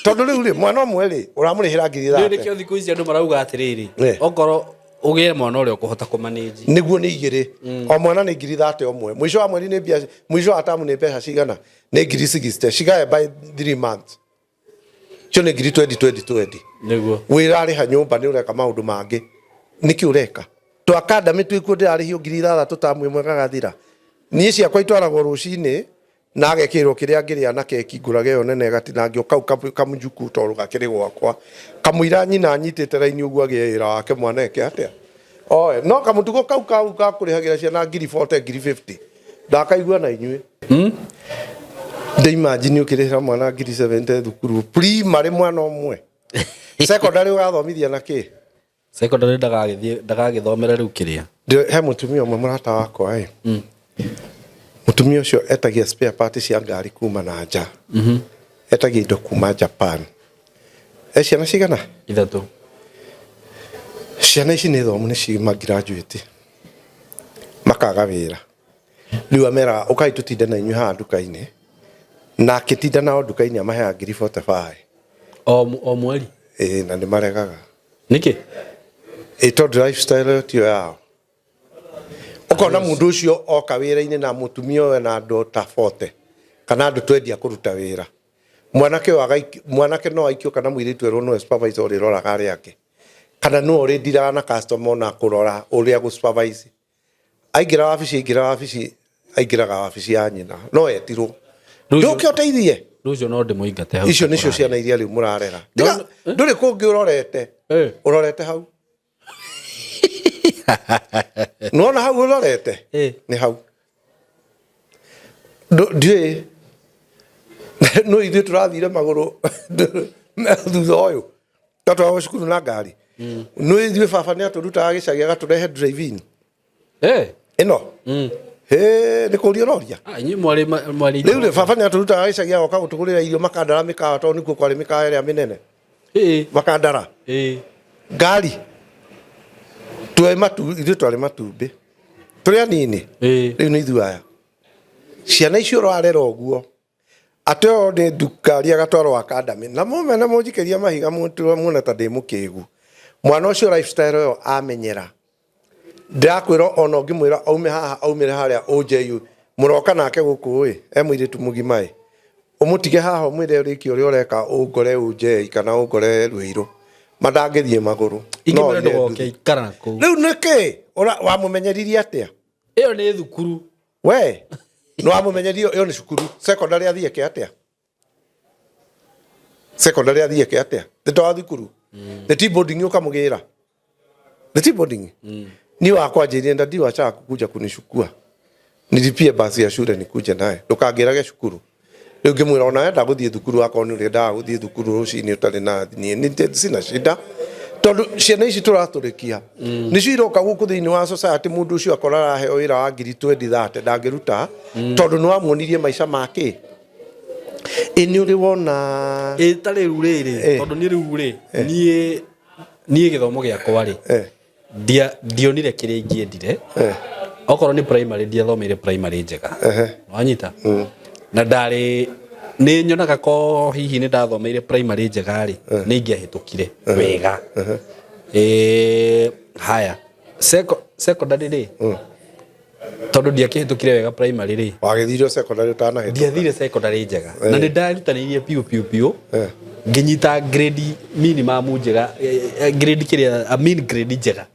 Speaker 1: Tondũ rĩu rĩ mwana ũmwe rĩ ũramũrĩhĩra ngiri
Speaker 2: Rĩu
Speaker 1: 30.
Speaker 2: nĩkĩo thikũ ici andũ marauga atĩrĩrĩ,
Speaker 1: Eh.
Speaker 2: okorwo ũgĩe mwana ũrĩa ũkũhota kũmanĩnji.
Speaker 1: Nĩguo nĩ igĩrĩ. O mwana nĩ ngiri 30 ũmwe. Mũico wa mweri nĩ mbia, mũico wa tamu nĩ mbeca cigana? Nĩ ngiri 60. Cigae by 3 months. Icio nĩ ngiri 20 20 20.
Speaker 2: Nĩguo.
Speaker 1: Wĩrarĩha nyũmba nĩ ũreka maũndũ mangĩ. Nĩkĩ ũreka? To academy twĩkuo ndĩrarĩhio ngiri ithathatũ tamu ĩmwe gagathira. Niĩ ciakwa itwaragwo rũcinĩ na agekĩrĩrwo kĩrĩa angĩrĩa na keki ngũrage ĩyo nene ĩgatinangio kau kamũjuku tondũ gakĩrĩ gwakwa. Kamũira nyina anyitĩte raini ũguo agĩe wĩra wake mwana eke atĩa? Oe, no kamũtugo kau kau ga kũrĩhagĩra ciana ngiri 40 ngiri 50 ndakaigua na inyuĩ. Ndĩ imagine ũkĩrĩhĩra mwana ngiri 70 thukuru primary mwana ũmwe. Secondary ũgathomithia na kĩ?
Speaker 2: Secondary ndagagĩthiĩ ndagagĩthomere rĩu kĩrĩa.
Speaker 1: He mũtumia ũmwe mũrata wakwa ĩ. Mũtumia ũcio etagia spare part cia ngari kuma na nja. Etagia indo kuma Japan. E ciana cigana?
Speaker 2: Ithatũ.
Speaker 1: Ciana ici nĩ thomu nĩ cima graduate. Makaga wĩra. Rĩu ameraga ũkai tũtinde na inyuĩ haha nduka-inĩ. Na akĩtinda nao nduka-inĩ amaheaga ngiri 45.
Speaker 2: O mweri?
Speaker 1: Ĩĩ na nĩ maregaga.
Speaker 2: Nĩkĩ?
Speaker 1: Ĩ tondũ lifestyle ĩyo tiyo yao. Ũkona mũndũ ũcio oka wĩra-inĩ na mũtumia ũyũ na andũ ta 40 kana andũ 20 a kũruta wĩra. Mwanake ũyũ mwanake no aikio kana mũirĩtu erwo nĩwe supervisor ũrĩroraga arĩa angĩ. Kana nĩwe ũrĩndiraga na customer ona kũrora ũrĩa gũ supervise. Aingĩra wabici aingĩra wabici aingĩraga wabici ya nyina no etirwo. Ndũke ũteithie.
Speaker 2: Rũciũ no ndĩmũingate hau.
Speaker 1: Icio nĩcio ciana iria rĩu mũrarera. Ndũrĩ kũngĩ ũrorete. Ũrorete hau. Nĩwona hau ũrorete? Nĩ hau. Ndiũĩ. No ithuĩ tũrathire magũrũ thutha ũyũ. Twatwaragwo cukuru na ngari. No ithuĩ baba nĩ atũrutaga gĩcagi agatũrehe drive-in. Ĩno. Nĩ kũria ũroria.
Speaker 2: Inyuĩ mwarĩ mwarĩ.
Speaker 1: Rĩu rĩ baba nĩ atũrutaga gĩcagi agoka gũtũgũrĩra irio Makandara mĩkawa tondũ nĩkuo kwarĩ mĩkawa ĩrĩa mĩnene. Makandara. Ngari. Twĩ matu ithuĩ twarĩ matumbĩ. Tũrĩ anini. Rĩu nĩ ithuĩ aya. Ciana icio ũrarera ũguo. Atĩ ũyũ nĩ ndukari agatwarwo academy. Na mũmene mũnjikĩria mahiga muone ta ndĩ mũkĩgu. Mwana ũcio lifestyle ĩyo amenyera. Ndĩrakwĩra ona ũngĩmwĩra aume haha aumĩre harĩa ũnjeyu mũroka nake gũkũ ĩ e mũirĩtu mũgima ĩ ũmũtige haha ũmwĩre ũrĩkie ũrĩa ũreka ũngore ũnjei kana ũngore Ruiru ma ndangĩthiĩ magũrũ.
Speaker 2: Ingĩmwĩra ndũgoke ikara kũu.
Speaker 1: Rĩu nĩkĩ wamũmenyeririe atĩa?
Speaker 2: Ĩyo nĩ thukuru.
Speaker 1: We nĩ wamũmenyeririe ĩyo nĩ cukuru. Secondary athiĩ eke atĩa? Secondary athiĩ eke atĩa? Nĩ to thukuru. Nĩ ti boarding ũkamũgĩra. Nĩ ti boarding. Ni wakwa njĩrire ndadi wacha kuja kunishukua. Nilipie basi ya shule nikuje naye. Ndũkangĩrage cukuru. Rĩu ngĩmwĩra ona wenda gũthiĩ thukuru akorwo nĩ ũrĩendaga gũthiĩ thukuru rũcinĩ ũtarĩ na niĩ nĩ sina shida. Tondũ ciana ici tũratũrĩkia nĩcio iroka gũkũ thĩinĩ wa society mũndũ ũcio akora araheo wĩra wa ngiri 20 30 ndangĩruta tondũ nĩ wamuonirie maica ma kĩ. Ĩ nĩ ũrĩ wona
Speaker 2: Ĩ ta rĩu rĩrĩ tondũ niĩ rĩu rĩ niĩ niĩ gĩthomo gĩakwa rĩ ndionire kĩrĩa ingĩendire. Okorwo nĩ primary ndiathomeire primary njega. Wanyita? Na ndarĩ nĩ nyonaga ko hihi nĩ ndathomeire primary njega rĩ nĩ ingĩahĩtũkire wega. Haya secondary rĩ tondu ndiakĩhĩtũkire wega primary rĩ
Speaker 1: wagĩthire secondary ũtanahĩtũka
Speaker 2: ndiathire secondary njega na nĩ ndarutanĩirie piũ piũ piũ ngĩnyita grade minimum njega grade kĩrĩa I mean grade njega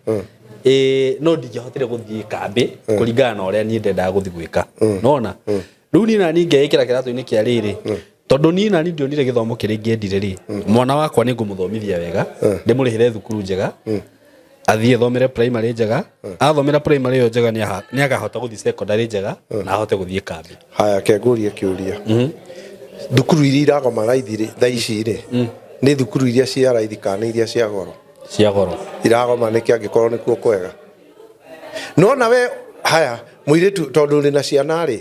Speaker 2: no ndingĩahotire gũthiĩ kambĩ kũringana na ũrĩa niĩ ndendaga gũthiĩ gwĩka nona rĩu niĩ nani ngeĩkĩra kĩratũ-inĩ kĩa rĩrĩ. Tondũ niĩ nani ndionire gĩthomo kĩrĩa ingĩendire rĩ, mwana wakwa nĩ ngũmũthomithia wega, ndĩmũrĩhĩre thukuru njega, athiĩ athomere primary njega, athomera primary ĩyo njega nĩ akahota gũthiĩ secondary njega na ahote gũthiĩ kambĩ.
Speaker 1: Haya, ke ngũrie kĩũria. Thukuru iria iragoma raithi rĩ, thaa ici rĩ, nĩ thukuru iria cia raithi kana nĩ iria cia goro?
Speaker 2: Cia goro.
Speaker 1: Iragoma nĩkĩ angĩkorwo nĩkuo kwega? Nona we haya mũirĩtu, tondũ ũrĩ na ciana rĩ,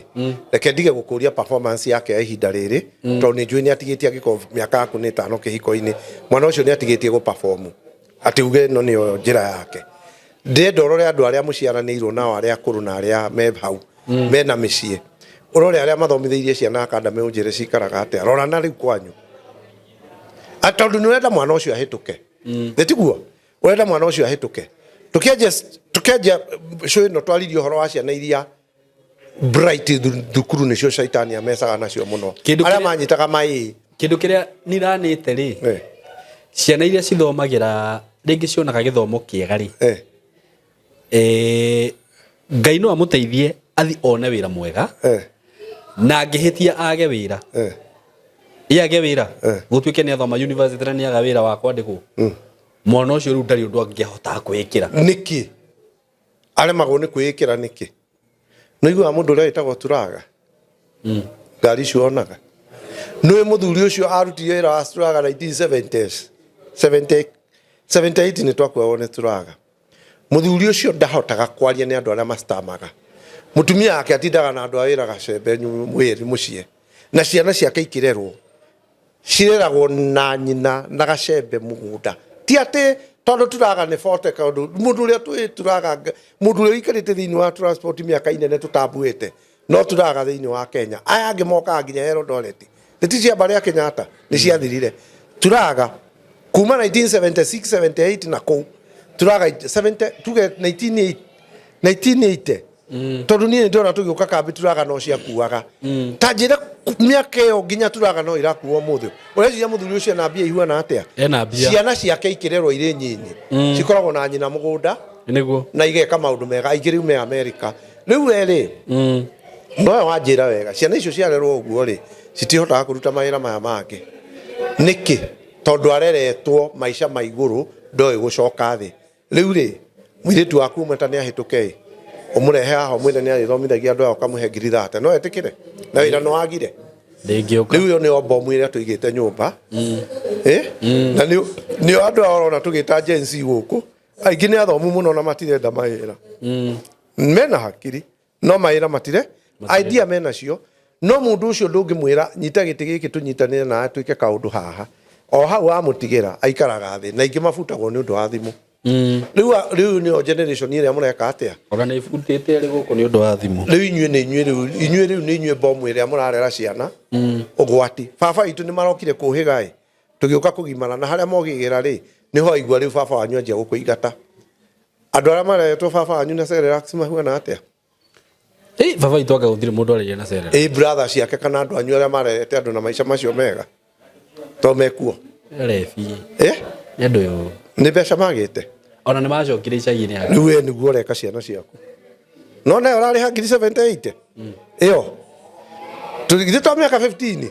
Speaker 1: reke ndige gũkũria performance yake ya ihinda rĩrĩ, tondũ nĩ njũĩ nĩ atigĩtie, angĩkorwo mĩaka yaku nĩ 5 kĩhiko-inĩ, mwana ũcio nĩ atigĩtie gũ perform atĩ uge ĩno nĩyo njĩra yake. Ndĩrenda ũrore andũ arĩa mũciaranĩirwo nao, arĩa akũrũ na arĩa me hau mena mĩciĩ, ũrore arĩa mathomithĩirie ciana academy, ũnjĩre cikaraga atĩa. Rora na rĩu kwanyu. Tondũ nĩ ũrenda mwana ũcio ahĩtũke, nĩ tiguo? Ũrenda mwana ũcio ahĩtũke. Tũkĩanjia show ĩno, twaririe ũhoro wa ciana iria bright thukuru nĩcio caitani amecaga nacio mũno,
Speaker 2: Kĩndũ
Speaker 1: arĩa manyitaga maĩ.
Speaker 2: Kĩndũ kĩrĩa niranĩte rĩ, ciana iria cithomagĩra rĩngĩ cionaga gĩthomo kĩega rĩ, Ngai no amũteithie athi one wĩra mwega, na angĩhĩtia age wĩra, ĩ age wĩra, gũtuĩke nĩ athoma university na nĩ aga wĩra wa kwandĩkwo, mwana ũcio rĩu ndarĩ ũndũ angĩhota kwĩĩkĩra.
Speaker 1: Nĩkĩ aremagwo nĩ kwĩĩkĩra? Nĩkĩ? Nĩ iguaga mũndũ ũrĩa wĩtagwo Turaga, ngari icio onaga nĩ mũthuri ũcio arutire wĩra wa Turaga 1970s, 70, 78, nĩ twakuagwo nĩ Turaga. Mũthuri ũcio ndahotaga kwaria nĩ andũ arĩa macitamaga. Mũtumia wake atindaga na andũ a wĩra gacembe mwĩrĩ mũciĩ, na ciana ciake ikĩrerwo cireragwo na nyina na gacembe mũgũnda. Ti atĩ tondũ Turaga nĩ bote, kaũndũ mũndũ ũrĩa twĩ Turaga, mũndũ ũrĩa ũikarĩte thĩinĩ wa transport mĩaka inene tũtambuĩte no Turaga thĩinĩ wa Kenya. Aya angĩ mokaga nginya Eldoret, nĩ ti cia mbarĩ ya Kenyatta, nĩ ciathirire. Turaga kuma 1976, 78 na kũu Turaga 70, tuge 1980, 1980, tondũ niĩ nĩ ndĩrona tũgĩũka kambĩ Turaga no ciakuaga. Ta njĩra, mĩaka ĩyo nginya Turaga no irakuo ũmũthĩ. Ũreciria mũthuri ũcio ena mbia ihuana atĩa?
Speaker 2: Ena mbia.
Speaker 1: Ciana ciake ikĩrerwo irĩ nyinyi, cikoragwo na nyina mũgũnda na igeka maũndũ mega. Aingĩ rĩu me Amerika. Rĩu we rĩ, nowe wanjĩra wega, ciana icio ciarerwo ũguo rĩ, citihotaga kũruta mawĩra maya mangĩ. Nĩkĩ? Tondũ areretwo maica ma igũrũ, ndoĩ gũcoka thĩ. Rĩu rĩ, mũirĩtu waku ũmwe ta nĩ ahĩtũke ĩ, ũmũrehe haha ũmwĩre nĩ arĩthomithagia andũ aya, ũkamũhe 30,000, no etĩkĩre? Na wĩra no agire.
Speaker 2: Ndĩngĩũka.
Speaker 1: Rĩu ĩyo nĩyo bomu ĩrĩa tũigĩte nyũmba. Ĩ na nĩo andũ aya ũrona tũgĩta Gen Z gũkũ, aingĩ nĩ athomu mũno na matirenda mawĩra. Mena hakiri no mawĩra matire, idea menacio, no mũndũ ũcio ndũngĩmwĩra nyita gĩtĩ gĩkĩ tũnyitanĩre nawe twĩke kaũndũ haha. O hau wamũtigĩra aikaraga thĩ, na aingĩ mabutagwo nĩ ũndũ wa thimũ. Rĩu nĩyo generation ĩrĩa mũreka atĩa?
Speaker 2: Ona nĩ ibutĩte arĩ gũkũ nĩ ũndũ wa thimũ.
Speaker 1: Rĩu inyuĩ nĩ inyuĩ, rĩu inyuĩ, rĩu nĩ inyuĩ bomu ĩrĩa mũrarera ciana ũgwati. Baba witũ nĩ marokire kũhĩga ĩ, tũgĩũka kũgimara na harĩa mogĩgĩra rĩ, nĩho aigua rĩu baba wanyu anjia gũkũingata. Andũ arĩa mareretwo baba wanyu na Cerelac mahuana atĩa?
Speaker 2: Ĩ baba witũ anga gũtirĩ mũndũ arĩire na Cerelac.
Speaker 1: Ĩ brother ciake kana andũ anyu arĩa marerete andũ na maica macio mega to mekuo?
Speaker 2: Rebi.
Speaker 1: Eh?
Speaker 2: Nĩ andũ yo.
Speaker 1: Nĩ mbeca magĩte.
Speaker 2: Ona nĩ macokire icagi-inĩ aya.
Speaker 1: Rĩu we nĩguo ũreka ciana ciaku, no nayo ũrarĩha ngiri 78 ĩyo tũgithĩ twa mĩaka 15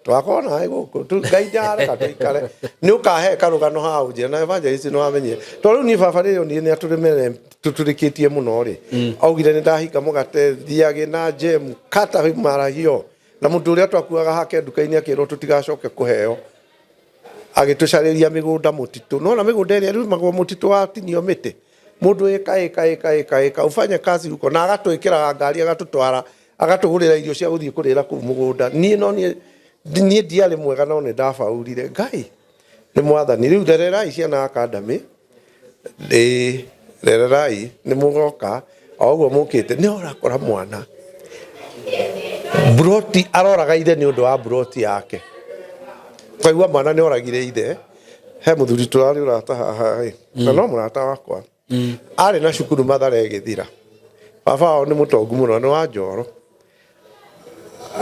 Speaker 1: twakorwo nawe gũkũ. Ngai ndareka tũikare nĩ ũkahe karũgano haha ũnjĩre na evangelist nĩ wamenyire, tondũ rĩu niĩ baba rĩrĩa onire nĩ atũrĩmere tũtũrĩkĩtie mũno rĩ, augire nĩ ndahinga mũgate thiagĩ na jam kata marahio na mũndũ ũrĩa twakuaga hake nduka-inĩ, akĩrwo tũtigacoke kũheo, agĩtũcarĩria mĩgũnda mũtitũ. Nona mĩgũnda ĩrĩa rĩmagwo mũtitũ watinio mĩtĩ, mũndũ ĩka ĩka ĩka ĩka ĩka ufanye kazi huko, na agatwĩkĩraga ngari, agatũtwara, agatũgũrĩra irio cia gũthiĩ kũrĩra kũu mũgũnda. Niĩ no niĩ ndiarĩ mwega, no nĩ ndabaurire. Ngai nĩ mwathani. Rĩu rererai ciana academy ĩ, rererai nĩ mũgoka o ũguo mũkĩte. Nĩ ũrakora mwana broti aroraga ithe nĩ ũndũ wa broti yake, ũkaigua mwana nĩ oragire ithe. He mũthuri tũrarĩ ũrata haha ĩ, na no mũrata wakwa arĩ na cukuru Mathare ĩgĩthira. Baba wao nĩ mũtongu mũno, nĩ wa njoro.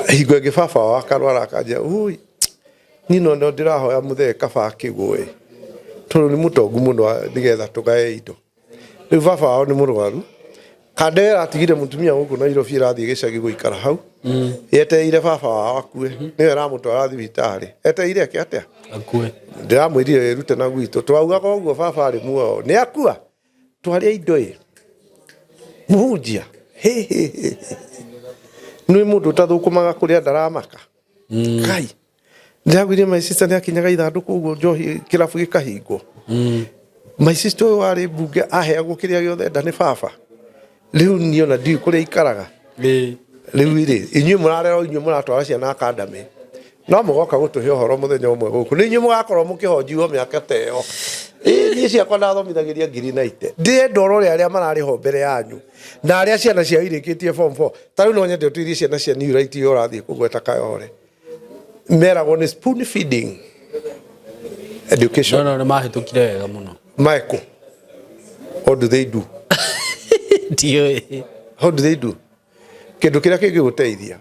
Speaker 1: Hingo ĩngĩ baba wao akarwara, akanjia ui, niĩ no no ndĩrahoya mũthee kaba akĩgũe, tondũ nĩ mũtongu mũno, nĩgetha tũgae indo. Rĩu baba wao nĩ mũrwaru. Kande ĩratigire mũtumia gũkũ Nairobi ĩrathiĩ gĩcagi gũikara hau yetereire baba wao akue, nĩwe ĩramũtwara thibitarĩ, etereire eke atĩa?
Speaker 2: Akue.
Speaker 1: Ndĩramwĩrire ĩrute na gwitũ, twaugaga ũguo baba arĩ muoyo, nĩ akua twarĩa indo ĩ mũhunjia. Hĩ, hĩ, hĩ, hĩ. Nĩ mũndũ ũtathũkũmaga kũrĩa ndaramaka. Kai ndĩragwire my sister nĩ akinyaga ithandũkũ ũguo njohi kĩrabu gĩkahingwo. My sister ũyũ warĩ mbunge aheagwo kĩrĩa gĩothe enda nĩ baba. Rĩu niĩ ona ndiũĩ kũrĩa ikaraga. Rĩu rĩ, inyuĩ mũrarera, inyuĩ mũratwara ciana academy, no mũgoka gũtũhe ũhoro mũthenya ũmwe gũkũ, nĩ inyuĩ mũgakorwo mũkĩhonjiwo mĩaka ta ĩyo. Ĩĩ niĩ ciakwa ndathomithagĩria ngiri na ite. Ndĩrenda ũrore arĩa mararĩ ho mbere yanyu na arĩa ciana ciao irĩkĩtie form 4. Ta rĩu no nyende ũtuĩrie ciana cia New Light iria ũrathiĩ kũgweta Kayore, meragwo nĩ spoon feeding education.
Speaker 2: No, no, nĩ mahĩtũkire wega mũno.
Speaker 1: Michael, what do they do?
Speaker 2: Ndiũĩ.
Speaker 1: How do they do? Kĩndũ kĩrĩa kĩngĩgũteithia,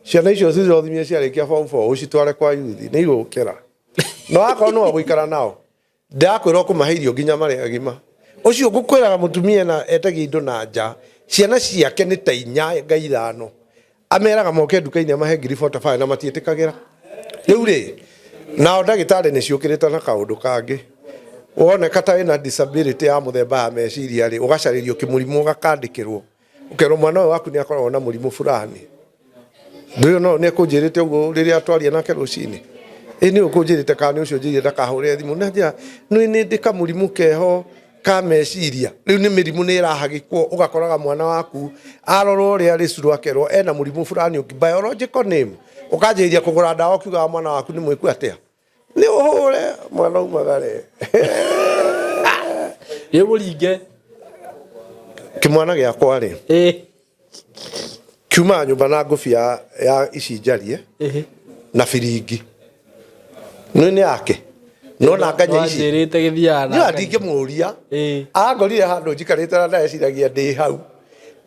Speaker 1: ciana icio cithomithie ciarĩkia form 4, ũcitware kwa youth, nĩ igũgũkĩra. No akorwo nĩwe ũgũikara nao, ndĩrakwĩra ũkũmahe irio nginya marĩ agima. Ũcio ngũkwĩraga mũtumia na etagia indo na nja, ciana ciake nĩ ta inya nga ithano, ameraga moke nduka-inĩ amahe ngiri 45 na matiĩtĩkagĩra. Rĩu rĩ, nao ndagĩtarĩ nĩ ciũkĩrĩte na kaũndũ kangĩ, woneka ta wĩna disability ya mũthemba ya meciria rĩ, ũgacarĩrio kĩmũrimũ ũgakandĩkĩrwo, ũkerwo mwana ũyũ waku nĩ akoragwo na mũrimũ fulani. Ndũyũ no nĩ ekũnjĩrĩte ũguo rĩrĩa twaria nake rũcinĩ, ĩ nĩ ũkũnjĩrĩte kana nĩ ũcio njĩrire ndakahũre thimũ, na njĩra nĩ nĩ ndĩ kamũrimũ keho ka meciria. Rĩu nĩ mĩrimũ nĩ ĩrahagĩkwo, ũgakoraga mwana waku arorwo ũrĩa arĩ curu akerwo ena mũrimũ fulani ũngĩ, biological name, ũkanjĩrĩria kũgũra ndawa ũkiugaga mwana waku nĩ mwĩku atĩa, nĩ ũhũre mwana umagare.
Speaker 2: Nĩ mũringe.
Speaker 1: Kĩmwana gĩakwa rĩ, kiumaga nyũmba na ngũbia ya ici njarie na biringi nĩ nĩ yake no na nganya ici.
Speaker 2: Nĩwanjĩrĩte gĩthiaga na
Speaker 1: niĩ ndingĩmũria. Angorire handũ njikarĩte na ndeciragia ndĩ hau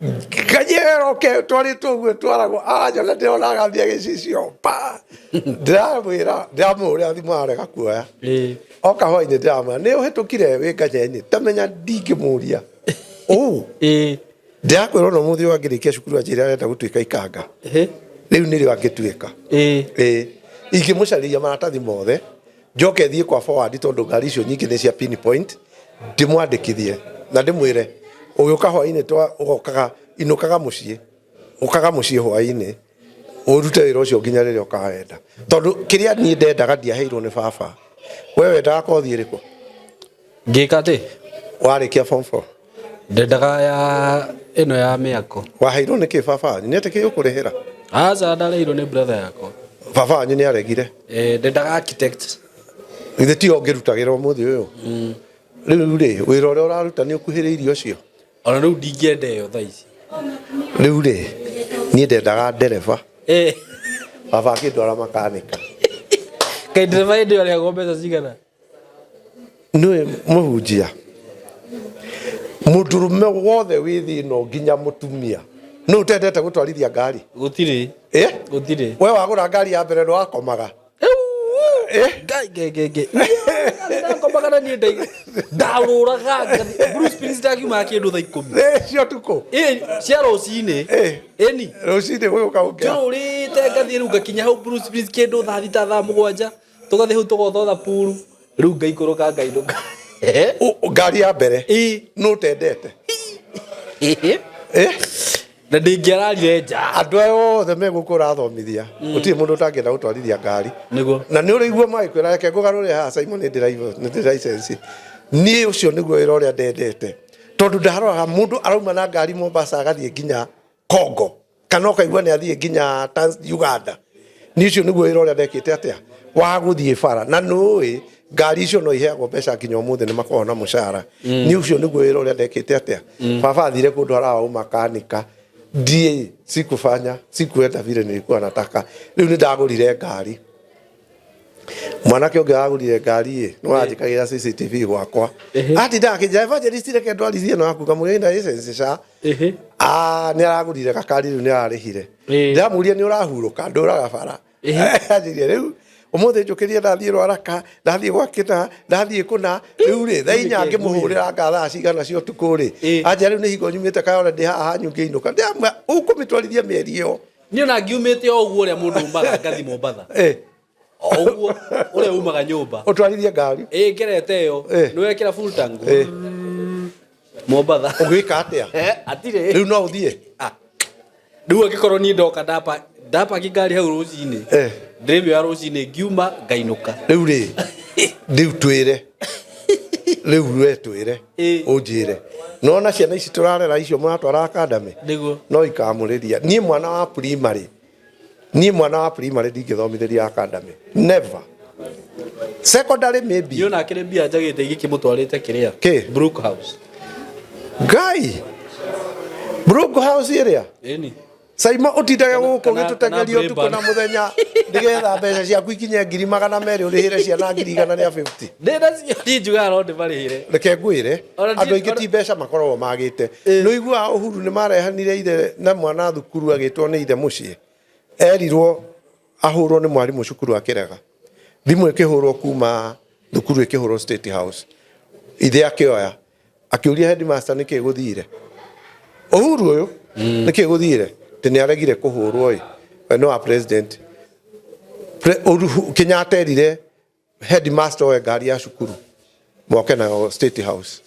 Speaker 1: nganyera oke twarĩtwo ũguo twaragwo, aranjona ndĩrona agambia gĩcicio pa, ndĩramwĩra ndĩramũhũrĩra thimũ arega kuoya. Oka hwainĩ ndĩramwĩra nĩ ũhĩtũkire wĩ nganyenyi, tamenya ndingĩmũria ũũ. Ndĩrakwĩra ona ũmũthĩ ũyũ angĩrĩkia cukuru anjĩre arenda gũtuĩka ikanga, rĩu nĩrĩo angĩtuĩka. Ĩĩ, ingĩmũcarĩria maratathi mothe, njoke thiĩ kwa forward, tondũ ngari icio nyingĩ nĩ cia pinpoint, ndĩmwandĩkithie na ndĩmwĩre ũgĩũka hwainĩ twa ũgokaga inũkaga mũciĩ, ũkaga mũciĩ hwainĩ ũrute wĩra ũcio nginya rĩrĩa ũkawenda, tondũ kĩrĩa niĩ ndendaga ndiaheirwo nĩ baba. We wendaga kothi ĩrĩkũ?
Speaker 2: Ngĩka atĩ?
Speaker 1: Warĩkia form 4.
Speaker 2: Ndendaga ya ĩno ya mĩako.
Speaker 1: Waheirwo nĩ kĩ? Baba wanyu nĩ etĩkĩire gũkũrĩhĩra?
Speaker 2: Aca, ndareirwo nĩ brother yakwa.
Speaker 1: Baba wanyu nĩ aregire?
Speaker 2: Ndendaga architect.
Speaker 1: Githĩ tiyo ũngĩrutagĩra ũmũthĩ ũyũ? Rĩu rĩ, wĩra ũrĩa ũraruta nĩ ũkuhĩrĩirie ũcio?
Speaker 2: Ona rĩu ndingĩenda ĩyo thaa ici.
Speaker 1: Rĩu rĩ, niĩ ndendaga ndereba. Baba akĩndwara makanika.
Speaker 2: Kaĩ ndereba hĩndĩ ĩyo arĩhagwo mbeca cigana?
Speaker 1: Nĩwe mũhunjia, mũndũrũme wothe wĩ thĩ ĩno nginya mũtumia, nũ ũtendete gũtwarithia ngari?
Speaker 2: Gũtirĩ.
Speaker 1: Eh?
Speaker 2: Gũtirĩ.
Speaker 1: We wagũra ngari ya mbere ndwakomaga? Eh?
Speaker 2: Ngai ngai ngai ngai. Ndakomaga na niĩ ndarũraga ngathiĩ Bruce Willis, ndakiumaga kĩndũ thaa 10.
Speaker 1: Eh, cia ũtukũ?
Speaker 2: Ĩ, cia rũcinĩ. Ĩni.
Speaker 1: Rũcinĩ gũgĩũka gũkĩra.
Speaker 2: Njũrũrĩte ngathiĩ rĩu ngakinya hau Bruce Willis kĩndũ thaa 6, thaa 7, tũgathiĩ hau tũgothotha puru, rĩu ngaikũrũka ngainũka.
Speaker 1: Ngari ya mbere nũ ũtendete? Eh?
Speaker 2: Na ndingĩararire nja.
Speaker 1: Andũ aya othe megũkũ ũrathomithia, gũtirĩ mũndũ ũtangĩenda gũtwarithia ngari.
Speaker 2: Nĩguo.
Speaker 1: Na nĩ ũrĩigua magĩkwĩra reke ngũgarũre haha, Simon, nĩ ndĩ license. Niĩ ũcio nĩguo wĩra ũrĩa ndendete, tondũ ndaroraga mũndũ arauma na ngari Mombasa agathiĩ nginya Congo, kana ũkaigua nĩ athiĩ nginya Uganda. Niĩ ũcio nĩguo wĩra ũrĩa ndekĩte atĩa wa gũthiĩ bara, na nũĩ ngari icio no iheagwo mbeca nginya ũmũthĩ, nĩ makoragwo na mũcara. Niĩ ũcio nĩguo wĩra ũrĩa ndekĩte atĩa. Baba athire kũndũ harawa ũmakanika, ndiĩ sikufanya, sikuenda vile nilikuwa nataka. Rĩu nĩ ndagũrire ngari. Mwanake ũngĩ wagũrire ngari ĩ nĩ wanjĩkagĩra CCTV gwakwa, atindaga akĩnjĩra, "Evangelist, reke ndwarithie ĩno yaku." Ngamwĩra ina license ca. Ah, nĩ aragũrire gakari, rĩu nĩ ararĩhire. Ndĩramũria, "Nĩ ũrahurũka?" "Ndũraga bara." Anjĩrire rĩu Ũmũthĩ njũkĩrire ndathiĩ Rwaraka, ndathiĩ gwa kĩna, ndathiĩ kũna. Rĩu rĩ, thaa 4 ngĩmũhũrĩra anga thaa cigana cia ũtukũ rĩ, anjĩra rĩu nĩ hingo nyumĩte Kayole ndĩ haha hanyu ngĩinũka. Ndĩramwĩra ũkũmĩtwarithia mĩeri ĩyo.
Speaker 2: Niĩ ona ngiumĩte o ũguo ũrĩa mũndũ umaga ngathi Mombatha. O ũguo ũrĩa umaga nyũmba.
Speaker 1: Ũtwarithie ngari.
Speaker 2: Ĩ ngerete ĩyo. Nĩ wekĩra full tank. Mombatha.
Speaker 1: Ũgwĩka atĩa?
Speaker 2: Hatirĩ.
Speaker 1: Rĩu no ũthiĩ?
Speaker 2: Ah. Rĩu angĩkorwo niĩ ndoka ndapa ndapaki ngari hau rũcinĩ. Ndĩrĩmĩoya rũcinĩ ngiuma ngainũka.
Speaker 1: Rĩu rĩ, rĩu twĩre. Rĩu we twĩre. Ũnjĩre. Nona ciana ici tũrarera icio mũratwara academy.
Speaker 2: Nĩguo.
Speaker 1: No ikamũrĩria. Niĩ mwana wa primary. Niĩ mwana wa primary ndingĩthomithĩria academy. Never. Secondary maybe.
Speaker 2: Niĩ ona akĩrĩ mbia njagĩte igĩkĩmũtwarĩte kĩrĩa.
Speaker 1: Kĩ?
Speaker 2: Brook House.
Speaker 1: Ngai. Brook House ĩrĩa?
Speaker 2: Ĩni.
Speaker 1: Saimo ũtindage gũkũ
Speaker 2: kana
Speaker 1: ũgĩtũtengeria ũtukũ na
Speaker 2: Braeburn.
Speaker 1: mũthenya nĩgetha mbeca ciaku ikinye 200,000 ũrĩhĩre ciana 150,000.
Speaker 2: Ndĩ nacio niĩ njugaga no ndĩmarĩhĩre.
Speaker 1: Reke ngwĩre,
Speaker 2: Ona
Speaker 1: andũ aingĩ ti mbeca makoragwo magĩte. Nĩ ũiguaga Uhuru nĩ marehanire ithe na mwana thukuru agĩtwo nĩ ithe mũciĩ. Erirwo ahũrwo nĩ mwarimũ cukuru akĩrega. Thimũ ĩkĩhũrwo kuma thukuru ĩkĩhũrwo State House. Ithe akĩoya. Akĩũria headmaster nĩkĩ gũthire. Uhuru ũyũ nĩkĩ gũthire? Atĩ nĩ aregire kũhũrwo ĩ. We nĩ wa president. Kenyatta erire headmaster oe ngari ya cukuru moke nayo State House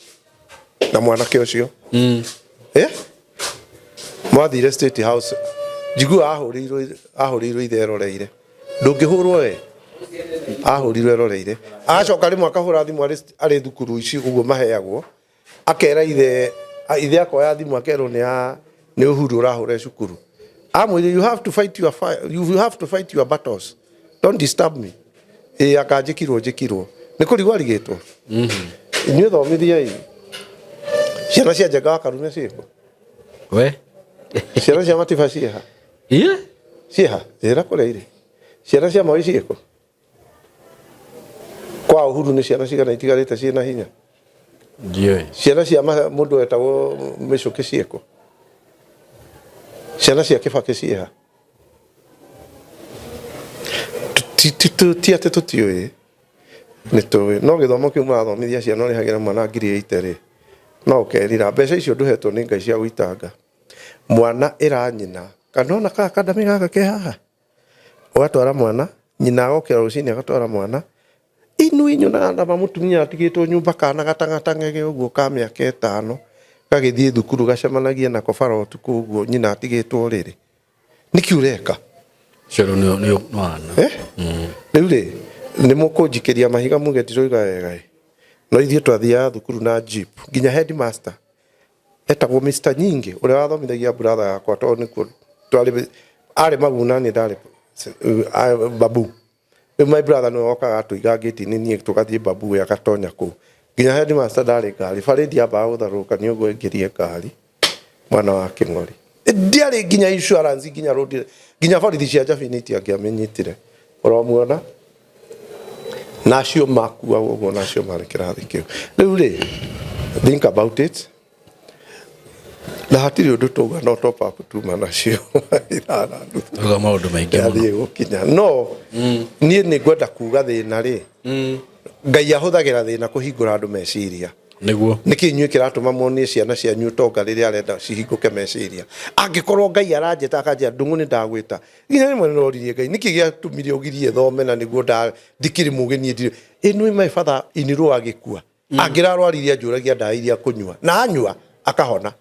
Speaker 1: na mwanake ũcio. Mwathire State House njiguaga ahũrĩirwo ithe eroreire. Ndũngĩhũrwo we. Ahũrirwo eroreire. Acoka rĩmwe akahũra thimũ arĩ thukuru ici ũguo maheagwo. Akera ithe, ithe akoya thimũ akerwo nĩ ya nĩ Uhuru ũrahũra cukuru. Amwĩrire you have to fight your fight, you have to fight your battles. Don't disturb me. Ĩ anga njĩkirwo njĩkirwo. Nĩ kũrigwo arigĩtwo. Inyuĩ thomithiai. Ciana cia Njenga wa Karume ciĩkũ?
Speaker 2: We.
Speaker 1: Ciana cia Matiba ciĩha?
Speaker 2: Iye?
Speaker 1: Ciĩha? Njĩra kũrĩa irĩ. Ciana cia Moi ciĩkũ? Kwa Uhuru nĩ ciana cigana itigarĩte ciĩna hinya?
Speaker 2: Ndiũĩ.
Speaker 1: Ciana cia mũndũ wetagwo Mĩcũkĩ ciĩkũ? Ciana cia Kĩbakĩ ciĩha? Ti atĩ tũtiũĩ, nĩ tũĩ. No gĩthomo kĩu mũrathomithia ciana ũrĩhagĩra mwana 80,000 rĩ, no ũkerira. Mbeca icio ndũhetwo nĩ Ngai cia gũitanga. Mwana ĩra nyina, kana ona ka academy gaka ke haha? Ũgatwara mwana, nyina agokĩra rũcinĩ agatwara mwana. Inui nyonaga ndama mũtumia atigĩtwo nyũmba kana gatang'atang'ege ũguo ka mĩaka 5, gagĩthiĩ thukuru gacemanagia nako bara ũtukũ ũguo nyina atigĩtwo ũrĩrĩ. Nĩkĩ ũreka?
Speaker 2: Ũcio rĩu nĩ wana.
Speaker 1: Rĩu rĩ, nĩ mũkũnjikĩria mahiga muge ndiroiga wega ĩ. No ithuĩ twathiaga thukuru na jeep, nginya headmaster etagwo Mr Nyingĩ ũrĩa wathomithagia brother yakwa tondũ nĩkuo twarĩ, arĩ Magu na niĩ ndarĩ Babu. Rĩu my brother nĩwe wokaga atũiga ngĩti-inĩ niĩ tũgathiĩ Babu we agatonya kũu. Nginya headmaster ndarĩ ngari, barĩndi yambaga gũtharũrũka nĩguo aingĩrie ngari mwana wa Kĩng'ori. Ndiarĩ nginya insurance nginya road nginya borithi cia Njabi-inĩ itiangĩamĩnyitire. Ũromuona? Na acio makuagwo ũguo na acio marĩ kĩrathi kĩu. Rĩu rĩ, think about it. Na hatirĩ ũndũ tauga no top up tuma nacio. 5.5.
Speaker 2: Tuga maũndũ maingĩ mũno.
Speaker 1: Yathiĩ gũkinya. No, niĩ nĩ ngwenda kuga thĩna rĩ, Ngai ahũthagĩra thĩna kũhingũra andũ meciria.
Speaker 2: Nĩguo.
Speaker 1: Nĩkĩ inyuĩ kĩratũma muonie ciana cianyu ũtonga rĩrĩa arenda cihingũke meciria? Angĩkorwo Ngai aranjĩta akanjĩra Ndung'u nĩ ndagwĩta. Nginya rĩmwe nĩ ndoririe Ngai nĩkĩ gĩatũmire ũgirie thome na nĩguo ndikĩrĩ mũgĩ niĩ ndirĩ. Ĩ nĩ my father in law agĩkua. Angĩrarwaririe anjũragia ndawa iria akũnyua. Na anyua akahona.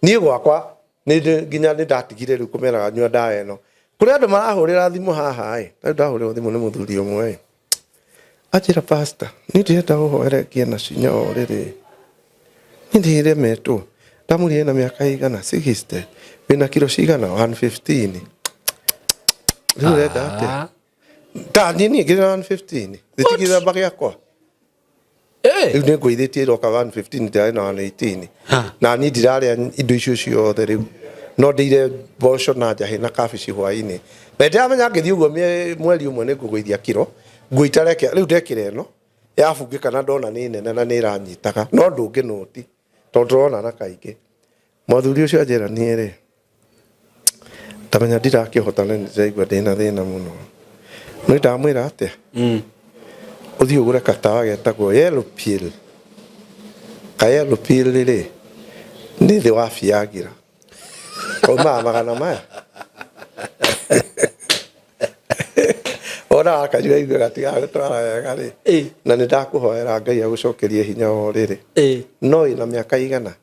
Speaker 1: Niĩ gwakwa nginya nĩ ndatigire rĩu kũmeraga nyua ndawa ĩno. Kũrĩ andũ marahũrĩra thimũ haha ĩ. Rĩu ndahũrĩrwo thimũ nĩ mũthuri ũmwe ĩ. Anjĩra pastor, niĩ ndĩrenda ũhoere ngĩe na cinya o rĩrĩ. Niĩ ndĩremetwo. Ndamũria ena mĩaka ĩigana? 60. Wĩna kiro cigana? 115. Rĩu ũrenda atĩa? Ta niĩ niĩ ngĩrĩ na 115. Thĩ ti gĩthemba gĩakwa. Rĩu nĩ ngũithĩtie iroka 115 ndirarĩ na 118. Na niĩ ndirarĩa indo icio ciothe rĩu. No ndĩire mboco na njahĩ na kabici hwaĩ-inĩ. Na nĩndĩramenya ngĩthiĩ ũguo mweri ũmwe nĩ ngũgũithia kiro, ngũita reke, rĩu ndekĩra ĩno, yabungĩka na ndona nĩ nene na nĩ ĩranyitaga. No ndũngĩnũti, tondũ tũronana kaingĩ. Mũthuri ũcio anjĩra niĩ rĩ, ndamenya ndirakĩhota na nĩndĩraigua ndĩna thĩna mũno. Nĩ ndamwĩra atĩa? Ũthiĩ ũgũre gatawa getagwo yellow pill. Ka yellow pill rĩ, nĩ thĩ wa Viagra. Kaumaga magana maya. Wona wakanyua igue gatigagũtwara wega rĩ. Na nĩ ndakũhoera Ngai agũcokerie hinya wa ũrĩrĩ. No ĩna mĩaka igana?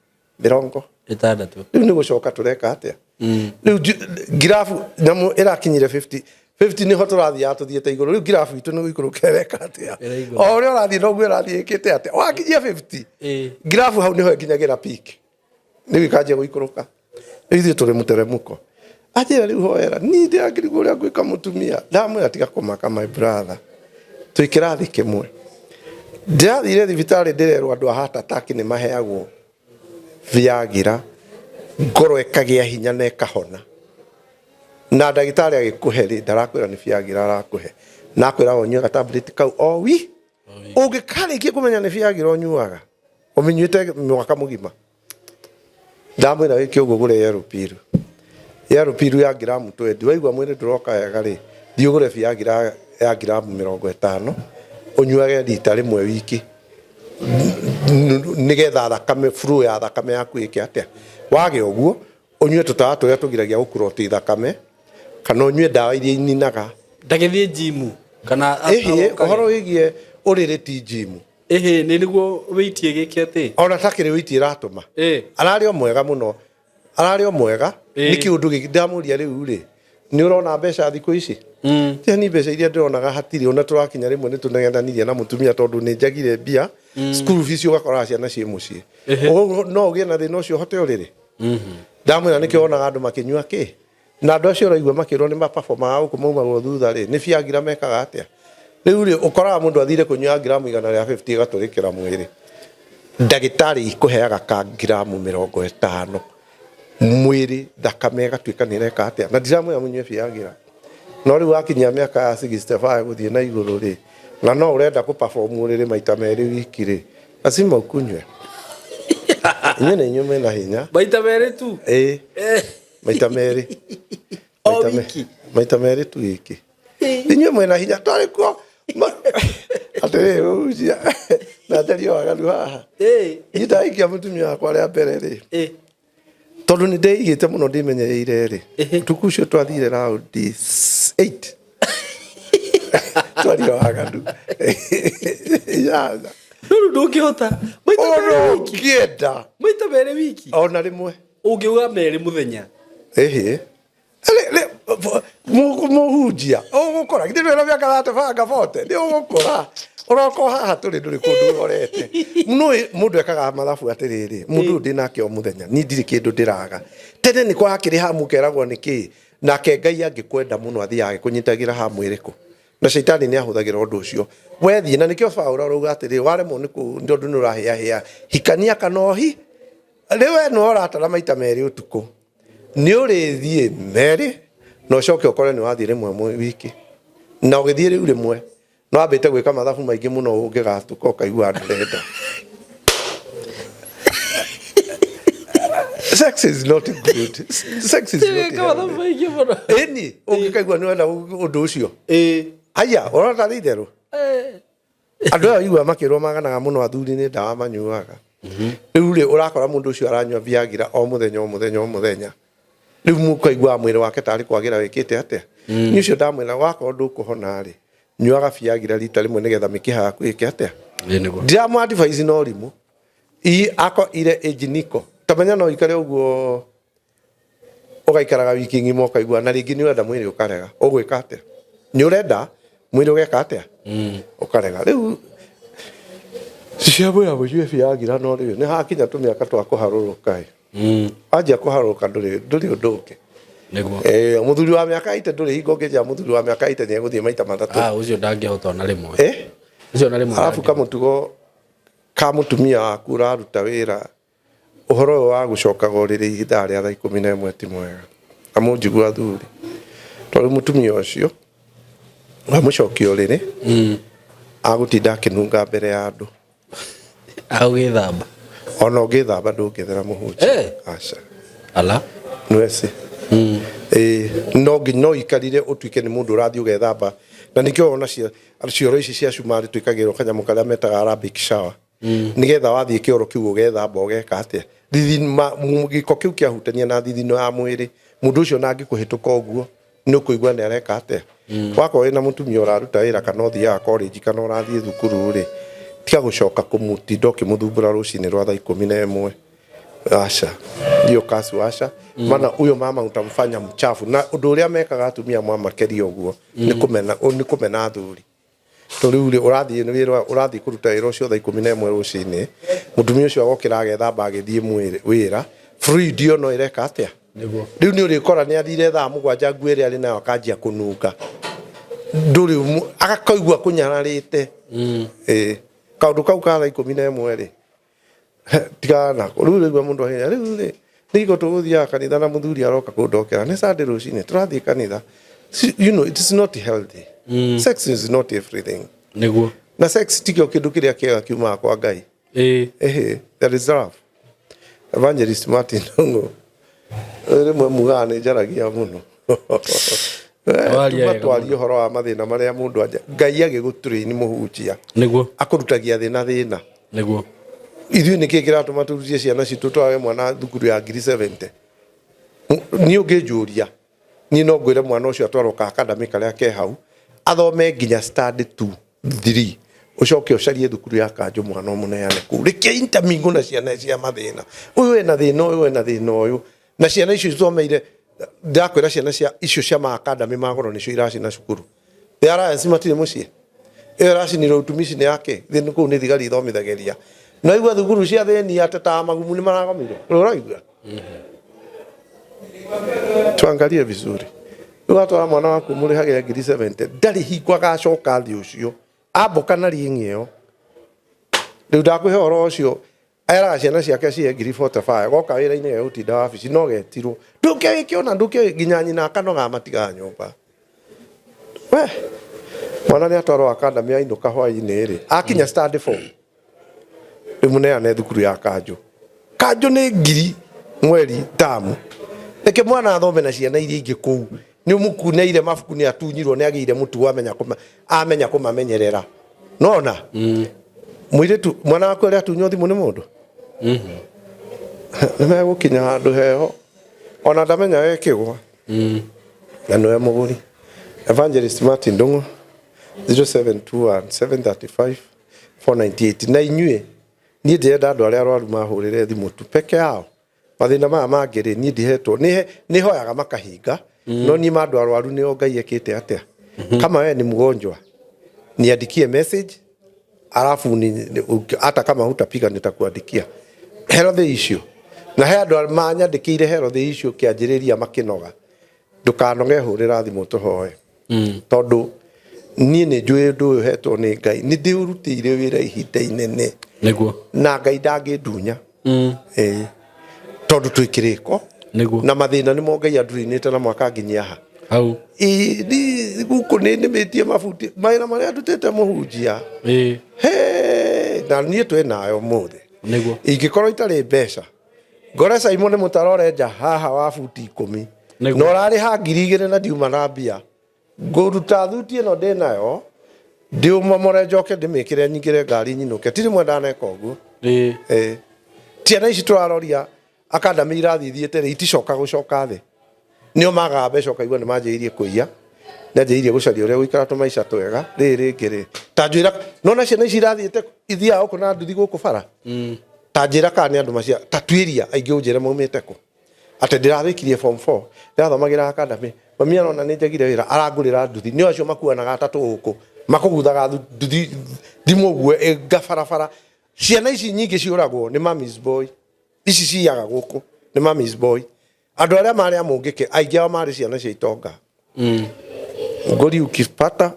Speaker 1: Mĩrongo
Speaker 2: 60.
Speaker 1: Rĩu nĩ gũcoka tũreka atĩa? Rĩu ngirabu nyamũ ĩrakinyire 50 50 nĩho tũrathiaga tũthiĩte igũrũ. Rĩu ngirabu itũ nĩ gũikũrũka ĩreka atĩa?
Speaker 2: Ĩraigũrũ.
Speaker 1: O ũrĩa ũrathiĩ noguo ĩrathiĩ ĩkĩte atĩa? Wakinyia 50 ngirabu hau nĩho ĩkinyagĩra peak, rĩu ĩkanjia gũikũrũka. Rĩu ithuĩ tũrĩ mũteremũko. Anjĩra rĩu hoera niĩ ndĩrakĩrigwo ũrĩa ngwĩka mũtumia. Ndamwĩra tiga kũmaka, my brother, twĩ kĩrathi kĩmwe. Ndĩrathire thibitarĩ, ndĩrerwo andũ a heart attack nĩ maheagwo Viagra, ngoro ĩkagĩa hinya na ĩkahona. Na ndagĩtarĩ agĩkũhe rĩ, ndarakwĩra nĩ Viagra arakũhe, na akwĩra ũnyue gatablet kau o wi ũngĩkarĩkia kũmenya nĩ Viagra ũnyuaga, ũmĩnyuĩte mwaka mũgima. Ndamwĩra wĩke ũguo, gũre yellow pill, yellow pill ya ngiramu 20. Waigua mwĩrĩ ndũroka wega rĩ, thiĩ ũgũre Viagra ya ngiramu 50, ũnyuage rita rĩmwe wiki, nĩgetha thakame, flow ya thakame yaku ĩke atĩa? Wage ũguo, ũnyue tũtawa tũrĩa tũgiragia gũkuroti thakame, kana ũnyue ndawa iria ininaga.
Speaker 2: Ndagĩthiĩ njimu kana
Speaker 1: Ĩhĩ, ũhoro wĩgiĩ ũrĩrĩ ti njimu.
Speaker 2: Ĩhĩ, nĩ nĩguo wĩitie gĩke atĩ
Speaker 1: Ona takĩrĩ wĩiti ĩratũma. Ararĩ o mwega mũno, ararĩ o mwega. Nĩ kĩũndũ gĩkĩ ndamũria rĩu rĩ, nĩ ũrona mbeca thikũ ici? Tiga ni mbeca iria ndĩronaga hatirĩ. Ona tũrakinya rĩmwe nĩ tũnegenanirie na mũtumia tondũ nĩ njagire mbia school fees, ũgakoraga ciana ciĩ mũciĩ. No ũgĩe na thĩna ũcio ũhote ũrĩrĩ. Ndamwĩra nĩkĩo wonaga andũ makĩnyua kĩ, na andũ acio ũraigua makĩrwo nĩ maperformaga gũkũ maumagwo thutha rĩ, nĩ Viagra mekaga atĩa? Rĩu rĩ, ũkoraga mũndũ athire kũnyua ngiramu 150 ĩgatũrĩkĩra mwĩrĩ. Ndagĩtarĩ ikũheaga ka ngiramu 50, mwĩrĩ thakame ĩgatuĩka nĩ ĩreka atĩa? Na ndiramwĩra mũnyue Viagra, no rĩu wakinyia mĩaka ya 65 gũthiĩ na igũrũ rĩ, na no ũrenda kũ perform ũrĩrĩ maita merĩ wiki rĩ, lazima ukunywe. Inyuĩ nĩ inyuĩ mwĩna hinya.
Speaker 2: Maita merĩ tu?
Speaker 1: Ĩĩ, maita merĩ.
Speaker 2: O wiki?
Speaker 1: Maita merĩ tu wiki. Inyuĩ mwĩna hinya twarĩ kuo. Atĩrĩrĩ, ũhucia na njarie waganu haha. Niĩ ndaikia mũtumia wakwa rĩa mbere rĩ, tondũ nĩ ndeigĩte mũno ndĩmenyereire rĩ, ũtukũ ũcio twathire raundi 8, twaria waganu 8.
Speaker 2: Rĩu ndũngĩhota maita
Speaker 1: ona
Speaker 2: merĩ wiki?
Speaker 1: Ũngĩenda.
Speaker 2: Maita merĩ wiki?
Speaker 1: Ona rĩmwe.
Speaker 2: Ũngĩuga merĩ mũthenya.
Speaker 1: Ĩhĩ. Mũhunjia ũgũkũra githĩ ndũrĩ na mĩaka 35, 40, nĩ ũgũkũra ũroka o haha tũrĩ, ndũrĩ kũndũ ũrorete. Nũĩ mũndũ ekaga mathabu atĩrĩrĩ, mũndũ ũyũ ndĩ nake o mũthenya, niĩ ndirĩ kĩndũ ndĩraga. Tene nĩ kwakĩrĩ hamu ũkeragwo nĩ kĩ nake Ngai angĩkwenda mũno athiaga agĩkũnyitagĩra hamu ĩrĩkũ, na caitani nĩ ahũthagĩra ũndũ ũcio wethiĩ. Na nĩkĩo Paũlũ arauga atĩrĩ, waremwo nĩ tondũ nĩ ũrahĩahĩa, hikania kana ũhi. Rĩu we nĩwe ũratara maita merĩ ũtukũ, nĩ ũrĩthiĩ merĩ na ũcoke ũkore nĩ wathiĩ rĩmwe wiki, na ũgĩthiĩ rĩu rĩmwe no wambĩte gwĩka mathabu maingĩ mũno, ũngĩgatuka ũkaigua ndũrenda. Sex is not good, sex is not
Speaker 2: Wĩka mathabu
Speaker 1: healthy.
Speaker 2: maingĩ mũno.
Speaker 1: Ĩni, ũngĩkaigua nĩ wenda ũndũ ũcio. Aya ũrona tarĩ itherũ. Andũ aya igua makĩrwo maganaga mũno athuri nĩ ndawa manyuaga. Rĩu rĩ, ũrakora mũndũ ũcio aranyua Viagra o mũthenya, o mũthenya, o mũthenya. Rĩu mũkaiguaga mwĩrĩ wake tarĩ kwagĩra wĩkĩte atĩa. Niĩ ũcio ndamwĩra, wakorwo ndũkũhona rĩ, nyuaga Viagra rita rĩmwe nĩgetha mĩkiha yaku ĩke atĩa?
Speaker 2: Ĩĩ nĩguo.
Speaker 1: Ndiramũ advise no rimũ i ako ile age niko tamenya no ikare ũguo, ũgaikaraga wiki ng'ima ũkaigua na rĩngĩ nĩ ũrenda, mwĩrĩ ũkarega. Ũgwĩka atĩa? Nĩ ũrenda, mwĩrĩ ũgeka atĩa? Ũkarega. Rĩu ciamwĩra mũnyue Viagra, no rĩu nĩ hakinya tũmĩaka twa kũharũrũka ĩ. Wanjia kũharũrũka ndũrĩ ũndũ ũngĩ.
Speaker 2: Nĩguo.
Speaker 1: Mũthuri wa mĩaka 80, ndũrĩ hingo ũngĩnjĩra mũthuri wa mĩaka 80 nĩ egũthiĩ maita matatũ.
Speaker 2: Ah, ũcio ndangĩhota ona rĩmwe. Ũcio ona rĩmwe.
Speaker 1: Arabu
Speaker 2: ndangĩhota.
Speaker 1: Kamũtugo ka mũtumia waku ũraruta wĩra, ũhoro ũyũ wa gũcokaga ũrĩrĩ ithaa rĩa thaa 11 ti mwega. Na mũnjigua athuri, tondũ mũtumia ũcio wamũcokia ũrĩrĩ, agũtinda akĩnunga mbere ya andũ.
Speaker 2: Agũgĩthamba.
Speaker 1: Ona ũngĩthamba ndũngĩthera, mũhunjia. Aca.
Speaker 2: Ala.
Speaker 1: Nweci. Ĩĩ, no nginya no ikarire ũtuĩke nĩ mũndũ ũrathiĩ ũgethamba, na nĩkĩo wona cioro ici cia cumarĩ twĩkagĩrwo kanyamũ karĩa metaga Arabic shower, nĩgetha wathiĩ kĩoro kĩu ũgethamba ũgeka atĩa, gĩko kĩu kĩahutania na thithino ya mwĩrĩ, mũndũ ũcio na angĩkũhĩtũka ũguo nĩ ũkũigua nĩ areka atĩa. Wakorwo wĩna mũtumia ũraruta wĩra kana ũthiaga college kana ũrathiĩ thukuru rĩ, tiga gũcoka kũmũtinda ũkĩmũthumbũra rũcinĩ rwa thaa 11. Aca, hiyo kazi aca. Maana huyo mama utamfanya mchafu, na ũndũ ũrĩa mekaga atumia mwamakeria ũguo nĩ kũmena athuri, to rĩu rĩ ũrathiĩ wĩra, ũrathiĩ kũruta wĩra ũcio thaa 11 rũcinĩ, mũtumia ũcio agokĩra agethamba agĩthiĩ wĩra, fluid ĩyo no ĩreka atĩa?
Speaker 2: Nĩguo.
Speaker 1: Rĩu nĩ ũrĩkora nĩ athire thaa 7, nguo ĩrĩa arĩ nayo akanjia kũnunga, ndũrĩ agakaigua kũnyararĩte. Ĩĩ, kaũndũ kau ka thaa 11 rĩ, tigana nako. Rĩu rĩu mũndũ ahenya rĩu rĩ, nĩgĩko tũgũthiaga kanitha na mũthuri aroka kũndokera nĩ Sunday rũcinĩ tũrathiĩ kanitha. You know it is not healthy. Sex is not everything.
Speaker 2: Nĩguo.
Speaker 1: Na sex tikĩo kĩndũ kĩrĩa kĩega kiumaga kwa Ngai. Ehe, there is love. Evangelist Martin Ndung'u, rĩmwe mugaga nĩ njaragia mũno.
Speaker 2: Waria wega.
Speaker 1: Twarie ũhoro wa mathĩna marĩa mũndũ anja Ngai agĩgũtrain mũhunjia, akũrutagia thĩna thĩna. Ithuĩ nĩkĩ kĩratũma tũrutie ciana citũ, twage mwana thukuru ya ngiri 70? Niĩ ũngĩnjũria, niĩ no ngwĩre mwana ũcio atwarwo ka academy karĩa ke hau, athome nginya standard 2 3, ũcoke ũcarie thukuru ya kanjũ, mwana ũmũneane kũu. Reke intermingle na ciana cia mathĩna, ũyũ ena thĩna ũyũ, ena thĩna ũyũ, na ciana icio ithomeire. Ndakwĩra, ciana cia icio cia ma academy ma goro nĩcio iracina cukuru. The Alliance matirĩ mũciĩ, ĩyo ĩracinire utumishi nĩ yake thĩni kũu, nĩ thigari ithomithagĩria. No igua thukuru cia thĩni atetaga magumu nĩ maragomire. Ũraigua? Tuangalie vizuri. Rĩu watwara mwana waku mũrĩhagĩre ngiri 70, ndarĩ hingo agacoka thĩ ũcio amboka na ring'i ĩyo. Rĩu ndakũhe ũhoro ũcio, eraga ciana ciake cihe ngiri 45, goka wĩra-inĩ gegũtinda wabici no getirwo ndũke wĩkĩona ndũke, nginya nyina akanoga matigaga nyũmba. We mwana nĩ atwarwo academy, ainũka hwainĩ rĩ, akinya standard 4, rĩu mũneane thukuru ya kanjũ. Kanjũ nĩ ngiri mweri tamu. Reke mwana athome na ciana iria ingĩ kũu. Nĩ ũmũkuneire mabuku, nĩ atunyirwo, nĩ agĩire mũtugo, amenya kũmamenyerera. Nona mũirĩtu, mwana waku arĩa atunywo thimũ nĩ mũndũ, nĩ megũkinya handũ heho ona ndamenya wekĩgwa na nĩwe mũgũri. Evangelist Martin Ndung'u, 0721 735 498. Na inyuĩ, niĩ ndĩrenda andũ arĩa arwaru mahũrĩre thimũ tu peke yao. Mathĩna maya mangĩ rĩ, niĩ ndihetwo, nĩ hoyaga makahinga, no niĩ ma andũ arwaru nĩo Ngai ekĩte atĩa. Kama wewe ni mgonjwa, niandikie message, alafu hata kama hutapiga nitakuandikia health issue. Na he andũ manyandĩkĩire health issue kĩanjĩrĩria makĩnoga. Ndũkanoge, hũrĩra thimũ tũhoe, tondũ niĩ nĩ njũĩ ũndũ ũyũ hetwo nĩ Ngai, nĩ ndĩũrutĩire wĩra ihinda inene. Na Ngai ndangĩndunya. Ĩĩ, tondũ twĩ kĩrĩko na mathĩna nĩmo Ngai andurinĩte namo akanginyia haha.
Speaker 2: Hau.
Speaker 1: Ĩĩ, gũkũ nĩ nĩmĩtie mabuti mawĩra marĩa ndutĩte mũhunjia. He, na niĩ twĩ nayo ũmũthĩ. Ingĩkorwo itarĩ mbeca, ngore Simon nĩ mũtaro ũrenja haha wa buti 10 na ũrarĩha 2000 na ndiuma na mbia, ngũruta thuti ĩno ndĩ nayo, ndĩũmomore, njoke ndĩmĩkĩre, nyingĩre ngari, nyinũke. Ti rĩmwe ndaneka ũguo. Ĩĩ. Ciana ici tũraroria academy irathiĩ ithiĩte rĩ, iticoka gũcoka thĩ, nĩo magaga mbeca, ũkaigua nĩ manjĩrĩirie kũiya, nĩ anjĩrĩirie gũcaria ũrĩa gũikara tũmaica twega. Rĩrĩ rĩngĩ rĩ, ta njwĩra, nona ciana ici irathiĩte ithiaga gũkũ na nduthi gũkũ bara, ta njĩra kana nĩ andũ macia ta tuĩria aingĩ, ũnjĩre maumĩte kũ, atĩ ndĩrarĩkirie form 4, ndĩrathomagĩra academy, mami arona nĩ njagire wĩra, arangũrĩra nduthi. Nĩo acio makuanaga atatũ gũkũ, makũguthaga nduthi thimũ ũguo ĩnga barabara. Ciana ici nyingĩ ciũragwo nĩ mami's boy. Ici ciyaga gũkũ nĩ mami's boy. Andũ arĩa marĩ a mũngĩke, aingĩ ao marĩ ciana cia itonga. Ngori ukipata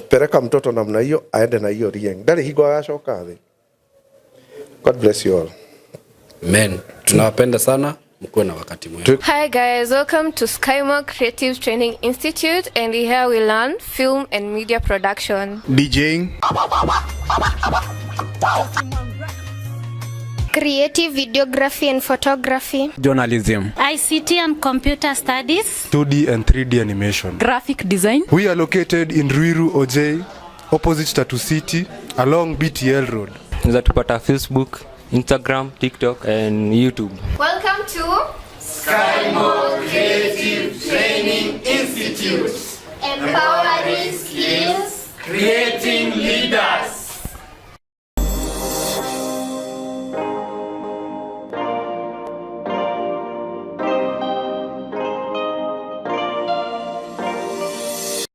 Speaker 1: peleka mtoto namna hiyo, aende na hiyo rieng, ndarĩ hingo agacoka thĩ. God bless you all.
Speaker 2: Amen. Tunawapenda sana, mkuwe na wakati mwema.
Speaker 3: Hi guys, welcome to Skymore Creative Training Institute, and here we learn film and media production.
Speaker 4: DJing, Creative videography and photography.
Speaker 5: Journalism.
Speaker 6: ICT and computer studies.
Speaker 7: 2D and 3D animation.
Speaker 8: Graphic design.
Speaker 7: We are located in Ruiru OJ, opposite Tatu City, along BTL Road.
Speaker 9: Unaweza tupata Facebook, Instagram, TikTok and YouTube.
Speaker 3: Welcome to Skymo Creative Training Institute. Empowering skills,
Speaker 5: Creating leaders.